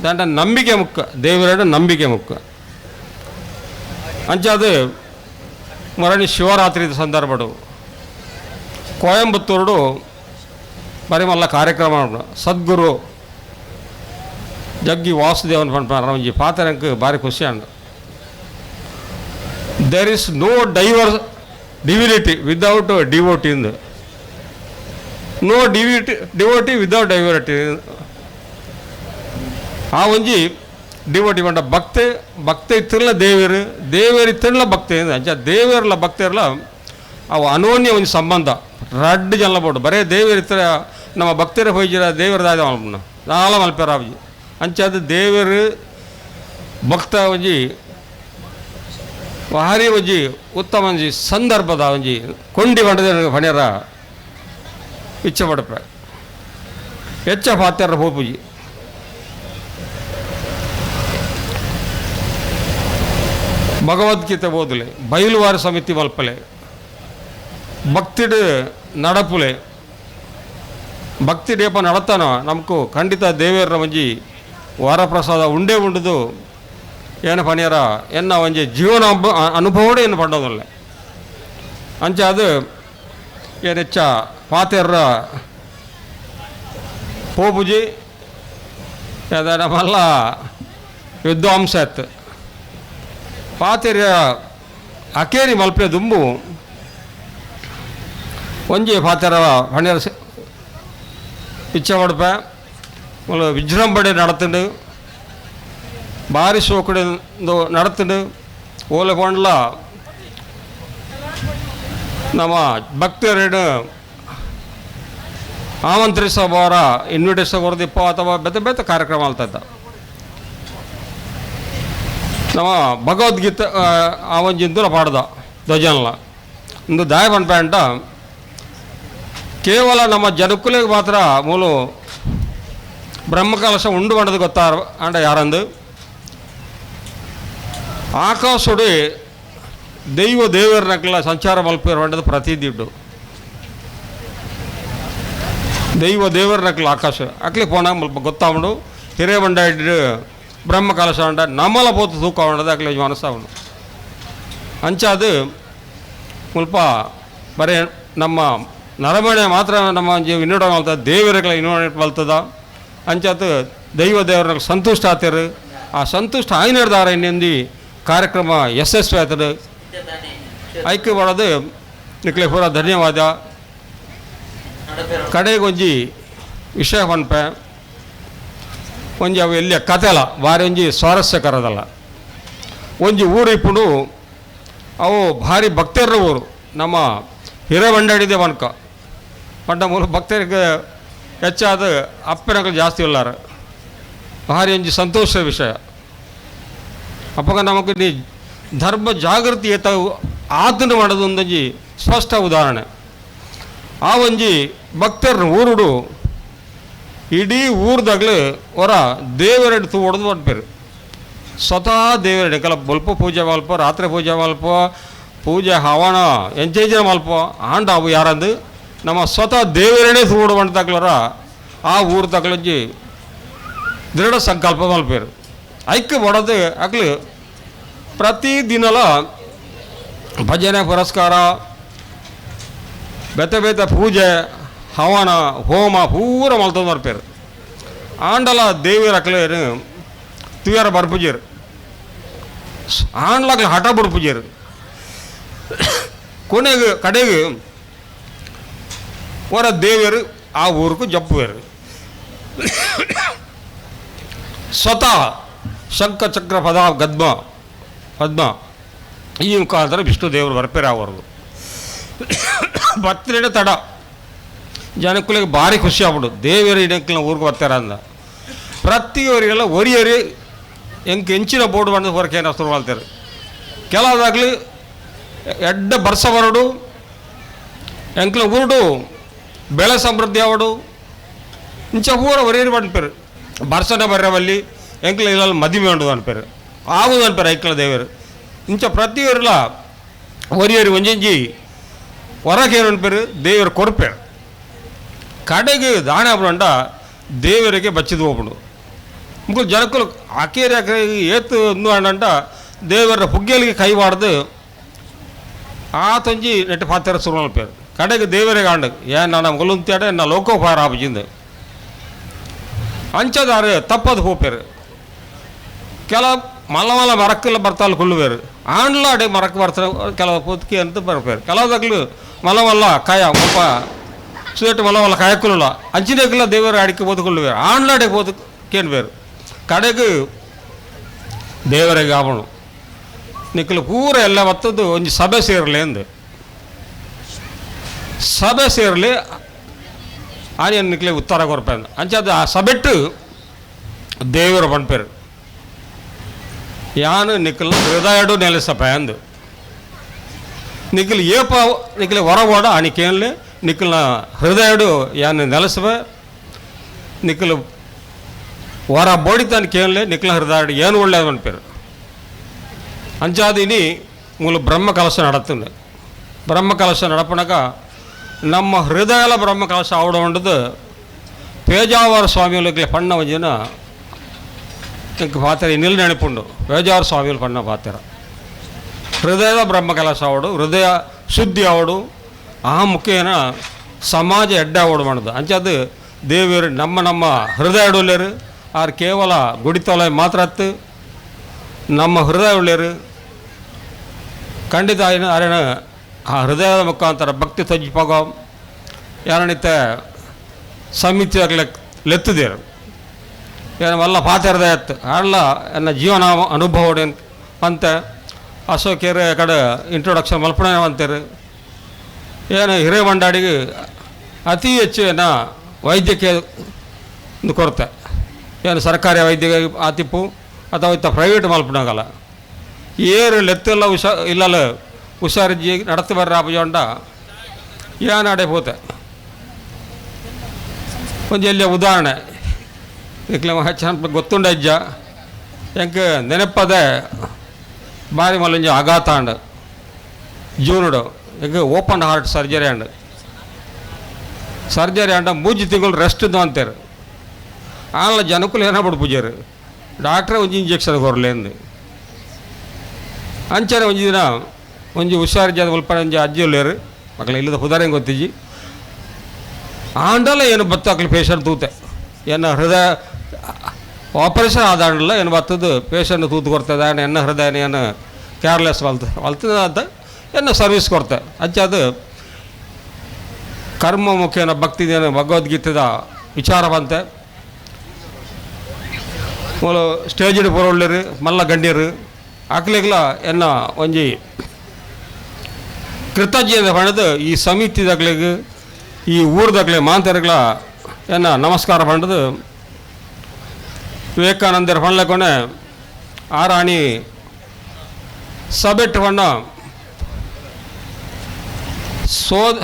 ದಾಂಡ ನಂಬಿಕೆ ಮುಕ್ಕ ದೇವರ ನಂಬಿಕೆ ಮುಕ್ಕ. ಅಂಚಾದು ಮರಣಿ ಶಿವರಾತ್ರಿ ಸಂದರ್ಭಡು ಕೋಯಂಬತ್ತೂರುಡು ಬರಿ ಮಲ್ಲ ಕಾರ್ಯಕ್ರಮ ಸದ್ಗುರು ಜಗ್ಗಿ ವಾಸುದೇವನ್ ಪನ್ಪುನ ಒಂಜಿ ಪಾತ್ರಂಕ್ ಭಾರಿ ಖುಷಿ and. There is no diverse divinity without devotee ಇಂದು ನೋ ಡಿವಿಟಿ ಡಿವೋಟಿ ವಿದೌಟ್ ಡೈವರ್ಟಿ. ಆ ಒಂಜಿ Devotee ಪಂಡ ಭಕ್ತೆ ಭಕ್ತೆ ಇತ್ತಿರಲ ದೇವರು ದೇವರು ಇತ್ತಿರಲ ಭಕ್ತೆ ಅಂಚ ದೇವರ್ಲ ಭಕ್ತರ್ಲ ಅವು ಅನೋನ್ಯ ಒಂದು ಸಂಬಂಧ ರಡ್ಡು ಜನ ಬೋಡು ಬರೇ ದೇವರು ಇತ್ತರ ನಮ್ಮ ಭಕ್ತರ ಹೋಯ್ಜಿರ ದೇವರ ದಾದ ಮಲ್ಪುನ ನಾಲ ಮಲ್ಪೆರಾಬಿ ಅಂಚ ಅದು ದೇವರು ಭಕ್ತ ಒಂಜಿ ಭಾರಿ ಒಂಜಿ ಉತ್ತಮ ಒಂಜಿ ಸಂದರ್ಭದ ಒಂಜಿ ಕೊಂಡಿ ಬಂಡದ ಪಣ್ಯರ ಇಚ್ಛೆ ಪಡಪೆ ಹೆಚ್ಚ ಪಾತ್ಯರ ಪೋಪುಜಿ ಭಗವದ್ಗೀತೆ ಓದಲೆ ಬಯಲುವಾರ ಸಮಿತಿ ಮಲ್ಪಲೆ ಭಕ್ತಿಡು ನಡಪುಲೆ ಭಕ್ತಿ ಡೇಪ ನಡತಾನ ನಮಕು ಖಂಡಿತ ದೇವೇರ ಒಂಜಿ ವರಪ್ರಸಾದ ಉಂಡೇ ಉಂಡುದು ಏನು ಪಣಿಯರ ಎನ್ನ ಒಂಜಿ ಜೀವನ ಅನುಭವಡೆ ಏನು ಪಂಡೋದಲ್ಲ ಅಂಚ ಅದು ಏನೆಚ್ಚ ಪಾತೆರ್ರ ಪೋಪುಜಿ ನಮ್ಮಲ್ಲ ವಿದ್ವಾಂಸ ಆಯ್ತು ಪಾತೆರ್ಯ ಅಕೇರಿ ಮಲ್ಪೆ ದುಂಬು ಒಂಜಿ ಪಾತೆರ ಪಣಿಯರ ಇಚ್ಛೆ ಪಡ್ಪೆ ವಿಜೃಂಭಣೆ ನಡತುಂಡು ಭಾರಿ ಸೋಕಡೆ ನಡತುಂಡು ಓಲೆ ಪಂಡ್ಲ ನಮ್ಮ ಭಕ್ತರೇನು ಆಮಂತ್ರಿಸಬೋರ ಇನ್ವಿಟೇಷನ್ ಕೊರ್ದಿಪ್ಪ ಅಥವಾ ಬೇತೆ ಬೇತೆ ಕಾರ್ಯಕ್ರಮ ಅಲ್ತದ ನಮ್ಮ ಭಗವದ್ಗೀತೆ ಆ ಒಂಜಿಂದು ಪಾಡ್ದ ಧ್ವಜನ್ಲ ಇಂದು ದಾಯ ಪನ್ಪೆ ಕೇವಲ ನಮ್ಮ ಜನಕ್ಕುಲಿಗೆ ಮಾತ್ರ ಮೂಲು ಬ್ರಹ್ಮಕಲಶ ಉಂಡು ಮಾಡದು ಗೊತ್ತಾರ ಅಂಡ ಯಾರಂದು ಆಕಾಶುಡಿ ದೈವ ದೇವರನಕ್ಕೆಲ್ಲ ಸಂಚಾರ ಮಲ್ಪಿರ వంటది ಪ್ರತಿದಿಡ್ಡು ದೈವ ದೇವರನಕ್ಲ ಆಕಾಶ ಅಕ್ಲಿ ಪೋಣ ಮಲ್ಪ ಗೊತ್ತಾವಣು ಹಿರೇಬಂಡ ಬ್ರಹ್ಮಕಲಶ ಅಂಡ ನಮ್ಮಲ ಪೋತು ತೂಕ ಉಂಡದು ಅಕ್ಲಿ ಮನಸ್ಸಾವಣು ಅಂಚಾದು ಮುಲ್ಪ ಬರೇ ನಮ್ಮ ನರಮಣೆ ಮಾತ್ರ ನಮ್ಮ ಇನ್ನೋಡ ಮಲ್ತದ ದೇವರಗಳ ಇನ್ನೋಡ ಮಲ್ತದ ಅಂಚಾತು ದೈವ ದೇವರ ಸಂತುಷ್ಟ ಆತಿರು ಆ ಸಂತುಷ್ಟ ಆಯ್ನರ್ದಾರ ಇನ್ನೊಂದು ಕಾರ್ಯಕ್ರಮ ಯಶಸ್ವಿ ಆಯ್ತದೆ ಐಕ್ಯ ಮಾಡೋದು ನಿಕ್ಲೆ ಪೂರ ಧನ್ಯವಾದ. ಕಡೆಗೊಂಜಿ ವಿಷಯ ಪನ್ಪೆ ಒಂಜಿ ಅವು ಎಲ್ಲಿಯ ಕತೆ ಅಲ್ಲ ಭಾರಿ ಒಂಜಿ ಸ್ವಾರಸ್ಯಕರದಲ್ಲ ಒಂಜಿ ಊರು ಇಪ್ಪುಡು ಅವು ಭಾರಿ ಭಕ್ತರ ಊರು ನಮ್ಮ ಹಿರೇಬಂಡಾಡಿದೆ ವನ್ಕ ಪಂಡ ಮೂಲ ಭಕ್ತರಿಗೆ ಹೆಚ್ಚಾದ ಅಪ್ಪನಗಳು ಜಾಸ್ತಿ ಇಲ್ಲಾರ ಭಾರಿ ಒಂಜಿ ಸಂತೋಷದ ವಿಷಯ. ಅಪ್ಪಗ ನಮಗೆ ನೀ ಧರ್ಮ ಜಾಗೃತಿ ಏತ ಆತನ ಮಾಡೋದು ಒಂದೊಂಜಿ ಸ್ಪಷ್ಟ ಉದಾಹರಣೆ. ಆ ಒಂಜಿ ಭಕ್ತರ ಊರುಡು ಇಡೀ ಊರ್ದಾಗಲೂ ಹೊರ ದೇವರೆಡ್ ತೂ ಹೊಡೆದು ಹೊಡ್ಪೇರು ಸ್ವತಃ ದೇವರೆಡೆ ಕೆಲ ಬಲ್ಪ ಪೂಜೆ ಮಲ್ಪ ರಾತ್ರಿ ಪೂಜೆ ಮಲ್ಪ ಪೂಜೆ ಹವನ ಎಂಚೇಜನ ಮಲ್ಪ ಆಂಡ ಅವು ಯಾರಂದು ನಮ್ಮ ಸ್ವತಃ ದೇವರೇ ತೂಡು ತಕ್ಲರ ಆ ಊರು ತಕ್ಲೊಂಜಿ ದೃಢ ಸಂಕಲ್ಪ ಮಲ್ಪೇರು ಐಕ್ಯ ಬಡದು ಅಕ್ಲು ಪ್ರತಿದಿನಲ ಭಜನೆ ಪುರಸ್ಕಾರ ಬೇತೆ ಬೇತೆ ಪೂಜೆ ಹವನ ಹೋಮ ಪೂರ ಮಲ್ತೊಂದು ಬರ್ಪೇರು ಆಂಡಲ ದೇವಿಯರ ಅಕ್ಲೇನು ತುಯರ ಬರ್ಪುಜೇರು ಆಂಡ್ಲಕ್ಲು ಹಠ ಬುಡ್ಪುಜೇರು ಕೊನೆಗೆ ಕಡೆಗೆ ಹೊರ ದೇವಿಯರು ಆ ಊರಿಗೂ ಜಪ್ಪುವೇರು ಸ್ವತಃ ಶಂಖ ಚಕ್ರ ಪದ ಗದ್ಮ ಪದ್ಮ ಈ ಮುಖಾಂತರ ವಿಷ್ಣು ದೇವರು ಬರ್ಪೇರು ಅವ್ರದ್ದು ಬರ್ತಿರೇ ತಡ ಜನಕ್ಕಳಿಗೆ ಭಾರಿ ಖುಷಿ ಆಗ್ಬಿಡು ದೇವಿಯರು ಇಡಕ್ಕಿನ ಊರಿಗೆ ಬರ್ತಾರ ಅಂದ ಪ್ರತಿಯವರಿಗೆಲ್ಲ ಒರಿಯರಿ ಎಂಕ್ ಹೆಂಚಿನ ಬೋರ್ಡ್ ಬಂದು ಹೊರಕೆ ಏನೋ ಶುರು ಮಾಡ್ತಾರೆ ಕೆಲವಾಗಲಿ ಎಡ್ಡ ಬರ್ಸ ಬರಡು ಎಂಕ್ಲ ಊರುಡು ಬೆಳೆ ಸಮೃದ್ಧಿ ಅವಡು ಇಂಚ ಊರ ಒರಿಯರಿ ಬಂದ್ಪೇರು ಬರ್ಸನೆ ಬರ್ರವಲ್ಲಿ ಎಂಕ್ಲ ಇಲ್ಲ ಮದುವೆ ಉಂಡು ಅನ್ಪೇರು ಆಗುದು ಅನ್ಪೇರು ಐಕ್ಲ ದೇವರು ಇಂಚ ಪ್ರತಿಯವರೆಲ್ಲ ಒರಿಯರಿ ಒಂಜೊಂಜಿ ಹೊರಗೆ ಏನು ಅನ್ಪೇರು ದೇವರು ಕೊರ್ಪೇರು ಕಡೆಗೆ ದಾಣ ಅಂಡ ದೇವರಿಗೆ ಬಚ್ಚಿದು ಹೋಗ್ಬಿಡು ಮುಗ್ಲು ಜನಕ್ಕಲು ಅಕೇರಿ ಅಕೇರಿ ಏತು ಒಂದು ಅಂಡ ದೇವರ ಪುಗ್ಗೆಲಿಗೆ ಕೈ ಬಾರ್ದು ಆತೊಂಜಿ ನೆಟ್ಟು ಪಾತ್ರ ಶುರು ಮಲ್ಪೇರು ಕಡೆಗೆ ದೇವರಿಗೆ ಆಂಡ ಏನ್ ನಾನು ಮುಗಲುಂತಾಡೆ ನಾ ಲೋಕೋಪಾರ ಆಪಜಿಂದ ಅಂಚದಾರು ತಪ್ಪದು ಹೋಪೇರು ಕೆಲ ಮಲ್ಲ ಮಲ್ಲ ಮರಕ್ಕೆಲ್ಲ ಬರ್ತಾಲ್ ಕೊಲ್ಲುವೇರು ಆಂಡ್ಲ ಅಡೆ ಮರಕ್ಕೆ ಬರ್ತಾರೆ ಕೆಲವು ಪೊತ್ಕಿ ಅಂತ ಬರ್ಪೇರು ಕೆಲವುದಾಗ್ಲು ಮಲ್ಲ ಮಲ್ಲ ಕಾಯ ಒಪ್ಪ ಸುಯಟ್ಟು ಮಲ್ಲ ಮಲ್ಲ ಕಾಯಕ್ಕಲ್ಲ ಅಂಚಿನಕ್ಕೆಲ್ಲ ದೇವರು ಅಡಿಕೆ ಬೋದುಕೊಳ್ಳುವೇರು ಆಂಡ್ಲ ಅಡೆ ಬೋದು ಕೇನ್ಬೇರು ಕಡೆಗೆ ದೇವರಿಗೆ ಆವಣು ನಿಕ್ಕಲು ಪೂರ ಎಲ್ಲ ಬತ್ತದ್ದು ಒಂಜಿ ಸಭೆ ಸೇರಲಿ ಅಂದು ಸಭೆ ಸೇರಲಿ ಆನೆ ನಿಕ್ಲೆ ಉತ್ತರ ಕೊರ್ಪೆ ಅಂಚ ಅದು ಆ ಸಭೆಟ್ಟು ದೇವರು ಪನ್ಪೇರು ಯಾನು ನಿಕ್ಕಲ್ ಹೃದಯಡು ನೆಲೆಸಪ ಅಂದು ನಿಖಲ್ ಏಪ ನಿಖಲ್ ಹೊರಗೋಡ ಆನಿಕೇನ್ಲೆ ನಿಖಲ್ನ ಹೃದಯಡು ಯಾನು ನೆಲೆಸುವೆ ನಿಖಲ್ ಹೊರ ಬೋಡಿತಾನ ಕೇಳಲೆ ನಿಖಲ ಹೃದಯಡು ಏನು ಒಳ್ಳೇದು ಅನ್ಪೇರು ಅಂಚಾದಿನಿ ಮೂಲ ಬ್ರಹ್ಮ ಕಲಶ ನಡತ್ತಂದೆ. ಬ್ರಹ್ಮ ಕಲಶ ನಡಪಣಗ ನಮ್ಮ ಹೃದಯಲ ಬ್ರಹ್ಮ ಕಲಶ ಆವಡ ಪೇಜಾವರ ಸ್ವಾಮಿಗಳಿಗೆ ಪಣ್ಣ ಒಂಜಿನ ಪಾತ್ರ ನಿಲ್ ನೆನಪುಂಡು. ಪೇಜಾವರ ಸ್ವಾಮಿಗಳು ಪಣ್ಣ ಪಾತ್ರ ಹೃದಯದ ಬ್ರಹ್ಮ ಕಲಶ ಆವಡು, ಹೃದಯ ಶುದ್ಧಿ ಆವಡು, ಆ ಮುಖೇನ ಸಮಾಜ ಎಡ್ಡೆ ಆವಡು ಮಾಡೋದು. ಅಂಚದು ದೇವಿಯರು ನಮ್ಮ ನಮ್ಮ ಹೃದಯ ಉಳ್ಳೇರು ಆರು ಕೇವಲ ಗುಡಿತೊಲೆ ಮಾತ್ರ ಅತ್ತು ನಮ್ಮ ಹೃದಯ ಉಳ್ಳೇರು ಖಂಡಿತ ಅರೇನ ಆ ಹೃದಯದ ಮುಖಾಂತರ ಭಕ್ತಿ ತಜ್ಜಿಪಾಗ ಯಾರಣಿತ ಸಮಿತಿಯಾಗಲೆ ಲೆತ್ತದೇರು ಏನು ಎಲ್ಲ ಪಾತೆರದ ಎತ್ತು ಅಲ್ಲ ಎನ್ನ ಜೀವನ ಅನುಭವ ಅಂತ ಅಶೋಕೇರು ಕಡೆ ಇಂಟ್ರೊಡಕ್ಷನ್ ಮಲ್ಪಣೆ ಅಂತಾರೆ. ಏನು ಹಿರೇಮಂಡಾಡಿಗೆ ಅತಿ ಹೆಚ್ಚು ಏನ ವೈದ್ಯಕೀಯ ಒಂದು ಕೊರತೆ, ಏನು ಸರ್ಕಾರಿ ವೈದ್ಯ ಆತಿಪ್ಪು ಅಥವಾ ಇತ್ತ ಪ್ರೈವೇಟ್ ಮಲ್ಪಣಾಗಲ್ಲ ಏರು ಲೆತ್ತೆಲ್ಲ ಹುಷಾ ಇಲ್ಲಲ್ಲ ಹುಷಾರಿಜ್ಜಿ ನಡತೆ ಬರ್ರ ಆಪಜೊಂಡ ಏನಾಡೆ ಪೋತೆ. ಒಂಜಿ ಎಲ್ಲಿಯ ಉದಾಹರಣೆ ಇಕ್ಲೆ ಹೆಚ್ಚು ಗೊತ್ತುಂಡ ಅಜ್ಜ ಎಂಕ್ ನೆನಪದೆ ಬಾರಿ ಮಲ್ಲೊಂಜಿ ಆಘಾತ ಅಂಡ್ ಜೂನುಡು ಎಂಕ್ open heart surgery and surgery and 3 ತಿಂಗಳು ರೆಸ್ಟ್ ಅಂತಾರೆ. ಆನ್ಲ ಜನಕ್ಕೂ ಏನ ಬಿಡು ಡಾಕ್ಟ್ರೇ ಒಂಜಿ ಇಂಜೆಕ್ಷನ್ ಕೊರಲೇಂದು ಅಂಚನೆ ಒಂಜಿ ದಿನ ಒಂಜಿ ಹುಷಾರಿಜ್ಜಾದ ಉಲ್ಪ ಒಂಜಿ ಅಜ್ಜಿ ಉಳ್ಳೇರು ಮಕ್ಕಳ ಇಲ್ಲದ ಹುದಾರೆ ಗೊತ್ತಿಜ್ಜಿ ಆಂಡಲ ಏನು ಬತ್ತಾಕ್ಲಿ ಪೇಷಂಟ್ ತೂತೆ ಎನ್ನ ಹೃದಯ ಆಪರೇಷನ್ ಆದಾಂಡಲ ಏನು ಬತ್ತದು ಪೇಷಂಟ್ ತೂತು ಕೊಡ್ತದೆ ಎನ್ನ ಹೃದಯ ಏನು ಕೇರ್ಲೆಸ್ ವಲ್ತು ವಲ್ತದ ಅಂತ ಎನ್ನ ಸರ್ವಿಸ್ ಕೊಡ್ತೆ. ಅಂಚ ಅದು ಕರ್ಮ ಮುಖೇನ ಭಕ್ತಿದೇನು ಭಗವದ್ಗೀತೆದ ವಿಚಾರ ಬಂತೆ. ಮೂಲ ಸ್ಟೇಜಿಡ್ ಪೊರೊಳ್ಳೇರು ಮಲ್ಲ ಗಂಡ್ಯರು ಅಕ್ಲೆಗ್ಲ ಎನ್ನ ಒಂಜಿ ಕೃತಜ್ಞತೆ ಪಂಡದು ಈ ಸಮಿತಿದಾಗ್ಲಿಗೆ ಈ ಊರ್ದಾಗ್ಲೆ ಮಾಂತರ್ಗಳ ಎನ್ನ ನಮಸ್ಕಾರ ಪಂಡದು ವಿವೇಕಾನಂದರ ಪಂಡ್ಲಕೊನೆ ಆರಾಣಿ ಸಬೆಟ್ಟು ಪಂಡ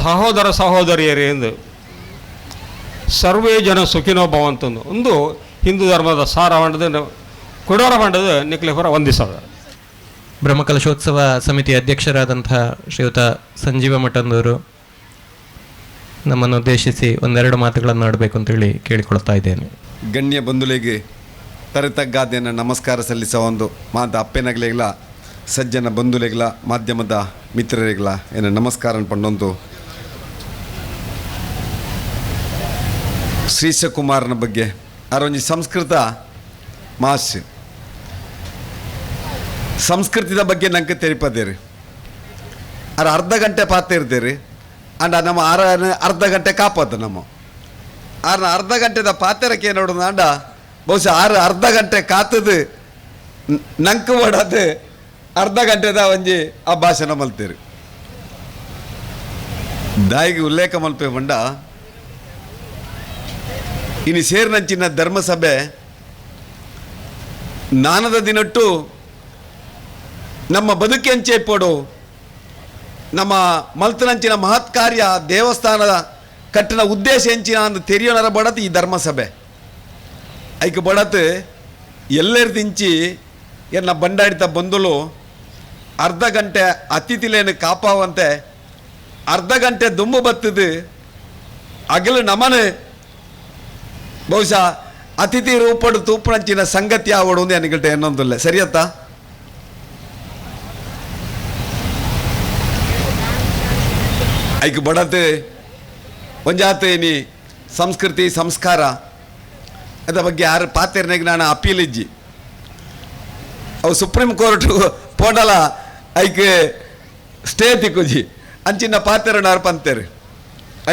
ಸಹೋದರ ಸಹೋದರಿಯರೇ ಎಂದು ಸರ್ವೇ ಜನ ಸುಖಿನೋ ಭವಂತಂದು ಒಂದು ಹಿಂದೂ ಧರ್ಮದ ಸಾರ ಪಂಡದು ಕೊಡೋರ ಪಂಡದು ನಿಕ್ಲೆ ಪುರ ವಂದಿಸದ. ಬ್ರಹ್ಮಕಲಶೋತ್ಸವ ಸಮಿತಿ ಅಧ್ಯಕ್ಷರಾದಂತಹ ಶ್ರೀಯುತ ಸಂಜೀವ ಮಠಂದೂರು ನಮ್ಮನ್ನು ಉದ್ದೇಶಿಸಿ ಒಂದೆರಡು ಮಾತುಗಳನ್ನು ಆಡಬೇಕು ಅಂತೇಳಿ ಕೇಳಿಕೊಳ್ತಾ ಇದ್ದೇನೆ. ಗಣ್ಯ ಬಂಧುಗಳಿಗೆ ತರೆತಗ್ಗಾದೆಯನ್ನು ನಮಸ್ಕಾರ ಸಲ್ಲಿಸುವ ಒಂದು ಮಾತ ಅಪ್ಪೆನಗಲಿಗಳ ಸಜ್ಜನ ಬಂಧುಲೆಗಳ ಮಾಧ್ಯಮದ ಮಿತ್ರರಿಗಳ ಎನ್ನ ನಮಸ್ಕಾರ ಪಂಡೊಂದು ಶ್ರೀಶಕುಮಾರನ ಬಗ್ಗೆ ಆರೊಂಜಿ ಸಂಸ್ಕೃತ ಮಾಸ್ ಸಂಸ್ಕೃತಿದ ಬಗ್ಗೆ ನಂಗೆ ತೆರಿಪದೇರಿ ಅರ ಅರ್ಧ ಗಂಟೆ ಪಾತ್ರ ಇರ್ತೀರಿ ಅಂಡ ನಮ್ಮ ಆರ ಅರ್ಧ ಗಂಟೆ ಕಾಪತ್ತು ನಮ್ಮ ಆರ್ನ ಅರ್ಧ ಗಂಟೆದ ಪಾತ್ರಕ್ಕೆ ನೋಡೋದು ಅಂಡ ಬಹುಶಃ ಆರು ಅರ್ಧ ಗಂಟೆ ಕಾತದು ನಂಕು ಮಾಡದು ಅರ್ಧ ಗಂಟೆದ ಒಂಜಿ ಆ ಭಾಷಣ ಮಲ್ತೀರಿ. ದಾಯಿಗೆ ಉಲ್ಲೇಖ ಮಲ್ಪೆ ಬಂಡ ಇನ್ನು ಸೇರಿನಂಚಿನ ಧರ್ಮಸಭೆ ನಾನದ ದಿನಟ್ಟು ನಮ್ಮ ಬದುಕೆಂಚೆ ಪೋಡು ನಮ್ಮ ಮಲ್ತನಂಚಿನ ಮಹತ್ ಕಾರ್ಯ ದೇವಸ್ಥಾನದ ಕಟ್ಟಿನ ಉದ್ದೇಶ ಎಂಚಿನ ಅಂದು ತೆರಿಯೋಣರ ಬಡತು ಈ ಧರ್ಮಸಭೆ ಐಕ್ ಬಡತು ಎಲ್ಲರ ತಿಂಚಿ ಎನ್ನ ಬಂಡಾಡಿತ ಬಂದಳು ಅರ್ಧ ಗಂಟೆ ಅತಿಥಿಲೇನು ಕಾಪಾವಂತೆ ಅರ್ಧ ಗಂಟೆ ದುಂಬು ಬತ್ತದು ಅಗಲು ನಮನೆ ಬಹುಶಃ ಅತಿಥಿ ರೂಪಡು ತೂಪುನಂಚಿನ ಸಂಗತಿ ಆವಡು ಒಂದು ಎನ್ನಿಗಂಟೆ ಎನ್ನೊಂದಿಲ್ಲ ಸರಿಯತ್ತಾ. ಐಕ್ ಬಡತೆ ಒಂಜಾತೆ ನೀ ಸಂಸ್ಕೃತಿ ಸಂಸ್ಕಾರ ಅದರ ಬಗ್ಗೆ ಯಾರು ಪಾತೆರ್ನಾಗ ನಾನು ಅಪೀಲ್ ಇಜ್ಜಿ ಅವು ಸುಪ್ರೀಂ ಕೋರ್ಟ್ ಪೋಂಡಲ ಐಕ್ ಸ್ಟೇ ತಿಕ್ಕುಜಿ ಅಂಚಿನ ಪಾತೆರನಾರು ಪಂತೇರು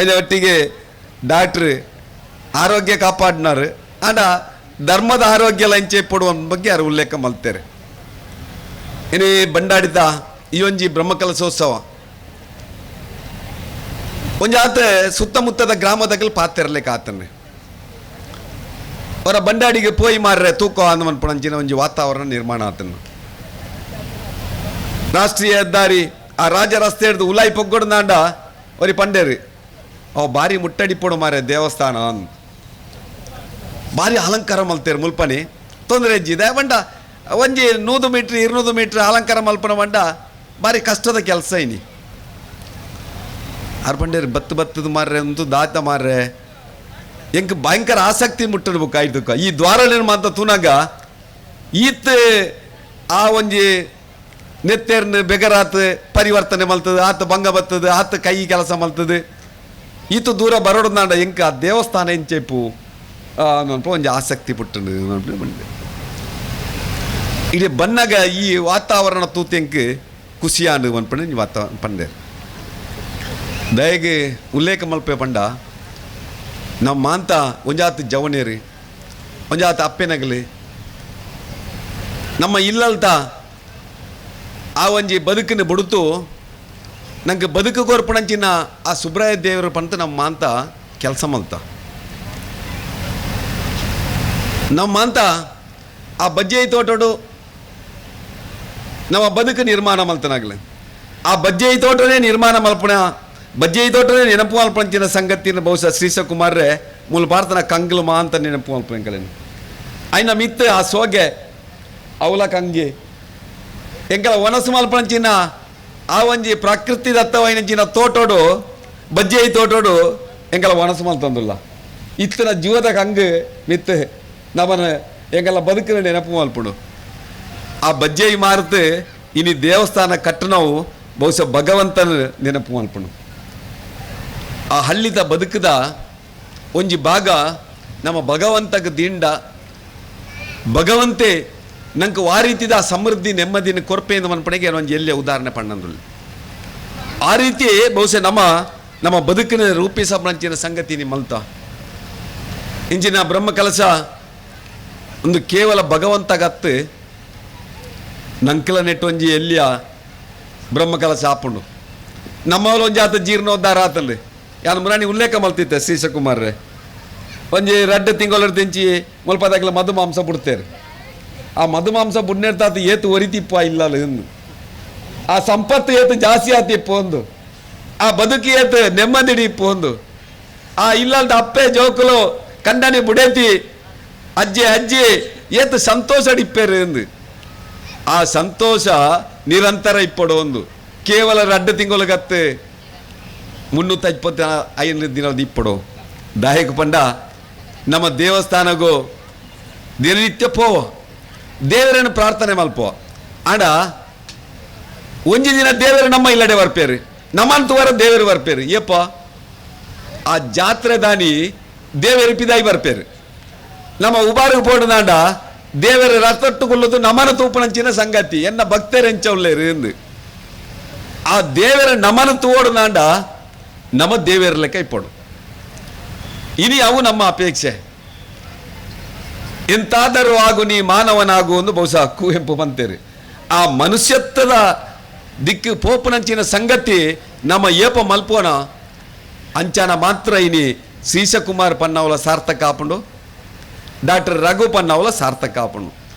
ಐದ ಒಟ್ಟಿಗೆ ಡಾಕ್ಟ್ರು ಆರೋಗ್ಯ ಕಾಪಾಡಿನಾರು ಆಂಡ ಧರ್ಮದ ಆರೋಗ್ಯ ಲಂಚೆ ಪಡುವ ಬಗ್ಗೆ ಯಾರು ಉಲ್ಲೇಖ ಮಲ್ತೇರೆ. ಇನಿ ಬಂಡಾಡಿದ ಈ ಒಂಜಿ ಬ್ರಹ್ಮಕಲಶೋತ್ಸವ ಒಂಜಾತ ಸುತ್ತಮುತ್ತದ ಗ್ರಾಮದಗಲ್ ಪಾತಿರ್ಲಿಕ್ಕೆ ಆತನ್ರಿ ಅವರ ಬಂಡಾಡಿಗೆ ಪೋಯಿ ಮಾರ್ರೆ ತೂಕ ಅಂದ ಒಂಜಿ ವಾತಾವರಣ ನಿರ್ಮಾಣ ಆತನ. ರಾಷ್ಟ್ರೀಯ ಹೆದ್ದಾರಿ ಆ ರಾಜ ರಸ್ತೆ ಹಿಡ್ದು ಉಲಾಯಿ ಪೊಗ್ಗೊಡು ನಾಂಡ ಅವರಿ ಪಂಡೇರಿ ಅವ ಭಾರಿ ಮುಟ್ಟಡಿ ಪೋಡು ಮಾರೆ ದೇವಸ್ಥಾನ ಅಂದ್ ಭಾರಿ ಅಲಂಕಾರ ಮಲ್ತೇರು ಮುಲ್ಪನಿ ತೊಂದರೆ ಹೆಜ್ಜಿದೆ ಬಂಡ ಒಂಜಿ 100 ಮೀಟ್ರ್ 200 ಮೀಟ್ರ್ ಅಲಂಕಾರ ಮಲ್ಪನ ಬಂಡ ಭಾರಿ ಕಷ್ಟದ ಕೆಲಸ ಇನಿ. ಆರ್ ಪಂಡೇರು ಬತ್ತು ಬತ್ತದ ಮಾರ್ರೆ ಅಂತೂ ದಾತ ಮಾರ್ರೆ ಎಂಕ್ ಭಯಂಕರ ಆಸಕ್ತಿ ಮುಟ್ಟಡ್ಬೇಕು ಆಯ್ತು. ಈ ದ್ವಾರ ನಿರ್ಮಾಣ ತೂನಾಗ ಈತ್ ಆ ಒಂಜಿ ನೆತ್ತೇರ್ನ ಬೆಗರಾತ್ ಪರಿವರ್ತನೆ ಮಲ್ತದೆ, ಆತ ಭಂಗ ಬರ್ತದೆ, ಆತ ಕೈ ಕೆಲಸ ಮಲ್ತದೆ, ಈತ ದೂರ ಬರೋಡ್ನಾಂಡ ಎಂಕ ಆ ದೇವಸ್ಥಾನ ಎಂಚೆಪ್ಪು ಒಂಜಿ ಆಸಕ್ತಿ ಪುಟ್ಟಂಡು ಬಂಡೆ. ಇಡೀ ಬನ್ನಾಗ ಈ ವಾತಾವರಣ ತೂತು ಎಂಕ್ ಖುಷಿಯಾನು ಪನ್ಪಂಡು ವಾತಾವರಣ ಪಂಡೆ. ದಯಗೆ ಉಲ್ಲೇಖ ಮಲ್ಪೆ ಪಂಡ ನಮ್ಮ ಅಂತ ಒಂಜಾತ ಜವನೇರಿ ಒಂಜಾತ ಅಪ್ಪೆನಗಲಿ ನಮ್ಮ ಇಲ್ಲಲ್ತ ಆ ಒಂಜಿ ಬದುಕಿನ ಬುಡುತು ನಂಗೆ ಬದುಕು ಕೋರ್ಪಣಂಚಿನ ಆ ಸುಬ್ರಾಯ ದೇವರು ಪಂತ ನಮ್ಮ ಮಾಂತ ಕೆಲಸ ಮಲ್ತ ನಮ್ಮ ಮಾಂತ ಆ ಬಜ್ಜೆ ತೋಟೋಡು ನಮ್ಮ ಬದುಕು ನಿರ್ಮಾಣ ಮಲ್ತನಾಗಲಿ. ಆ ಬಜ್ಜೆ ತೋಟನೇ ನಿರ್ಮಾಣ ಮಲ್ಪಣ ಬಜ್ಜೆ ತೋಟನೇ ನೆನಪು ಮಲ್ಪಂಚಿನ ಸಂಗತಿನ ಬಹುಶಃ ಶ್ರೀಶಕುಮಾರ್ರೆ ಮೂಲ ಭಾರತನ ಕಂಗ್ಲು ಮಾ ಅಂತ ನೆನಪು ಮಲ್ಪಂಕಲೇನು ಆಯ್ನ ಮಿತ್ತು ಆ ಸೋಗೆ ಅವಲ ಕಂಗಿ ಎಂಕಲ ಒನಸು ಮಲ್ಪಂಚಿನ ಆ ಒಂಜಿ ಪ್ರಕೃತಿ ದತ್ತವೈನಂಚಿನ ತೋಟೋಡು ಬಜ್ಜೆ ತೋಟೋಡು ಎಂಕಲ ಒನಸು ಮಲ್ತಂದುಲ್ಲ ಇತ್ತನ ಜೀವದ ಕಂಗು ಮಿತ್ತು ನಮ್ಮನ ಎಂಕಲ ಬದುಕಿನ ನೆನಪು ಮಲ್ಪುಡು. ಆ ಬಜ್ಜೆ ಮಾರುத்து ಇನಿ ದೇವಸ್ಥಾನ ಕಟ್ಟನವು ಬಹುಶಃ ಭಗವಂತನ ನೆನಪು ಮಲ್ಪುಡು. ಆ ಹಳ್ಳಿದ ಬದುಕದ ಒಂಜಿ ಭಾಗ ನಮ್ಮ ಭಗವಂತಗ ದಿಂಡ ಭಗವಂತೆ ನಂಗೆ ಆ ರೀತಿದ ಸಮೃದ್ಧಿ ನೆಮ್ಮದಿನ ಕೊರಪೆಯಿಂದ ಮನ್ಪಣೆಗೆ ಒಂಜಿ ಎಲ್ಲಿಯ ಉದಾಹರಣೆ ಪಣ್ಣಂದುಳ್ಳಿ. ಆ ರೀತಿ ಬಹುಶಃ ನಮ್ಮ ನಮ್ಮ ಬದುಕಿನ ರೂಪಿಸಂಚಿನ ಸಂಗತಿ ನಿಮ್ಮಲ್ತ ಇಂಚಿನ ಬ್ರಹ್ಮ ಕಲಶ ಒಂದು ಕೇವಲ ಭಗವಂತಗತ್ತು ನಂಕಲ ನೆಟ್ಟೊಂಜಿ ಎಲ್ಲಿಯ ಬ್ರಹ್ಮಕಲಶ ಆಪುಂಡು ನಮ್ಮವಳು ಒಂಜಿ ಆತ ಜೀರ್ಣೋದ್ಧಾರ ಆತಲ್ಲಿ ಯಾನು ಮುರಾಣಿ ಉಲ್ಲೇಖ ಮಲ್ತಿತ್ತೆ ಶ್ರೀಶಕುಮಾರ್ರೆ ಒಂಜಿ ರಡ್ಡು ತಿಂಗಳು ತಿಂಚಿ ಮುಲ್ಪದಾಗಲ ಮಧು ಮಾಂಸ ಬಿಡ್ತೇವೆ. ಆ ಮಧು ಮಾಂಸ ಬುಡ್ನೇರ್ತಾತ ಏತು ಒರಿತಿಪ್ಪ ಇಲ್ಲ ಆ ಸಂಪತ್ತು ಏತು ಜಾಸ್ತಿ ಆತಿಪ್ಪ ಒಂದು ಆ ಬದುಕಿ ಏತು ನೆಮ್ಮದಿಡಿಪ್ಪ ಒಂದು ಆ ಇಲ್ಲಲ್ದ ಅಪ್ಪೆ ಜೋಕುಲು ಕಂಡನಿ ಬುಡೇತಿ ಅಜ್ಜಿ ಅಜ್ಜಿ ಏತು ಸಂತೋಷ ಡಿಪ್ಪೇರು ಎಂದು ಆ ಸಂತೋಷ ನಿರಂತರ ಇಪ್ಪಡು ಒಂದು ಕೇವಲ ರಡ್ಡು ತಿಂಗಳಗತ್ತೆ 325 ದಿನದ ಇಪ್ಪಡು. ದಾಯಕ ಪಂಡ ನಮ್ಮ ದೇವಸ್ಥಾನಗೂ ದಿನನಿತ್ಯ ಪೋವ ದೇವರನ್ನು ಪ್ರಾರ್ಥನೆ ಮಲ್ಪೋ ಆಡ ಒಂಜಿ ದಿನ ದೇವರು ನಮ್ಮ ಇಲ್ಲಡೆ ಬರ್ಪೇರು ನಮ್ಮಂತವರ ದೇವರು ಬರ್ಪೇರು ಏಪ್ಪ ಆ ಜಾತ್ರೆ ದಾನಿ ದೇವರು ಪಿದಾಯಿ ಬರ್ಪೇರು ನಮ್ಮ ಉಬಾರಿಗೆ ಪೋಡುದಾಂಡ ದೇವರ ರಥಟ್ಟುಕೊಳ್ಳೋದು ನಮನ ತೂಪನಂಚಿನ ಸಂಗತಿ ಎನ್ನ ಭಕ್ತರೆಂಚವ್ಲೇರು ಎಂದು ಆ ದೇವರ ನಮನ ತೋಡುದಾಂಡ ನಮ್ಮ ದೇವರ ಲೆಕ್ಕ ಇಪ್ಪಡು. ಇನಿ ಅವು ನಮ್ಮ ಅಪೇಕ್ಷೆ. ಎಂತಾದರೂ ಆಗು ನೀ ಮಾನವನಾಗು ಒಂದು ಬಹುಶಃ ಕುವೆಂಪು ಬಂತೇರಿ. ಆ ಮನುಷ್ಯತ್ವದ ದಿಕ್ಕು ಪೋಪನಂಚಿನ ಸಂಗತಿ ನಮ್ಮ ಏಪ ಮಲ್ಪೋಣ ಅಂಚಾನ ಮಾತ್ರ ಇನಿ ಶ್ರೀಶಕುಮಾರ್ ಪನ್ನವಲ ಸಾರ್ಥಕ ಆಪುಂಡು, ಡಾಕ್ಟರ್ ರಘು ಪನ್ನವಲ ಸಾರ್ಥಕ ಆಪುಂಡು.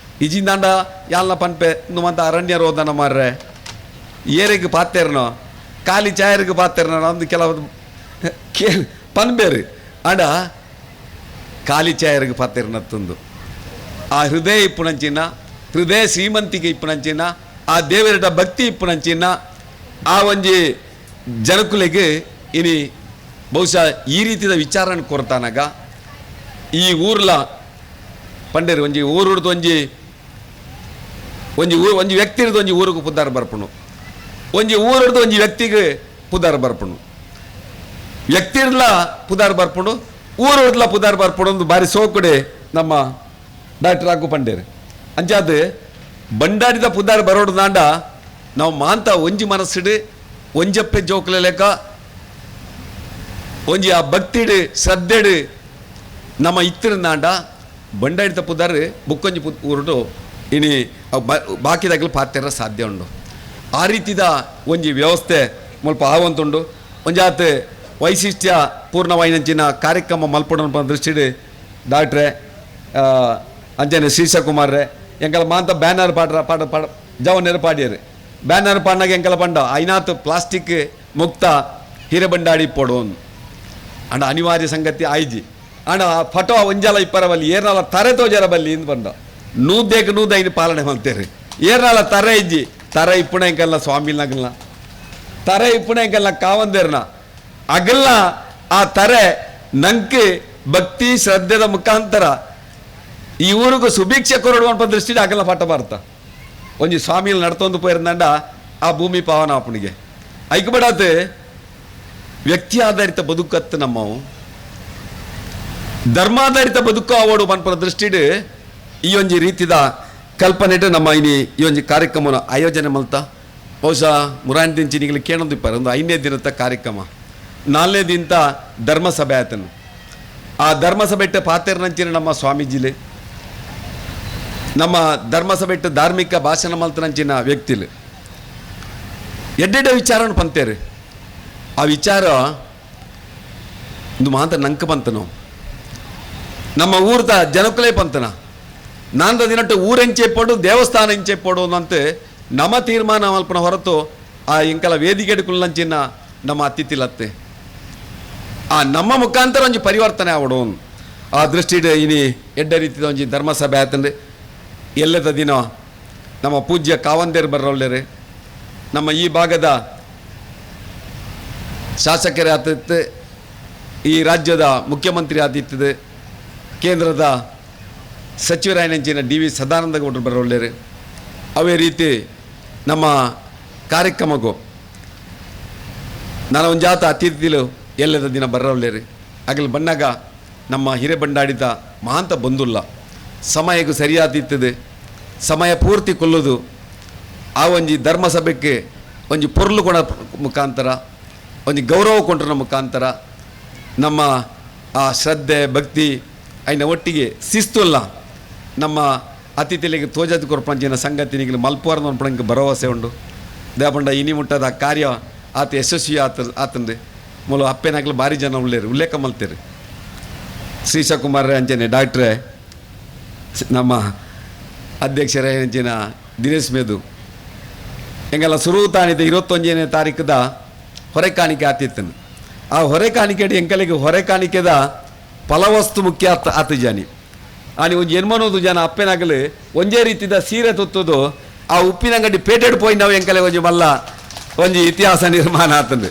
ಇಜಿಂದಾಂಡ ಯಾಲ್ನ ಪನ್ಪೆ ಮಂತ ಅರಣ್ಯ ರೋದನ ಮಾರ್ರೆ ಏರಿಗೆ ಪಾತೇರ್ನೋ ಖಾಲಿ ಚಾಯರಿಗೆ ಪಾತೇರ್ನೋ ಒಂದು ಕೆಲವು ಕೇ ಪನ್ಬೇರು ಆಡ ಖಾಲಿ ಚಾಯರಿಗೆ ಪಾತೇರ್ನತ್ತೊಂದು ಆ ಹೃದಯ ಇಪ್ಪುನಂಚಿನ ಹೃದಯ ಶ್ರೀಮಂತಿಗೆ ಇಪ್ಪುನಂಚಿನ ಆ ದೇವರ ಭಕ್ತಿ ಇಪ್ಪುನಂಚಿನ ಆ ಒಂಜಿ ಜನಕುಲೆಗೆ ಇನಿ ಬಹುಶಃ ಈ ರೀತಿಯ ವಿಚಾರನ ಕೊರತಾನಾಗ ಈ ಊರ್ಲ ಪಂಡೇರು ಒಂಜಿ ಊರುಡ್ದು ಒಂಜಿ ಒಂಜಿ ಊರು ಒಂಜಿ ವ್ಯಕ್ತಿ ಇರ್ದು ಒಂಜಿ ಊರಿಗೆ ಪುದ್ದಾರ ಬರ್ಪುಣು ಒಂಜಿ ಊರುಡ್ದು ಒಂಜಿ ವ್ಯಕ್ತಿಗೆ ಪುದಾರ ಬರ್ಪುಣು ವ್ಯಕ್ತಿ ಇರ್ಲ ಪುದಾರ್ ಬರ್ಪುಣು ಊರುಡ್ಲ ಪುದಾರ್ ಬರ್ಪುಣು ಒಂದು ಬಾರಿ ಸೋಕುಡೆ ನಮ್ಮ ಡಾಕ್ಟರ್ ರಾಘು ಪಂಡೇರು. ಅಂಚಾದ ಬಂಡಾರಿದ ಪುದಾರ್ ಬರೋಡು ದಾಂಡ ನಾವು ಮಾಂತ ಒಂಜಿ ಮನಸ್ಸಿಡು ಒಂಜಪ್ಪೆ ಜೋಕುಲೆ ಲೆಕ್ಕ ಒಂಜಿ ಆ ಭಕ್ತಿಡು ಶ್ರದ್ಧೆಡು ನಮ್ಮ ಇತ್ತಿರುಂದಾಂಡ ಬಂಡಾಡಿದ ಪುದಾರ್ ಬುಕ್ಕೊಂಜಿ ಊರುಡು ಇನಿ ಅವು ಬಾಕಿದಾಗಲು ಪಾತೆರ ಸಾಧ್ಯ ಉಂಡು. ಆ ರೀತಿದ ಒಂಜಿ ವ್ಯವಸ್ಥೆ ಮುಲ್ಪ ಆವಂತುಂಡು. ಒಂಜಾತ್ ವೈಶಿಷ್ಟ್ಯ ಪೂರ್ಣವಾಯಿನಂಚಿನ ಕಾರ್ಯಕ್ರಮ ಮಲ್ಪೊಡು ದೃಷ್ಟಿಡ್ ಡಾಕ್ಟ್ರೆ ಅಂಚನೆ ಶ್ರೀಶಕುಮಾರ್ರೆ ಎಂಕಲ ಮಾಂತ ಬ್ಯಾನರ್ ಪಾಡ್ರ ಪಾಡ ಪಾಡ ಜವನೆರು ಪಾಡ್ಯರು ಬ್ಯಾನರ್ ಪಾಡ್ನಾಗ ಎಂಕಲ ಪಂಡ ಐನಾತ್ ಪ್ಲಾಸ್ಟಿಕ್ ಮುಕ್ತ ಹಿರೇಬಂಡಾಡಿ ಪೋಡು ಅಂಡ ಅನಿವಾರ್ಯ ಸಂಗತಿ ಆಯ್ಜಿ ಅಂಡ ಫಟೋ ಒಂಜಾಲ ಇಪ್ಪರ ಬಲ್ಲಿ ಏರ್ನಾಲ ತರೆ ತೋಜರ ಬಲ್ಲಿ ಇಂದು ಬಂಡ ನೂದೇಕ ನೂದ ಐನು ಪಾಲನೆ ಮಾಡ್ತೇವೆ ಏರ್ನಾಲ ತರೆ ಇಜ್ಜಿ ತರೆ ಇಪ್ಪುಣ ಎಂಕಲ್ಲ ಸ್ವಾಮಿಲ್ನಾಗಲ್ಲ ತರೆ ಇಪ್ಪುಣ ಎಂಕಲ್ಲ ಕಾವಂದೇರ್ನ ಅಗಲ್ಲ ಆ ತರೆ ನಂಗೆ ಭಕ್ತಿ ಶ್ರದ್ಧೆದ ಮುಖಾಂತರ ಈ ಊರಿಗೂ ಸುಭಿಕ್ಷೆ ಕೊರಡುವ ದೃಷ್ಟಿ ಅಗಲ್ಲ ಪಾಠ ಬಾರ್ತ ಒಂಜಿ ಸ್ವಾಮಿಲ್ ನಡ್ತೊಂದು ಪೋಯಿರಂದಂಡ ಆ ಭೂಮಿ ಪಾವನ ಆಪಣಿಗೆ ಐಕಬಡಾತ್ ವ್ಯಕ್ತಿ ಆಧಾರಿತ ಬದುಕತ್ತು ನಮ್ಮವು ಧರ್ಮಾಧಾರಿತ ಬದುಕು ಆವೋಡು ಪನ್ಪುನ ದೃಷ್ಟಿಡ್ ಈ ಒಂಜಿ ರೀತಿದ ಕಲ್ಪನೆಟ್ ನಮ್ಮ ಇನಿ ಈ ಒಂಜಿ ಕಾರ್ಯಕ್ರಮನ ಆಯೋಜನೆ ಮಲ್ತ ಬಹುಶಃ ಮುರಾನ್ ದಿಂಚಿನಿಗಳು ಕೇಳೊಂದು ಇಪ್ಪಾರೆ ಒಂದು 5ನೇ ದಿನದ ಕಾರ್ಯಕ್ರಮ 4ನೇ ದಿನದ ಧರ್ಮಸಭೆ ಆತನು. ಆ ಧರ್ಮಸಭೆ ಇಟ್ಟ ಪಾತೆರ್ನಂಚಿನ ನಮ್ಮ ಸ್ವಾಮೀಜಿಲೆ ನಮ್ಮ ಧರ್ಮಸಭೆ ಇಟ್ಟು ಧಾರ್ಮಿಕ ಭಾಷಣ ಮಲ್ತನಂಚಿನ ವ್ಯಕ್ತಿಲು ಎಡ್ಡೆಡ್ಡೆ ವಿಚಾರನ ಪಂತೇರು. ಆ ವಿಚಾರ ಒಂದು ಮಾತ ನಂಕ ಪಂತನು ನಮ್ಮ ಊರ್ದ ಜನಕುಲೇ ಪಂತನ ನಾಂದ ದಿನಟ್ಟು ಊರೆಂಚೆ ಪೋಡು ದೇವಸ್ಥಾನ ಎಂಚೆ ಪೋಡು ಅಂತೆ ನಮ್ಮ ತೀರ್ಮಾನ ಮಲ್ಪನ ಹೊರತು ಆ ಇಂಕಲ ವೇದಿಕೆ ಕುಲ್ಲಂಚಿನ ನಮ್ಮ ಅತಿಥಿಲತ್ತೆ ಆ ನಮ್ಮ ಮುಖಾಂತರ ಒಂಜಿ ಪರಿವರ್ತನೆ ಆವಡು. ಆ ದೃಷ್ಟಿಡ್ ಇನಿ ಎಡ್ಡ ರೀತಿದ ಒಂಜಿ ಧರ್ಮಸಭೆ ಆತಂದ್ರೆ ಎಲ್ಲದ ದಿನ ನಮ್ಮ ಪೂಜ್ಯ ಕಾವಂದೇರು ಬರೋಲ್ಲೇರು ನಮ್ಮ ಈ ಭಾಗದ ಶಾಸಕರೇ ಆತಿತ್ತು, ಈ ರಾಜ್ಯದ ಮುಖ್ಯಮಂತ್ರಿ ಆತಿತ್ತದೆ, ಕೇಂದ್ರದ ಸಚಿವರಾಯನಂಚಿನ ಡಿ ವಿ ಸದಾನಂದ ಗೌಡರು ಬರೋಲ್ಲೇರು. ಅವೇ ರೀತಿ ನಮ್ಮ ಕಾರ್ಯಕ್ರಮಕ್ಕೂ ನಾನು ಒಂದು ಜಾತ ಅತಿಥಿಲು ಎಲ್ಲದ ದಿನ ಬರೋಲ್ಲೇರಿ. ಆಗಲಿ ಬಣ್ಣಾಗ ನಮ್ಮ ಹಿರೇಬಂಡಾಡಿದ ಮಹಾಂತ ಬಂದುಲ್ಲ ಸಮಯಕ್ಕೂ ಸರಿಯಾದಿತ್ತದೆ ಸಮಯ ಪೂರ್ತಿ ಕೊಲ್ಲುದು ಆ ಒಂಜಿ ಧರ್ಮಸಭೆಗೆ ಒಂಜಿ ಪೊರ್ಲು ಕೊಡ ಮುಖಾಂತರ ಒಂಜಿ ಗೌರವ ಕೊಂಡ್ರ ಮುಖಾಂತರ ನಮ್ಮ ಆ ಶ್ರದ್ಧೆ ಭಕ್ತಿ ಐನ ಒಟ್ಟಿಗೆ ಶಿಸ್ತುಲ್ಲ ನಮ್ಮ ಅತಿಥಿಲಿಗೆ ತೋಜದ ಕೊರ್ಪಂಚಿನ ಸಂಗತಿನಿಗೆ ಮಲ್ಪುವಾರ್ನ ಅನ್ಪಣಂಗೆ ಭರವಸೆ ಉಂಡು. ದೇಪಂಡ ಇನಿ ಮುಟ್ಟದ ಕಾರ್ಯ ಆತ ಯಶಸ್ವಿ ಆತ ಆತಂದೆ ಮೂಲ ಅಪ್ಪೇನಾಗಲು ಭಾರಿ ಜನ ಉಳ್ಳೇರು ಉಲ್ಲೇಖ ಮಲ್ತೇರಿ. ಶ್ರೀಶಕುಮಾರ್ರೆ ಅಂಚನೆ ಡಾಕ್ಟ್ರೆ ನಮ್ಮ ಅಧ್ಯಕ್ಷರೇ ಅಂಚಿನ ದಿನೇಶ್ ಮೇದು ಎಂಗೆಲ್ಲ ಸುರು ತಾಣಿದ 21ನೇ ತಾರೀಕದ ಹೊರೆ ಕಾಣಿಕೆ ಆತಿತ್ತನು. ಆ ಹೊರೆ ಕಾಣಿಕೆ ಎಂಕಲಿಗೆ ಹೊರೆ ಕಾಣಿಕೆದ ಫಲವಸ್ತು ಮುಖ್ಯ ಆತ ಆತ ಜಾನಿ ಆನಿ ಒಂಜಿ ಎನ್ಮನೋದು ಜನ ಅಪ್ಪೆನಾಗಲು ಒಂಜೇ ರೀತಿದ ಸೀರೆ ತೊತ್ತದು ಆ ಉಪ್ಪಿನಂಗಡಿ ಪೇಟೆಡ್ ಪೋಯಿ ನಾವು ಎಂಕಲೆ ಒಂಜಿ ಮಲ್ಲ ಒಂಜಿ ಇತಿಹಾಸ ನಿರ್ಮಾಣ ಆತಂದು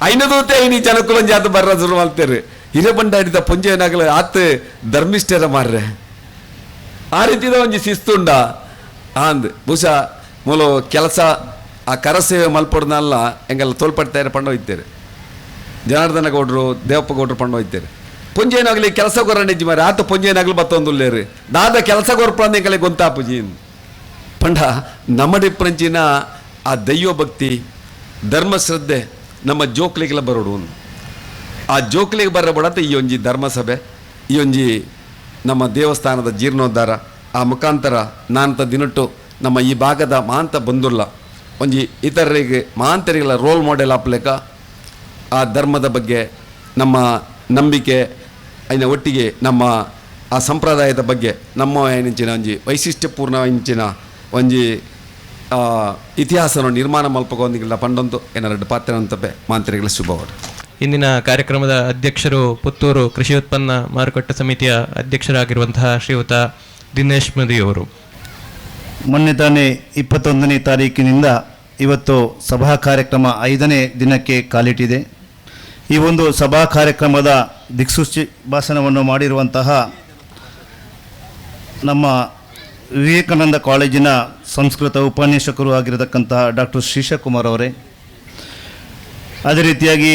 ಐನದೂತೆ ಇನಿ ಜನಕ್ಕೂ ಒಂಜಿ ಆತ ಬರ್ರ ಶುರು ಮಾಡ್ತೇವೆ. ಹಿರೇಬಂಡಾಡಿದ ಪೊಂಜೆನಾಗಲು ಆತ ಧರ್ಮಿಷ್ಠರ ಮಾರ್ರೆ ಆ ರೀತಿದ ಒಂಜಿ ಶಿಸ್ತುಂಡ ಆಂದ್ ಬಹುಶಃ ಮೂಲ ಕೆಲಸ ಆ ಕರಸೇವೆ ಮಲ್ಪೊಡ್ನಲ್ಲ ಎಂಗೆಲ್ಲ ತೋಲ್ಪಡ್ತಾರೆ ಪಂಡ ಹೋಯ್ತೇವೆ. ಜನಾರ್ದನ ಗೌಡ್ರು ದೇವಪ್ಪ ಗೌಡ್ರು ಪಂಡ ಹೋಯ್ತೇವೆ. ಪೊಂಜೇನಾಗಲಿ ಕೆಲಸ ಕೊರ ನಿಜ್ಜಿ ಮಾರಿ ಆತ ಪೊಂಜೇನಾಗಲಿ ಬತ್ತೊಂದುಲ್ಲೇರು ದಾದ ಕೆಲಸ ಕೊರ್ಪಂದ ಎಂಕಲೆ ಗೊಂತಾಪುಜಿ ಪಂಡ ನಮ್ಮ ಡಿಪ್ರಂಚಿನ ಆ ದೈವ ಭಕ್ತಿ ಧರ್ಮಶ್ರದ್ಧೆ ನಮ್ಮ ಜೋಕ್ಲಿಗೆಲ್ಲ ಬರೋಡು. ಆ ಜೋಕ್ಲಿಗೆ ಬರಬೇಡಂತ ಈ ಒಂಜಿ ಧರ್ಮಸಭೆ ಈ ಒಂಜಿ ನಮ್ಮ ದೇವಸ್ಥಾನದ ಜೀರ್ಣೋದ್ಧಾರ ಆ ಮುಖಾಂತರ ನಾನಂತ ದಿನಟ್ಟು ನಮ್ಮ ಈ ಭಾಗದ ಮಹಾಂತ ಬಂದುಲ್ಲ ಒಂಜಿ ಇತರರಿಗೆ ಮಹಾಂತರಿಗೆಲ್ಲ ರೋಲ್ ಮಾಡೆಲ್ ಆಪ್ಲೇಕ ಆ ಧರ್ಮದ ಬಗ್ಗೆ ನಮ್ಮ ನಂಬಿಕೆ ಐನ ಒಟ್ಟಿಗೆ ನಮ್ಮ ಆ ಸಂಪ್ರದಾಯದ ಬಗ್ಗೆ ನಮ್ಮ ಏನಿಂಚಿನ ಒಂಜಿ ವೈಶಿಷ್ಟ್ಯಪೂರ್ಣ ಇಂಚಿನ ಒಂಜಿ ಇತಿಹಾಸನ ನಿರ್ಮಾಣ ಮಲ್ಪಗೊಂದಿಲ್ಲ ಪಂಡೊಂದು ಏನಾರ ಪಾತ್ರ ಅಂತಪೆ ಮಾಂತ್ರಿಗಳ ಶುಭವಾದ. ಇಂದಿನ ಕಾರ್ಯಕ್ರಮದ ಅಧ್ಯಕ್ಷರು ಪುತ್ತೂರು ಕೃಷಿ ಉತ್ಪನ್ನ ಮಾರುಕಟ್ಟೆ ಸಮಿತಿಯ ಅಧ್ಯಕ್ಷರಾಗಿರುವಂತಹ ಶ್ರೀಯುತ ದಿನೇಶ್ ಮದಿಯವರು. ಮೊನ್ನೆ ತಾನೇ 21ನೇ ತಾರೀಕಿನಿಂದ ಇವತ್ತು ಸಭಾ ಕಾರ್ಯಕ್ರಮ 5ನೇ ದಿನಕ್ಕೆ ಕಾಲಿಟ್ಟಿದೆ. ಈ ಒಂದು ಸಭಾ ಕಾರ್ಯಕ್ರಮದ ದಿಕ್ಸೂಚಿ ಭಾಷಣವನ್ನು ಮಾಡಿರುವಂತಹ ನಮ್ಮ ವಿವೇಕಾನಂದ ಕಾಲೇಜಿನ ಸಂಸ್ಕೃತ ಉಪನ್ಯಾಸಕರು ಆಗಿರತಕ್ಕಂತಹ ಡಾಕ್ಟರ್ ಶ್ರೀಶಕುಮಾರ್ ಅವರೇ, ಅದೇ ರೀತಿಯಾಗಿ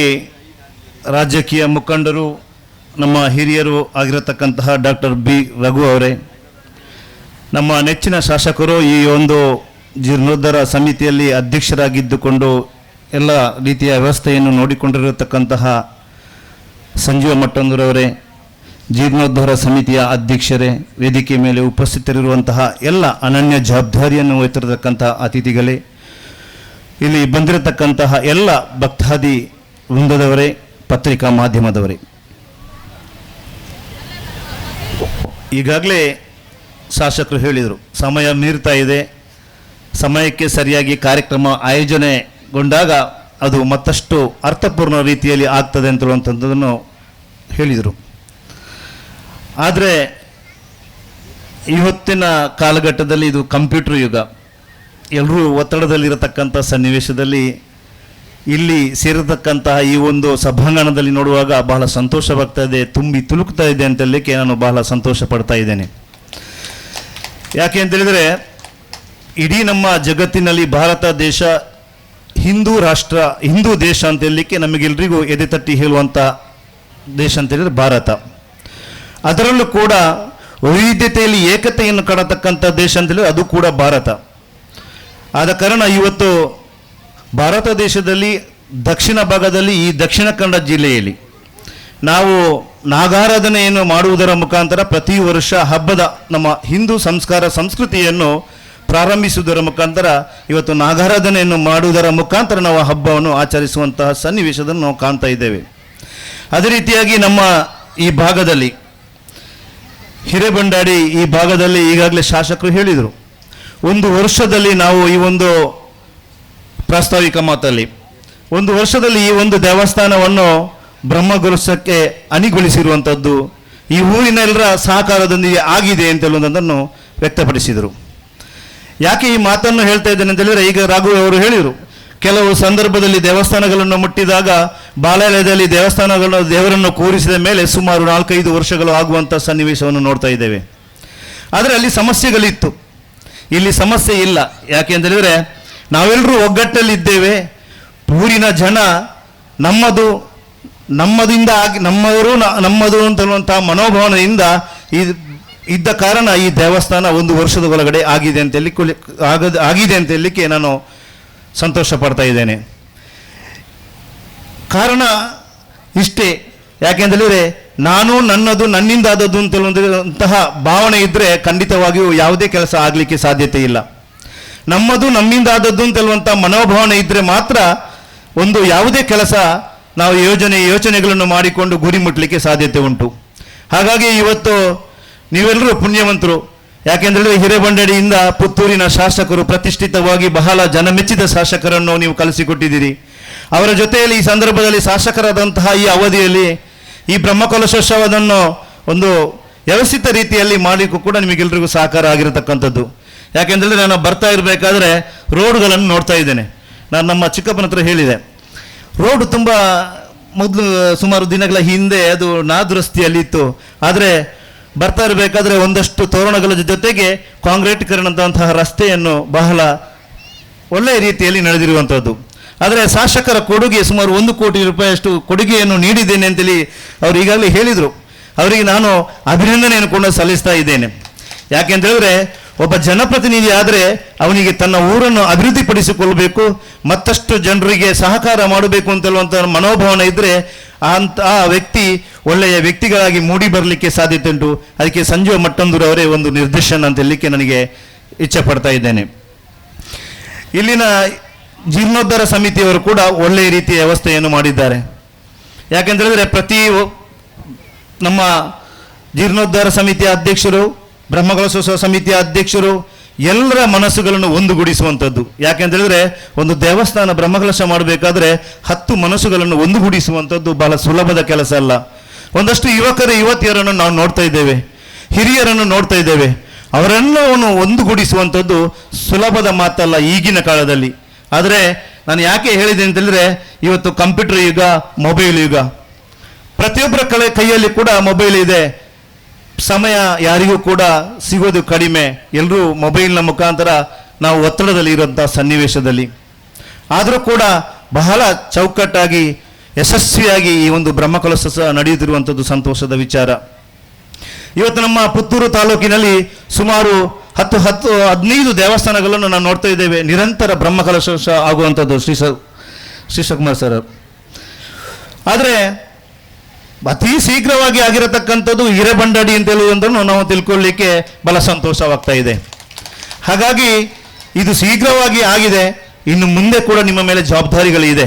ರಾಜಕೀಯ ಮುಖಂಡರು ನಮ್ಮ ಹಿರಿಯರು ಆಗಿರತಕ್ಕಂತಹ ಡಾಕ್ಟರ್ ಬಿ ರಘು ಅವರೇ, ನಮ್ಮ ನೆಚ್ಚಿನ ಶಾಸಕರು ಈ ಒಂದು ಜೀರ್ಣೋದ್ಧಾರ ಸಮಿತಿಯಲ್ಲಿ ಅಧ್ಯಕ್ಷರಾಗಿದ್ದುಕೊಂಡು ಎಲ್ಲ ರೀತಿಯ ವ್ಯವಸ್ಥೆಯನ್ನು ನೋಡಿಕೊಂಡಿರತಕ್ಕಂತಹ ಸಂಜೀವ ಮಟ್ಟಂದೂರವರೇ, ಜೀರ್ಣೋದ್ಧಾರ ಸಮಿತಿಯ ಅಧ್ಯಕ್ಷರೇ, ವೇದಿಕೆ ಮೇಲೆ ಉಪಸ್ಥಿತರಿರುವಂತಹ ಎಲ್ಲ ಅನನ್ಯ ಜವಾಬ್ದಾರಿಯನ್ನು ವಹಿಸಿರತಕ್ಕಂತಹ ಅತಿಥಿಗಳೇ, ಇಲ್ಲಿ ಬಂದಿರತಕ್ಕಂತಹ ಎಲ್ಲ ಭಕ್ತಾದಿ ವೃಂದದವರೇ, ಪತ್ರಿಕಾ ಮಾಧ್ಯಮದವರೇ, ಈಗಾಗಲೇ ಶಾಸಕರು ಹೇಳಿದರು, ಸಮಯ ಮೀರ್ತಾ ಇದೆ, ಸಮಯಕ್ಕೆ ಸರಿಯಾಗಿ ಕಾರ್ಯಕ್ರಮ ಆಯೋಜನೆಗೊಂಡಾಗ ಅದು ಮತ್ತಷ್ಟು ಅರ್ಥಪೂರ್ಣ ರೀತಿಯಲ್ಲಿ ಆಗ್ತದೆ ಅಂತೇಳುವಂಥದ್ದನ್ನು ಹೇಳಿದರು. ಆದರೆ ಇವತ್ತಿನ ಕಾಲಘಟ್ಟದಲ್ಲಿ ಇದು ಕಂಪ್ಯೂಟರ್ ಯುಗ, ಎಲ್ಲರೂ ಒತ್ತಡದಲ್ಲಿರತಕ್ಕಂಥ ಸನ್ನಿವೇಶದಲ್ಲಿ ಇಲ್ಲಿ ಸೇರಿರತಕ್ಕಂತಹ ಈ ಒಂದು ಸಭಾಂಗಣದಲ್ಲಿ ನೋಡುವಾಗ ಬಹಳ ಸಂತೋಷವಾಗ್ತಾ ಇದೆ, ತುಂಬಿ ತುಳುಕ್ತಾ ಇದೆ ಅಂತೇಳಲಿಕ್ಕೆ ನಾನು ಬಹಳ ಸಂತೋಷ ಪಡ್ತಾ ಇದ್ದೇನೆ. ಯಾಕೆ ಅಂತೇಳಿದರೆ ಇಡೀ ನಮ್ಮ ಜಗತ್ತಿನಲ್ಲಿ ಭಾರತ ದೇಶ ಹಿಂದೂ ರಾಷ್ಟ್ರ, ಹಿಂದೂ ದೇಶ ಅಂತ ಹೇಳಲಿಕ್ಕೆ ನಮಗೆಲ್ಲರಿಗೂ ಎದೆ ತಟ್ಟಿ ಹೇಳುವಂಥ ದೇಶ ಅಂತೇಳಿದರೆ ಭಾರತ. ಅದರಲ್ಲೂ ಕೂಡ ವೈವಿಧ್ಯತೆಯಲ್ಲಿ ಏಕತೆಯನ್ನು ಕಾಣತಕ್ಕಂಥ ದೇಶ ಅಂತೇಳಿದರೆ ಅದು ಕೂಡ ಭಾರತ. ಆದ ಕಾರಣ ಇವತ್ತು ಭಾರತ ದೇಶದಲ್ಲಿ ದಕ್ಷಿಣ ಭಾಗದಲ್ಲಿ ಈ ದಕ್ಷಿಣ ಕನ್ನಡ ಜಿಲ್ಲೆಯಲ್ಲಿ ನಾವು ನಾಗಾರಾಧನೆಯನ್ನು ಮಾಡುವುದರ ಮುಖಾಂತರ ಪ್ರತಿ ವರ್ಷ ಹಬ್ಬದ ನಮ್ಮ ಹಿಂದೂ ಸಂಸ್ಕಾರ ಸಂಸ್ಕೃತಿಯನ್ನು ಪ್ರಾರಂಭಿಸುವುದರ ಮುಖಾಂತರ ಇವತ್ತು ನಾಗಾರಾಧನೆಯನ್ನು ಮಾಡುವುದರ ಮುಖಾಂತರ ನಾವು ಹಬ್ಬವನ್ನು ಆಚರಿಸುವಂತಹ ಸನ್ನಿವೇಶವನ್ನು ನಾವು ಕಾಣ್ತಾ ಇದ್ದೇವೆ. ಅದೇ ರೀತಿಯಾಗಿ ನಮ್ಮ ಈ ಭಾಗದಲ್ಲಿ ಹಿರೇಬಂಡಾಡಿ ಈ ಭಾಗದಲ್ಲಿ ಈಗಾಗಲೇ ಶಾಸಕರು ಹೇಳಿದರು, ಒಂದು ವರ್ಷದಲ್ಲಿ ನಾವು ಈ ಒಂದು ಪ್ರಾಸ್ತಾವಿಕ ಮಾತಲ್ಲಿ ಒಂದು ವರ್ಷದಲ್ಲಿ ಈ ಒಂದು ದೇವಸ್ಥಾನವನ್ನು ಬ್ರಹ್ಮಗುರುಸಕ್ಕೆ ಅಣಿಗೊಳಿಸಿರುವಂಥದ್ದು ಈ ಊರಿನೆಲ್ಲರ ಸಹಕಾರದೊಂದಿಗೆ ಆಗಿದೆ ಅಂತ ಹೇಳುವುದನ್ನು ವ್ಯಕ್ತಪಡಿಸಿದರು. ಯಾಕೆ ಈ ಮಾತನ್ನು ಹೇಳ್ತಾ ಇದ್ದೇನೆ ಅಂತ ಹೇಳಿದರೆ, ಈಗ ರಾಘು ಅವರು ಹೇಳಿದರು, ಕೆಲವು ಸಂದರ್ಭದಲ್ಲಿ ದೇವಸ್ಥಾನಗಳನ್ನು ಮುಟ್ಟಿದಾಗ ಬಾಲಾಲಯದಲ್ಲಿ ದೇವಸ್ಥಾನಗಳನ್ನು ದೇವರನ್ನು ಕೂರಿಸಿದ ಮೇಲೆ ಸುಮಾರು 4-5 ವರ್ಷಗಳು ಆಗುವಂಥ ಸನ್ನಿವೇಶವನ್ನು ನೋಡ್ತಾ ಇದ್ದೇವೆ. ಆದರೆ ಅಲ್ಲಿ ಸಮಸ್ಯೆಗಳಿತ್ತು, ಇಲ್ಲಿ ಸಮಸ್ಯೆ ಇಲ್ಲ. ಯಾಕೆ ಅಂತ ಹೇಳಿದರೆ ನಾವೆಲ್ಲರೂ ಒಗ್ಗಟ್ಟಲ್ಲಿದ್ದೇವೆ, ಊರಿನ ಜನ ನಮ್ಮದು, ನಮ್ಮದಿಂದ ಆಗಿ ನಮ್ಮವರು ನಮ್ಮದು ಅಂತನ್ನುವಂಥ ಮನೋಭಾವನೆಯಿಂದ ಇದ್ದ ಕಾರಣ ಈ ದೇವಸ್ಥಾನ ಒಂದು ವರ್ಷದ ಒಳಗಡೆ ಆಗಿದೆ ಅಂತ ಆಗಿದೆ ಅಂತ ಹೇಳಲಿಕ್ಕೆ ನಾನು ಸಂತೋಷ ಪಡ್ತಾ ಇದ್ದೇನೆ. ಕಾರಣ ಇಷ್ಟೇ, ಯಾಕೆಂತೇಳಿದರೆ ನಾನು ನನ್ನದು ನನ್ನಿಂದ ಆದದ್ದು ಅಂತೇಳುವಂತಹ ಭಾವನೆ ಇದ್ದರೆ ಖಂಡಿತವಾಗಿಯೂ ಯಾವುದೇ ಕೆಲಸ ಆಗಲಿಕ್ಕೆ ಸಾಧ್ಯತೆ ಇಲ್ಲ. ನಮ್ಮದು ನಮ್ಮಿಂದ ಆದದ್ದು ಅಂತೇಳುವಂಥ ಮನೋಭಾವನೆ ಇದ್ದರೆ ಮಾತ್ರ ಒಂದು ಯಾವುದೇ ಕೆಲಸ ನಾವು ಯೋಚನೆಗಳನ್ನು ಮಾಡಿಕೊಂಡು ಗುರಿ ಮುಟ್ಟಲಿಕ್ಕೆ ಸಾಧ್ಯತೆ ಉಂಟು. ಹಾಗಾಗಿ ಇವತ್ತು ನೀವೆಲ್ಲರೂ ಪುಣ್ಯವಂತರು. ಯಾಕೆಂದರೆ ಹಿರೇಬಂಡಡಿಯಿಂದ ಪುತ್ತೂರಿನ ಶಾಸಕರು ಪ್ರತಿಷ್ಠಿತವಾಗಿ ಬಹಳ ಜನಮೆಚ್ಚಿದ ಶಾಸಕರನ್ನು ನೀವು ಕಲಿಸಿಕೊಟ್ಟಿದ್ದೀರಿ. ಅವರ ಜೊತೆಯಲ್ಲಿ ಈ ಸಂದರ್ಭದಲ್ಲಿ ಶಾಸಕರಾದಂತಹ ಈ ಅವಧಿಯಲ್ಲಿ ಈ ಬ್ರಹ್ಮಕಲಶೋತ್ಸವವನ್ನು ಒಂದು ವ್ಯವಸ್ಥಿತ ರೀತಿಯಲ್ಲಿ ಮಾಡಲಿಕ್ಕೂ ಕೂಡ ನಿಮಗೆಲ್ಲರಿಗೂ ಸಹಕಾರ ಆಗಿರತಕ್ಕಂಥದ್ದು. ಯಾಕೆಂದರೆ ನಾನು ಬರ್ತಾ ಇರಬೇಕಾದ್ರೆ ರೋಡ್ಗಳನ್ನು ನೋಡ್ತಾ ಇದ್ದೇನೆ. ನಾನು ನಮ್ಮ ಚಿಕ್ಕಪ್ಪನ ಹತ್ರ ಹೇಳಿದೆ, ರೋಡ್ ತುಂಬ ಮೊದಲು ಸುಮಾರು ದಿನಗಳ ಹಿಂದೆ ಅದು ನಾದುರಸ್ತಿಯಲ್ಲಿತ್ತು. ಆದರೆ ಬರ್ತಾ ಇರಬೇಕಾದ್ರೆ ಒಂದಷ್ಟು ತೋರಣಗಳ ಜೊತೆಗೆ ಕಾಂಕ್ರೀಟೀಕರಣದಂತಹ ರಸ್ತೆಯನ್ನು ಬಹಳ ಒಳ್ಳೆಯ ರೀತಿಯಲ್ಲಿ ನಡೆದಿರುವಂಥದ್ದು. ಆದರೆ ಶಾಸಕರ ಕೊಡುಗೆ ಸುಮಾರು 1 ಕೋಟಿ ರೂಪಾಯಿಯಷ್ಟು ಕೊಡುಗೆಯನ್ನು ನೀಡಿದ್ದೇನೆ ಅಂತೇಳಿ ಅವರು ಈಗಾಗಲೇ ಹೇಳಿದರು. ಅವರಿಗೆ ನಾನು ಅಭಿನಂದನೆಯನ್ನು ಕೂಡ ಸಲ್ಲಿಸ್ತಾ ಇದ್ದೇನೆ. ಯಾಕೆಂತೇಳಿದ್ರೆ ಒಬ್ಬ ಜನಪ್ರತಿನಿಧಿ ಆದರೆ ಅವನಿಗೆ ತನ್ನ ಊರನ್ನು ಅಭಿವೃದ್ಧಿಪಡಿಸಿಕೊಳ್ಳಬೇಕು, ಮತ್ತಷ್ಟು ಜನರಿಗೆ ಸಹಕಾರ ಮಾಡಬೇಕು ಅಂತೇಳುವಂಥ ಮನೋಭಾವನೆ ಇದ್ದರೆ ಅಂತ ಆ ವ್ಯಕ್ತಿ ಒಳ್ಳೆಯ ವ್ಯಕ್ತಿಗಳಾಗಿ ಮೂಡಿ ಬರಲಿಕ್ಕೆ ಸಾಧ್ಯತೆ ಉಂಟು. ಅದಕ್ಕೆ ಸಂಜೀವ ಮಟ್ಟಂದೂರು ಅವರೇ ಒಂದು ನಿರ್ದೇಶನ ಅಂತ ಹೇಳಲಿಕ್ಕೆ ನನಗೆ ಇಚ್ಛೆ ಪಡ್ತಾ ಇದ್ದೇನೆ. ಇಲ್ಲಿನ ಜೀರ್ಣೋದ್ಧಾರ ಸಮಿತಿಯವರು ಕೂಡ ಒಳ್ಳೆಯ ರೀತಿಯ ವ್ಯವಸ್ಥೆಯನ್ನು ಮಾಡಿದ್ದಾರೆ. ಯಾಕೆಂತೇಳಿದರೆ ಪ್ರತಿ ನಮ್ಮ ಜೀರ್ಣೋದ್ಧಾರ ಸಮಿತಿಯ ಅಧ್ಯಕ್ಷರು, ಬ್ರಹ್ಮಕಲಶೋತ್ಸವ ಸಮಿತಿಯ ಅಧ್ಯಕ್ಷರು ಎಲ್ಲರ ಮನಸ್ಸುಗಳನ್ನು ಒಂದುಗೂಡಿಸುವಂಥದ್ದು. ಯಾಕೆಂತೇಳಿದರೆ ಒಂದು ದೇವಸ್ಥಾನ ಬ್ರಹ್ಮಕಲಶ ಮಾಡಬೇಕಾದ್ರೆ 10 ಮನಸ್ಸುಗಳನ್ನು ಒಂದುಗೂಡಿಸುವಂಥದ್ದು ಬಹಳ ಸುಲಭದ ಕೆಲಸ ಅಲ್ಲ. ಒಂದಷ್ಟು ಯುವಕರು ಯುವತಿಯರನ್ನು ನಾವು ನೋಡ್ತಾ ಇದ್ದೇವೆ, ಹಿರಿಯರನ್ನು ನೋಡ್ತಾ ಇದ್ದೇವೆ. ಅವರೆಲ್ಲವನ್ನು ಒಂದುಗೂಡಿಸುವಂಥದ್ದು ಸುಲಭದ ಮಾತಲ್ಲ ಈಗಿನ ಕಾಲದಲ್ಲಿ. ಆದರೆ ನಾನು ಯಾಕೆ ಹೇಳಿದೆ ಅಂತೇಳಿದರೆ ಇವತ್ತು ಕಂಪ್ಯೂಟರ್ ಯುಗ, ಮೊಬೈಲ್ ಯುಗ, ಪ್ರತಿಯೊಬ್ಬರ ಕೈಯಲ್ಲಿ ಕೂಡ ಮೊಬೈಲ್ ಇದೆ. ಸಮಯ ಯಾರಿಗೂ ಕೂಡ ಸಿಗೋದು ಕಡಿಮೆ. ಎಲ್ಲರೂ ಮೊಬೈಲ್ನ ಮುಖಾಂತರ ನಾವು ಒತ್ತಡದಲ್ಲಿ ಇರುವಂಥ ಸನ್ನಿವೇಶದಲ್ಲಿ ಆದರೂ ಕೂಡ ಬಹಳ ಚೌಕಟ್ಟಾಗಿ ಯಶಸ್ವಿಯಾಗಿ ಈ ಒಂದು ಬ್ರಹ್ಮಕಲಶ ನಡೆಯುತ್ತಿರುವಂಥದ್ದು ಸಂತೋಷದ ವಿಚಾರ. ಇವತ್ತು ನಮ್ಮ ಪುತ್ತೂರು ತಾಲೂಕಿನಲ್ಲಿ ಸುಮಾರು 10-15 ದೇವಸ್ಥಾನಗಳನ್ನು ನಾವು ನೋಡ್ತಾ ಇದ್ದೇವೆ. ನಿರಂತರ ಬ್ರಹ್ಮಕಲಶ ಆಗುವಂಥದ್ದು ಶ್ರೀಶಕುಮಾರ್ ಸರ್. ಆದರೆ ಅತಿ ಶೀಘ್ರವಾಗಿ ಆಗಿರತಕ್ಕಂಥದ್ದು ಹಿರೇಬಂಡಾಡಿ ಅಂತ ಹೇಳುವುದನ್ನು ನಾವು ತಿಳ್ಕೊಳ್ಳಿಕ್ಕೆ ಬಹಳ ಸಂತೋಷವಾಗ್ತಾ ಇದೆ. ಹಾಗಾಗಿ ಇದು ಶೀಘ್ರವಾಗಿ ಆಗಿದೆ. ಇನ್ನು ಮುಂದೆ ಕೂಡ ನಿಮ್ಮ ಮೇಲೆ ಜವಾಬ್ದಾರಿಗಳಿದೆ.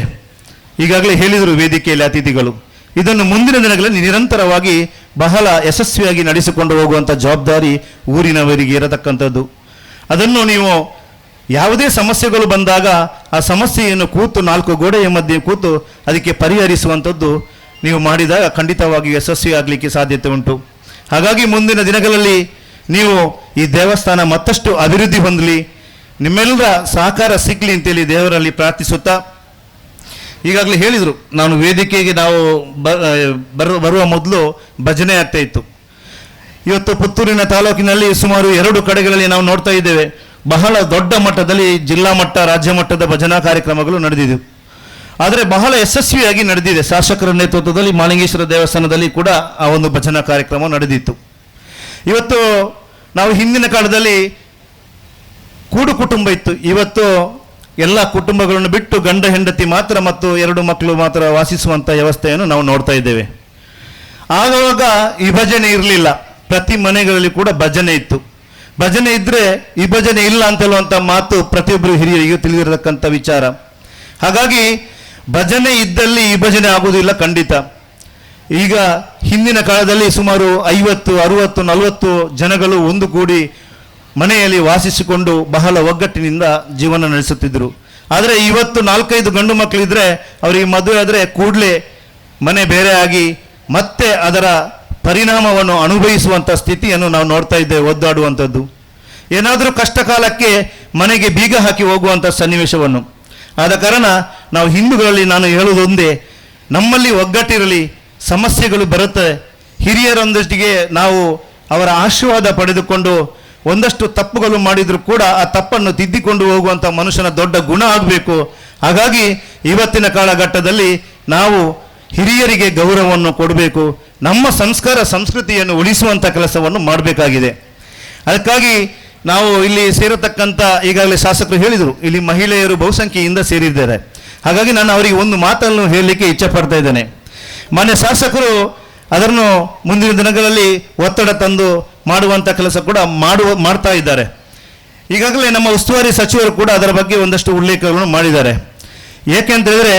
ಈಗಾಗಲೇ ಹೇಳಿದರು ವೇದಿಕೆಯಲ್ಲಿ ಅತಿಥಿಗಳು, ಇದನ್ನು ಮುಂದಿನ ದಿನಗಳಲ್ಲಿ ನಿರಂತರವಾಗಿ ಬಹಳ ಯಶಸ್ವಿಯಾಗಿ ನಡೆಸಿಕೊಂಡು ಹೋಗುವಂಥ ಜವಾಬ್ದಾರಿ ಊರಿನವರಿಗೆ ಇರತಕ್ಕಂಥದ್ದು. ಅದನ್ನು ನೀವು ಯಾವುದೇ ಸಮಸ್ಯೆಗಳು ಬಂದಾಗ ಆ ಸಮಸ್ಯೆಯನ್ನು ಕೂತು ನಾಲ್ಕು ಗೋಡೆಯ ಮಧ್ಯೆ ಕೂತು ಅದಕ್ಕೆ ಪರಿಹರಿಸುವಂಥದ್ದು ನೀವು ಮಾಡಿದಾಗ ಖಂಡಿತವಾಗಿ ಯಶಸ್ವಿ ಆಗಲಿಕ್ಕೆ ಸಾಧ್ಯತೆ ಉಂಟು. ಹಾಗಾಗಿ ಮುಂದಿನ ದಿನಗಳಲ್ಲಿ ನೀವು ಈ ದೇವಸ್ಥಾನ ಮತ್ತಷ್ಟು ಅಭಿವೃದ್ಧಿ ಹೊಂದಲಿ, ನಿಮ್ಮೆಲ್ಲರ ಸಹಕಾರ ಸಿಗಲಿ ಅಂತೇಳಿ ದೇವರಲ್ಲಿ ಪ್ರಾರ್ಥಿಸುತ್ತಾ, ಈಗಾಗಲೇ ಹೇಳಿದರು, ನಾನು ವೇದಿಕೆಗೆ ನಾವು ಬರುವ ಮೊದಲು ಭಜನೆ ಆಗ್ತಾ ಇತ್ತು. ಇವತ್ತು ಪುತ್ತೂರಿನ ತಾಲೂಕಿನಲ್ಲಿ ಸುಮಾರು 2 ಕಡೆಗಳಲ್ಲಿ ನಾವು ನೋಡ್ತಾ ಇದ್ದೇವೆ, ಬಹಳ ದೊಡ್ಡ ಮಟ್ಟದಲ್ಲಿ ಜಿಲ್ಲಾ ಮಟ್ಟ, ರಾಜ್ಯ ಮಟ್ಟದ ಭಜನಾ ಕಾರ್ಯಕ್ರಮಗಳು ನಡೆದಿದೆ. ಆದರೆ ಬಹಳ ಯಶಸ್ವಿಯಾಗಿ ನಡೆದಿದೆ. ಶಾಸಕರ ನೇತೃತ್ವದಲ್ಲಿ ಮಾಲಿಂಗೇಶ್ವರ ದೇವಸ್ಥಾನದಲ್ಲಿ ಕೂಡ ಆ ಒಂದು ಭಜನಾ ಕಾರ್ಯಕ್ರಮ ನಡೆದಿತ್ತು. ಇವತ್ತು ನಾವು ಹಿಂದಿನ ಕಾಲದಲ್ಲಿ ಕೂಡು ಕುಟುಂಬ ಇತ್ತು. ಇವತ್ತು ಎಲ್ಲ ಕುಟುಂಬಗಳನ್ನು ಬಿಟ್ಟು ಗಂಡ ಹೆಂಡತಿ ಮಾತ್ರ ಮತ್ತು 2 ಮಕ್ಕಳು ಮಾತ್ರ ವಾಸಿಸುವಂಥ ವ್ಯವಸ್ಥೆಯನ್ನು ನಾವು ನೋಡ್ತಾ ಇದ್ದೇವೆ. ಆವಾಗ ವಿಭಜನೆ ಇರಲಿಲ್ಲ, ಪ್ರತಿ ಮನೆಗಳಲ್ಲಿ ಕೂಡ ಭಜನೆ ಇತ್ತು. ಭಜನೆ ಇದ್ದರೆ ವಿಭಜನೆ ಇಲ್ಲ ಅಂತ ಹೇಳುವಂಥ ಮಾತು ಪ್ರತಿಯೊಬ್ಬರು ಹಿರಿಯರಿಗೂ ತಿಳಿದಿರತಕ್ಕಂಥ ವಿಚಾರ. ಹಾಗಾಗಿ ಭಜನೆ ಇದ್ದಲ್ಲಿ ವಿಭಜನೆ ಆಗುವುದಿಲ್ಲ ಖಂಡಿತ. ಈಗ ಹಿಂದಿನ ಕಾಲದಲ್ಲಿ ಸುಮಾರು 50, 60, 40 ಜನಗಳು ಒಂದುಗೂಡಿ ಮನೆಯಲ್ಲಿ ವಾಸಿಸಿಕೊಂಡು ಬಹಳ ಒಗ್ಗಟ್ಟಿನಿಂದ ಜೀವನ ನಡೆಸುತ್ತಿದ್ದರು. ಆದರೆ ಇವತ್ತು 4-5 ಗಂಡು ಮಕ್ಕಳಿದ್ರೆ ಅವರಿಗೆ ಮದುವೆ ಆದರೆ ಕೂಡಲೇ ಮನೆ ಬೇರೆ ಆಗಿ ಮತ್ತೆ ಅದರ ಪರಿಣಾಮವನ್ನು ಅನುಭವಿಸುವಂಥ ಸ್ಥಿತಿಯನ್ನು ನಾವು ನೋಡ್ತಾ ಇದ್ದೇವೆ. ಒದ್ದಾಡುವಂಥದ್ದು, ಏನಾದರೂ ಕಷ್ಟ ಕಾಲಕ್ಕೆ ಮನೆಗೆ ಬೀಗ ಹಾಕಿ ಹೋಗುವಂಥ ಸನ್ನಿವೇಶವನ್ನು. ಆದ ಕಾರಣ ನಾವು ಹಿಂದೂಗಳಲ್ಲಿ ನಾನು ಹೇಳುವುದೊಂದೇ, ನಮ್ಮಲ್ಲಿ ಒಗ್ಗಟ್ಟಿರಲಿ, ಸಮಸ್ಯೆಗಳು ಬರುತ್ತೆ, ಹಿರಿಯರೊಂದಿಗೆ ನಾವು ಅವರ ಆಶೀರ್ವಾದ ಪಡೆದುಕೊಂಡು ಒಂದಷ್ಟು ತಪ್ಪುಗಳು ಮಾಡಿದರೂ ಕೂಡ ಆ ತಪ್ಪನ್ನು ತಿದ್ದಿಕೊಂಡು ಹೋಗುವಂಥ ಮನುಷ್ಯನ ದೊಡ್ಡ ಗುಣ ಆಗಬೇಕು. ಹಾಗಾಗಿ ಇವತ್ತಿನ ಕಾಲಘಟ್ಟದಲ್ಲಿ ನಾವು ಹಿರಿಯರಿಗೆ ಗೌರವವನ್ನು ಕೊಡಬೇಕು, ನಮ್ಮ ಸಂಸ್ಕಾರ ಸಂಸ್ಕೃತಿಯನ್ನು ಉಳಿಸುವಂಥ ಕೆಲಸವನ್ನು ಮಾಡಬೇಕಾಗಿದೆ. ಅದಕ್ಕಾಗಿ ನಾವು ಇಲ್ಲಿ ಸೇರತಕ್ಕಂಥ, ಈಗಾಗಲೇ ಶಾಸಕರು ಹೇಳಿದರು, ಇಲ್ಲಿ ಮಹಿಳೆಯರು ಬಹುಸಂಖ್ಯೆಯಿಂದ ಸೇರಿದ್ದಾರೆ. ಹಾಗಾಗಿ ನಾನು ಅವರಿಗೆ ಒಂದು ಮಾತನ್ನು ಹೇಳಲಿಕ್ಕೆ ಇಚ್ಛೆ ಪಡ್ತಾ ಇದ್ದೇನೆ. ಮಾನ್ಯ ಶಾಸಕರು ಅದನ್ನು ಮುಂದಿನ ದಿನಗಳಲ್ಲಿ ಒತ್ತಡ ತಂದು ಮಾಡುವಂಥ ಕೆಲಸ ಕೂಡ ಮಾಡ್ತಾ ಇದ್ದಾರೆ. ಈಗಾಗಲೇ ನಮ್ಮ ಉಸ್ತುವಾರಿ ಸಚಿವರು ಕೂಡ ಅದರ ಬಗ್ಗೆ ಒಂದಷ್ಟು ಉಲ್ಲೇಖಗಳನ್ನು ಮಾಡಿದ್ದಾರೆ. ಏಕೆ ಅಂತ ಹೇಳಿದರೆ,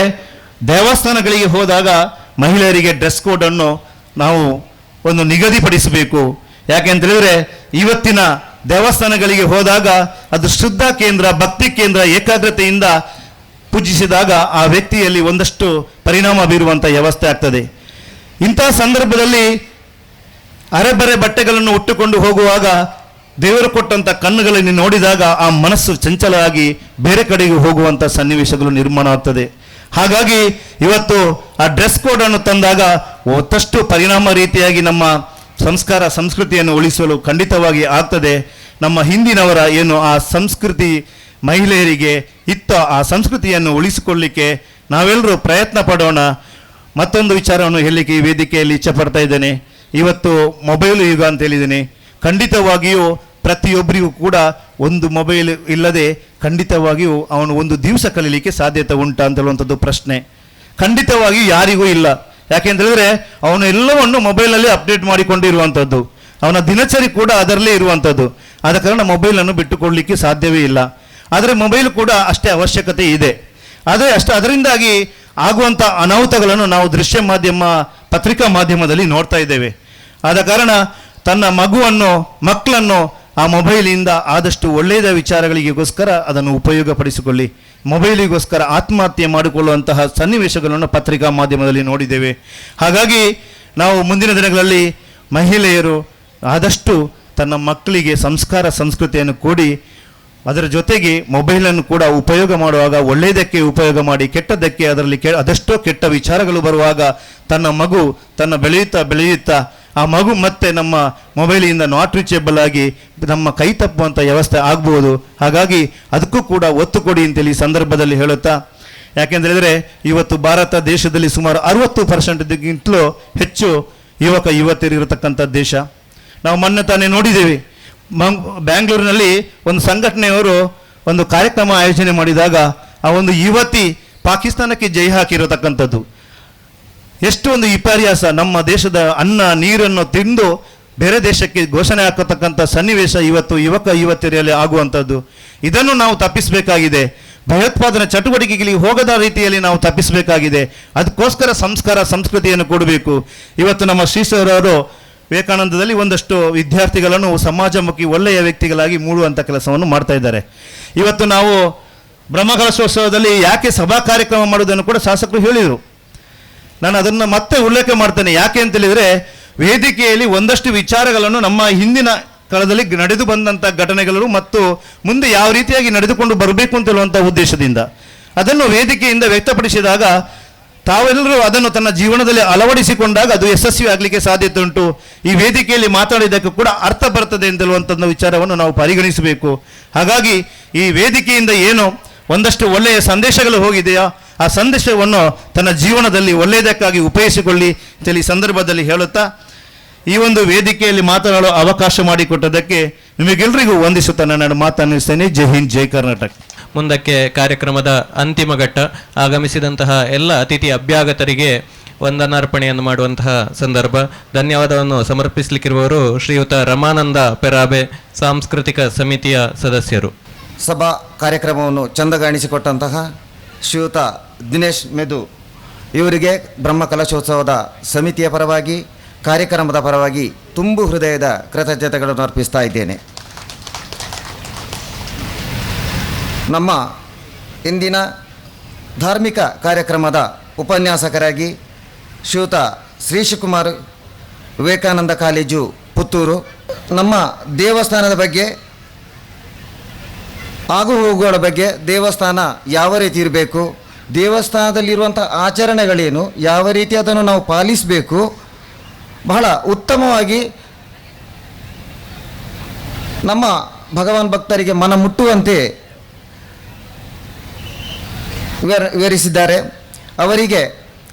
ದೇವಸ್ಥಾನಗಳಿಗೆ ಹೋದಾಗ ಮಹಿಳೆಯರಿಗೆ ಡ್ರೆಸ್ ಕೋಡನ್ನು ನಾವು ಒಂದು ನಿಗದಿಪಡಿಸಬೇಕು. ಯಾಕೆ ಅಂತ ಹೇಳಿದರೆ, ಇವತ್ತಿನ ದೇವಸ್ಥಾನಗಳಿಗೆ ಹೋದಾಗ ಅದು ಶುದ್ಧ ಕೇಂದ್ರ, ಭಕ್ತಿ ಕೇಂದ್ರ, ಏಕಾಗ್ರತೆಯಿಂದ ಪೂಜಿಸಿದಾಗ ಆ ವ್ಯಕ್ತಿಯಲ್ಲಿ ಒಂದಷ್ಟು ಪರಿಣಾಮ ಬೀರುವಂಥ ವ್ಯವಸ್ಥೆ ಆಗ್ತದೆ. ಇಂಥ ಸಂದರ್ಭದಲ್ಲಿ ಅರೆಬರೆ ಬಟ್ಟೆಗಳನ್ನು ಉಟ್ಟುಕೊಂಡು ಹೋಗುವಾಗ ದೇವರು ಕೊಟ್ಟಂಥ ಕಣ್ಣುಗಳನ್ನು ನೋಡಿದಾಗ ಆ ಮನಸ್ಸು ಚಂಚಲವಾಗಿ ಬೇರೆ ಕಡೆಗೆ ಹೋಗುವಂಥ ಸನ್ನಿವೇಶಗಳು ನಿರ್ಮಾಣ ಆಗ್ತದೆ. ಹಾಗಾಗಿ ಇವತ್ತು ಆ ಡ್ರೆಸ್ ಕೋಡನ್ನು ತಂದಾಗ ಮತ್ತಷ್ಟು ಪರಿಣಾಮ ರೀತಿಯಾಗಿ ನಮ್ಮ ಸಂಸ್ಕಾರ ಸಂಸ್ಕೃತಿಯನ್ನು ಉಳಿಸಲು ಖಂಡಿತವಾಗಿ ಆಗ್ತದೆ. ನಮ್ಮ ಹಿಂದಿನವರ ಏನು ಆ ಸಂಸ್ಕೃತಿ ಮಹಿಳೆಯರಿಗೆ ಇತ್ತ ಆ ಸಂಸ್ಕೃತಿಯನ್ನು ಉಳಿಸಿಕೊಳ್ಳಲಿಕ್ಕೆ ನಾವೆಲ್ಲರೂ ಪ್ರಯತ್ನ ಪಡೋಣ. ಮತ್ತೊಂದು ವಿಚಾರವನ್ನು ಹೇಳಲಿಕ್ಕೆ ಈ ವೇದಿಕೆಯಲ್ಲಿ ಇಚ್ಛೆ ಪಡ್ತಾ ಇದ್ದೇನೆ. ಇವತ್ತು ಮೊಬೈಲು ಯುಗ ಅಂತ ಹೇಳಿದ್ದೀನಿ. ಖಂಡಿತವಾಗಿಯೂ ಪ್ರತಿಯೊಬ್ಬರಿಗೂ ಕೂಡ ಒಂದು ಮೊಬೈಲ್ ಇಲ್ಲದೆ ಖಂಡಿತವಾಗಿಯೂ ಅವನು ಒಂದು ದಿವಸ ಕಲೀಲಿಕ್ಕೆ ಸಾಧ್ಯತೆ ಉಂಟಾ ಅಂತ ಹೇಳುವಂಥದ್ದು ಪ್ರಶ್ನೆ. ಖಂಡಿತವಾಗಿಯೂ ಯಾರಿಗೂ ಇಲ್ಲ. ಯಾಕೆಂತೇಳಿದರೆ ಅವನು ಎಲ್ಲವನ್ನು ಮೊಬೈಲಲ್ಲಿ ಅಪ್ಡೇಟ್ ಮಾಡಿಕೊಂಡಿರುವಂಥದ್ದು, ಅವನ ದಿನಚರಿ ಕೂಡ ಅದರಲ್ಲೇ ಇರುವಂಥದ್ದು. ಆದ ಕಾರಣ ಮೊಬೈಲನ್ನು ಬಿಟ್ಟುಕೊಡಲಿಕ್ಕೆ ಸಾಧ್ಯವೇ ಇಲ್ಲ. ಆದರೆ ಮೊಬೈಲ್ ಕೂಡ ಅಷ್ಟೇ ಅವಶ್ಯಕತೆ ಇದೆ. ಆದರೆ ಅಷ್ಟು ಅದರಿಂದಾಗಿ ಆಗುವಂಥ ಅನಾಹುತಗಳನ್ನು ನಾವು ದೃಶ್ಯ ಮಾಧ್ಯಮ, ಪತ್ರಿಕಾ ಮಾಧ್ಯಮದಲ್ಲಿ ನೋಡ್ತಾ ಇದ್ದೇವೆ. ಆದ ಕಾರಣ ತನ್ನ ಮಗುವನ್ನು, ಮಕ್ಕಳನ್ನು ಆ ಮೊಬೈಲಿಂದ ಆದಷ್ಟು ಒಳ್ಳೆಯದ ವಿಚಾರಗಳಿಗೋಸ್ಕರ ಅದನ್ನು ಉಪಯೋಗಪಡಿಸಿಕೊಳ್ಳಿ. ಮೊಬೈಲಿಗೋಸ್ಕರ ಆತ್ಮಹತ್ಯೆ ಮಾಡಿಕೊಳ್ಳುವಂತಹ ಸನ್ನಿವೇಶಗಳನ್ನು ಪತ್ರಿಕಾ ಮಾಧ್ಯಮದಲ್ಲಿ ನೋಡಿದ್ದೇವೆ. ಹಾಗಾಗಿ ನಾವು ಮುಂದಿನ ದಿನಗಳಲ್ಲಿ ಮಹಿಳೆಯರು ಆದಷ್ಟು ತನ್ನ ಮಕ್ಕಳಿಗೆ ಸಂಸ್ಕಾರ ಸಂಸ್ಕೃತಿಯನ್ನು ಕೊಡಿ, ಅದರ ಜೊತೆಗೆ ಮೊಬೈಲನ್ನು ಕೂಡ ಉಪಯೋಗ ಮಾಡುವಾಗ ಒಳ್ಳೆಯದಕ್ಕೆ ಉಪಯೋಗ ಮಾಡಿ, ಕೆಟ್ಟದ್ದಕ್ಕೆ ಅದರಲ್ಲಿ ಅದೆಷ್ಟೋ ಕೆಟ್ಟ ವಿಚಾರಗಳು ಬರುವಾಗ ತನ್ನ ಮಗು ತನ್ನ ಬೆಳೆಯುತ್ತಾ ಬೆಳೆಯುತ್ತಾ ಆ ಮಗು ಮತ್ತೆ ನಮ್ಮ ಮೊಬೈಲಿಂದ not reachable ಆಗಿ ನಮ್ಮ ಕೈ ತಪ್ಪುವಂಥ ವ್ಯವಸ್ಥೆ ಆಗ್ಬೋದು. ಹಾಗಾಗಿ ಅದಕ್ಕೂ ಕೂಡ ಒತ್ತು ಕೊಡಿ ಅಂತೇಳಿ ಈ ಸಂದರ್ಭದಲ್ಲಿ ಹೇಳುತ್ತಾ, ಯಾಕೆಂತೇಳಿದರೆ ಇವತ್ತು ಭಾರತ ದೇಶದಲ್ಲಿ ಸುಮಾರು 60%ಗಿಂತಲೂ ಹೆಚ್ಚು ಯುವಕ ಯುವತಿಯರಿರತಕ್ಕಂಥ ದೇಶ. ನಾವು ಮೊನ್ನೆ ತಾನೇ ನೋಡಿದ್ದೇವೆ, ಬ್ಯಾಂಗ್ಳೂರಿನಲ್ಲಿ ಒಂದು ಸಂಘಟನೆಯವರು ಒಂದು ಕಾರ್ಯಕ್ರಮ ಆಯೋಜನೆ ಮಾಡಿದಾಗ ಆ ಒಂದು ಯುವತಿ ಪಾಕಿಸ್ತಾನಕ್ಕೆ ಜೈ ಹಾಕಿರತಕ್ಕಂಥದ್ದು. ಎಷ್ಟೊಂದು ವಿಪರ್ಯಾಸ, ನಮ್ಮ ದೇಶದ ಅನ್ನ ನೀರನ್ನು ತಿಂದು ಬೇರೆ ದೇಶಕ್ಕೆ ಘೋಷಣೆ ಹಾಕತಕ್ಕಂಥ ಸನ್ನಿವೇಶ ಇವತ್ತು ಯುವಕ ಯುವತಿಯರಲ್ಲಿ ಆಗುವಂಥದ್ದು. ಇದನ್ನು ನಾವು ತಪ್ಪಿಸಬೇಕಾಗಿದೆ. ಭಯೋತ್ಪಾದನಾ ಚಟುವಟಿಕೆಗಳಿಗೆ ಹೋಗದ ರೀತಿಯಲ್ಲಿ ನಾವು ತಪ್ಪಿಸಬೇಕಾಗಿದೆ. ಅದಕ್ಕೋಸ್ಕರ ಸಂಸ್ಕಾರ ಸಂಸ್ಕೃತಿಯನ್ನು ಕೊಡಬೇಕು. ಇವತ್ತು ನಮ್ಮ ಶ್ರೀಸರವರು ವಿವೇಕಾನಂದದಲ್ಲಿ ಒಂದಷ್ಟು ವಿದ್ಯಾರ್ಥಿಗಳನ್ನು ಸಮಾಜಮುಖಿ ಒಳ್ಳೆಯ ವ್ಯಕ್ತಿಗಳಾಗಿ ಮೂಡುವಂಥ ಕೆಲಸವನ್ನು ಮಾಡ್ತಾ ಇದ್ದಾರೆ. ಇವತ್ತು ನಾವು ಬ್ರಹ್ಮಕಲಶೋತ್ಸವದಲ್ಲಿ ಯಾಕೆ ಸಭಾ ಕಾರ್ಯಕ್ರಮ ಮಾಡುವುದನ್ನು ಕೂಡ ಶಾಸಕರು ಹೇಳಿದರು. ನಾನು ಅದನ್ನು ಮತ್ತೆ ಉಲ್ಲೇಖ ಮಾಡ್ತೇನೆ. ಯಾಕೆ ಅಂತೇಳಿದರೆ, ವೇದಿಕೆಯಲ್ಲಿ ಒಂದಷ್ಟು ವಿಚಾರಗಳನ್ನು ನಮ್ಮ ಹಿಂದಿನ ಕಾಲದಲ್ಲಿ ನಡೆದು ಬಂದಂಥ ಘಟನೆಗಳು ಮತ್ತು ಮುಂದೆ ಯಾವ ರೀತಿಯಾಗಿ ನಡೆದುಕೊಂಡು ಬರಬೇಕು ಅಂತ ಹೇಳುವಂಥ ಉದ್ದೇಶದಿಂದ ಅದನ್ನು ವೇದಿಕೆಯಿಂದ ವ್ಯಕ್ತಪಡಿಸಿದಾಗ ತಾವೆಲ್ಲರೂ ಅದನ್ನು ತನ್ನ ಜೀವನದಲ್ಲಿ ಅಳವಡಿಸಿಕೊಂಡಾಗ ಅದು ಯಶಸ್ವಿ ಆಗಲಿಕ್ಕೆ ಸಾಧ್ಯತೆ ಉಂಟು. ಈ ವೇದಿಕೆಯಲ್ಲಿ ಮಾತಾಡಿದ್ದಕ್ಕೂ ಕೂಡ ಅರ್ಥ ಬರ್ತದೆ ಅಂತ ಹೇಳುವಂಥದ್ದು ವಿಚಾರವನ್ನು ನಾವು ಪರಿಗಣಿಸಬೇಕು. ಹಾಗಾಗಿ ಈ ವೇದಿಕೆಯಿಂದ ಏನು ಒಂದಷ್ಟು ಒಳ್ಳೆಯ ಸಂದೇಶಗಳು ಹೋಗಿದೆಯೋ ಆ ಸಂದೇಶವನ್ನು ತನ್ನ ಜೀವನದಲ್ಲಿ ಒಳ್ಳೆಯದಕ್ಕಾಗಿ ಉಪಯೋಗಿಸಿಕೊಳ್ಳಿ ಅಂತೇಳಿ ಸಂದರ್ಭದಲ್ಲಿ ಹೇಳುತ್ತಾ ಈ ಒಂದು ವೇದಿಕೆಯಲ್ಲಿ ಮಾತನಾಡುವ ಅವಕಾಶ ಮಾಡಿಕೊಟ್ಟದಕ್ಕೆ ನಿಮಗೆಲ್ಲರಿಗೂ ವಂದಿಸುತ್ತಾ ನನ್ನ ಮಾತನ್ನು ನಿಲ್ಲಿಸ್ತೇನೆ. ಜೈ ಹಿಂದ್, ಜೈ ಕರ್ನಾಟಕ. ಮುಂದಕ್ಕೆ ಕಾರ್ಯಕ್ರಮದ ಅಂತಿಮ ಘಟ್ಟ. ಆಗಮಿಸಿದಂತಹ ಎಲ್ಲ ಅತಿಥಿ ಅಭ್ಯಾಗತರಿಗೆ ವಂದನಾರ್ಪಣೆಯನ್ನು ಮಾಡುವಂತಹ ಸಂದರ್ಭ. ಧನ್ಯವಾದವನ್ನು ಸಮರ್ಪಿಸಲಿಕ್ಕಿರುವವರು ಶ್ರೀಯುತ ರಮಾನಂದ ಪೆರಾಬೆ, ಸಾಂಸ್ಕೃತಿಕ ಸಮಿತಿಯ ಸದಸ್ಯರು. ಸಭಾ ಕಾರ್ಯಕ್ರಮವನ್ನು ಚಂದಗಾಣಿಸಿಕೊಟ್ಟಂತಹ ಶ್ರೀಯುತ ದಿನೇಶ್ ಮೆದು ಇವರಿಗೆ ಬ್ರಹ್ಮಕಲಶೋತ್ಸವದ ಸಮಿತಿಯ ಪರವಾಗಿ, ಕಾರ್ಯಕ್ರಮದ ಪರವಾಗಿ ತುಂಬು ಹೃದಯದ ಕೃತಜ್ಞತೆಗಳನ್ನು ಅರ್ಪಿಸ್ತಾ ಇದ್ದೇನೆ. ನಮ್ಮ ಇಂದಿನ ಧಾರ್ಮಿಕ ಕಾರ್ಯಕ್ರಮದ ಉಪನ್ಯಾಸಕರಾಗಿ ಶ್ರೀಯುತ ಶ್ರೀಶಿವಕುಮಾರ್, ವಿವೇಕಾನಂದ ಕಾಲೇಜು ಪುತ್ತೂರು, ನಮ್ಮ ದೇವಸ್ಥಾನದ ಬಗ್ಗೆ, ಆಗು ಹೋಗುಗಳ ಬಗ್ಗೆ, ದೇವಸ್ಥಾನ ಯಾವ ರೀತಿ ಇರಬೇಕು, ದೇವಸ್ಥಾನದಲ್ಲಿರುವಂಥ ಆಚರಣೆಗಳೇನು, ಯಾವ ರೀತಿ ಅದನ್ನು ನಾವು ಪಾಲಿಸಬೇಕು, ಬಹಳ ಉತ್ತಮವಾಗಿ ನಮ್ಮ ಭಗವಾನ್ ಭಕ್ತರಿಗೆ ಮನ ಮುಟ್ಟುವಂತೆ ವಿವರಿಸಿದ್ದಾರೆ. ಅವರಿಗೆ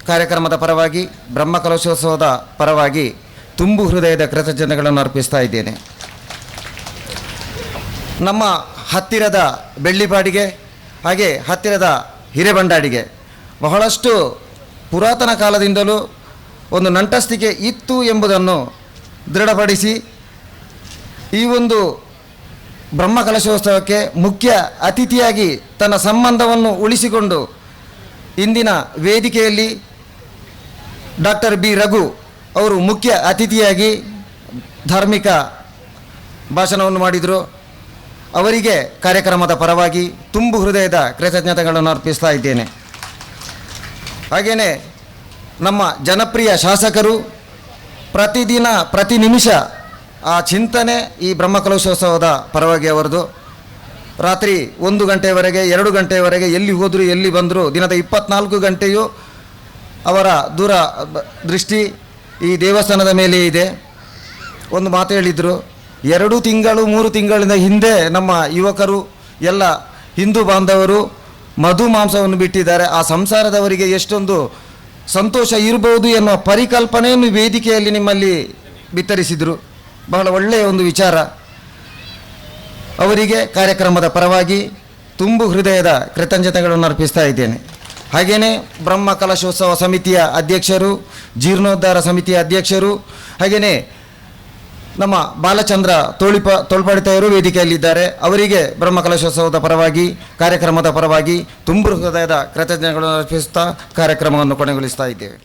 ಕಾರ್ಯಕ್ರಮದ ಪರವಾಗಿ, ಬ್ರಹ್ಮಕಲಶೋತ್ಸವದ ಪರವಾಗಿ ತುಂಬು ಹೃದಯದ ಕೃತಜ್ಞತೆಗಳನ್ನು ಅರ್ಪಿಸ್ತಾ ಇದ್ದೇನೆ. ನಮ್ಮ ಹತ್ತಿರದ ಬೆಳ್ಳಿಪಾಡಿಗೆ ಹಾಗೆ ಹತ್ತಿರದ ಹಿರೇಬಂಡಾಡಿಗೆ ಬಹಳಷ್ಟು ಪುರಾತನ ಕಾಲದಿಂದಲೂ ಒಂದು ನಂಟಸ್ತಿಕೆ ಇತ್ತು ಎಂಬುದನ್ನು ದೃಢಪಡಿಸಿ ಈ ಒಂದು ಬ್ರಹ್ಮಕಲಶೋತ್ಸವಕ್ಕೆ ಮುಖ್ಯ ಅತಿಥಿಯಾಗಿ ತನ್ನ ಸಂಬಂಧವನ್ನು ಉಳಿಸಿಕೊಂಡು ಇಂದಿನ ವೇದಿಕೆಯಲ್ಲಿ ಡಾಕ್ಟರ್ ಬಿ ರಘು ಅವರು ಮುಖ್ಯ ಅತಿಥಿಯಾಗಿ ಧಾರ್ಮಿಕ ಭಾಷಣವನ್ನು ಮಾಡಿದರು. ಅವರಿಗೆ ಕಾರ್ಯಕ್ರಮದ ಪರವಾಗಿ ತುಂಬು ಹೃದಯದ ಕೃತಜ್ಞತೆಗಳನ್ನು ಅರ್ಪಿಸ್ತಾ ಇದ್ದೇನೆ. ಹಾಗೆಯೇ ನಮ್ಮ ಜನಪ್ರಿಯ ಶಾಸಕರು ಪ್ರತಿದಿನ ಪ್ರತಿ ನಿಮಿಷ ಆ ಚಿಂತನೆ ಈ ಬ್ರಹ್ಮಕಲಶೋತ್ಸವದ ಪರವಾಗಿ ಅವರದು. ರಾತ್ರಿ 1 ಗಂಟೆಯವರೆಗೆ, 2 ಗಂಟೆಯವರೆಗೆ ಎಲ್ಲಿ ಹೋದರೂ ಎಲ್ಲಿ ಬಂದರೂ ದಿನದ 24 ಗಂಟೆಯೂ ಅವರ ದೂರ ದೃಷ್ಟಿ ಈ ದೇವಸ್ಥಾನದ ಮೇಲೆ ಇದೆ. ಒಂದು ಮಾತು ಹೇಳಿದರು, 2 ತಿಂಗಳು 3 ತಿಂಗಳಿಂದ ಹಿಂದೆ ನಮ್ಮ ಯುವಕರು ಎಲ್ಲ ಹಿಂದೂ ಬಾಂಧವರು ಮಧು ಮಾಂಸವನ್ನು ಬಿಟ್ಟಿದ್ದಾರೆ, ಆ ಸಂಸಾರದವರಿಗೆ ಎಷ್ಟೊಂದು ಸಂತೋಷ ಇರ್ಬೋದು ಎನ್ನುವ ಪರಿಕಲ್ಪನೆಯನ್ನು ವೇದಿಕೆಯಲ್ಲಿ ನಿಮ್ಮಲ್ಲಿ ಬಿತ್ತರಿಸಿದರು. ಬಹಳ ಒಳ್ಳೆಯ ಒಂದು ವಿಚಾರ. ಅವರಿಗೆ ಕಾರ್ಯಕ್ರಮದ ಪರವಾಗಿ ತುಂಬು ಹೃದಯದ ಕೃತಜ್ಞತೆಗಳನ್ನು ಅರ್ಪಿಸ್ತಾ ಇದ್ದೇನೆ. ಹಾಗೆಯೇ ಬ್ರಹ್ಮ ಕಲಶೋತ್ಸವ ಸಮಿತಿಯ ಅಧ್ಯಕ್ಷರು, ಜೀರ್ಣೋದ್ಧಾರ ಸಮಿತಿಯ ಅಧ್ಯಕ್ಷರು, ಹಾಗೆಯೇ ನಮ್ಮ ಬಾಲಚಂದ್ರ ತೋಳ್ಪಾಡಿತಾಯರು ವೇದಿಕೆಯಲ್ಲಿದ್ದಾರೆ. ಅವರಿಗೆ ಬ್ರಹ್ಮ ಕಲಶೋತ್ಸವದ ಪರವಾಗಿ, ಕಾರ್ಯಕ್ರಮದ ಪರವಾಗಿ ತುಂಬು ಹೃದಯದ ಕೃತಜ್ಞತೆಗಳನ್ನು ಅರ್ಪಿಸುತ್ತಾ ಕಾರ್ಯಕ್ರಮವನ್ನು ಕೊನೆಗೊಳಿಸ್ತಾ ಇದ್ದೇವೆ.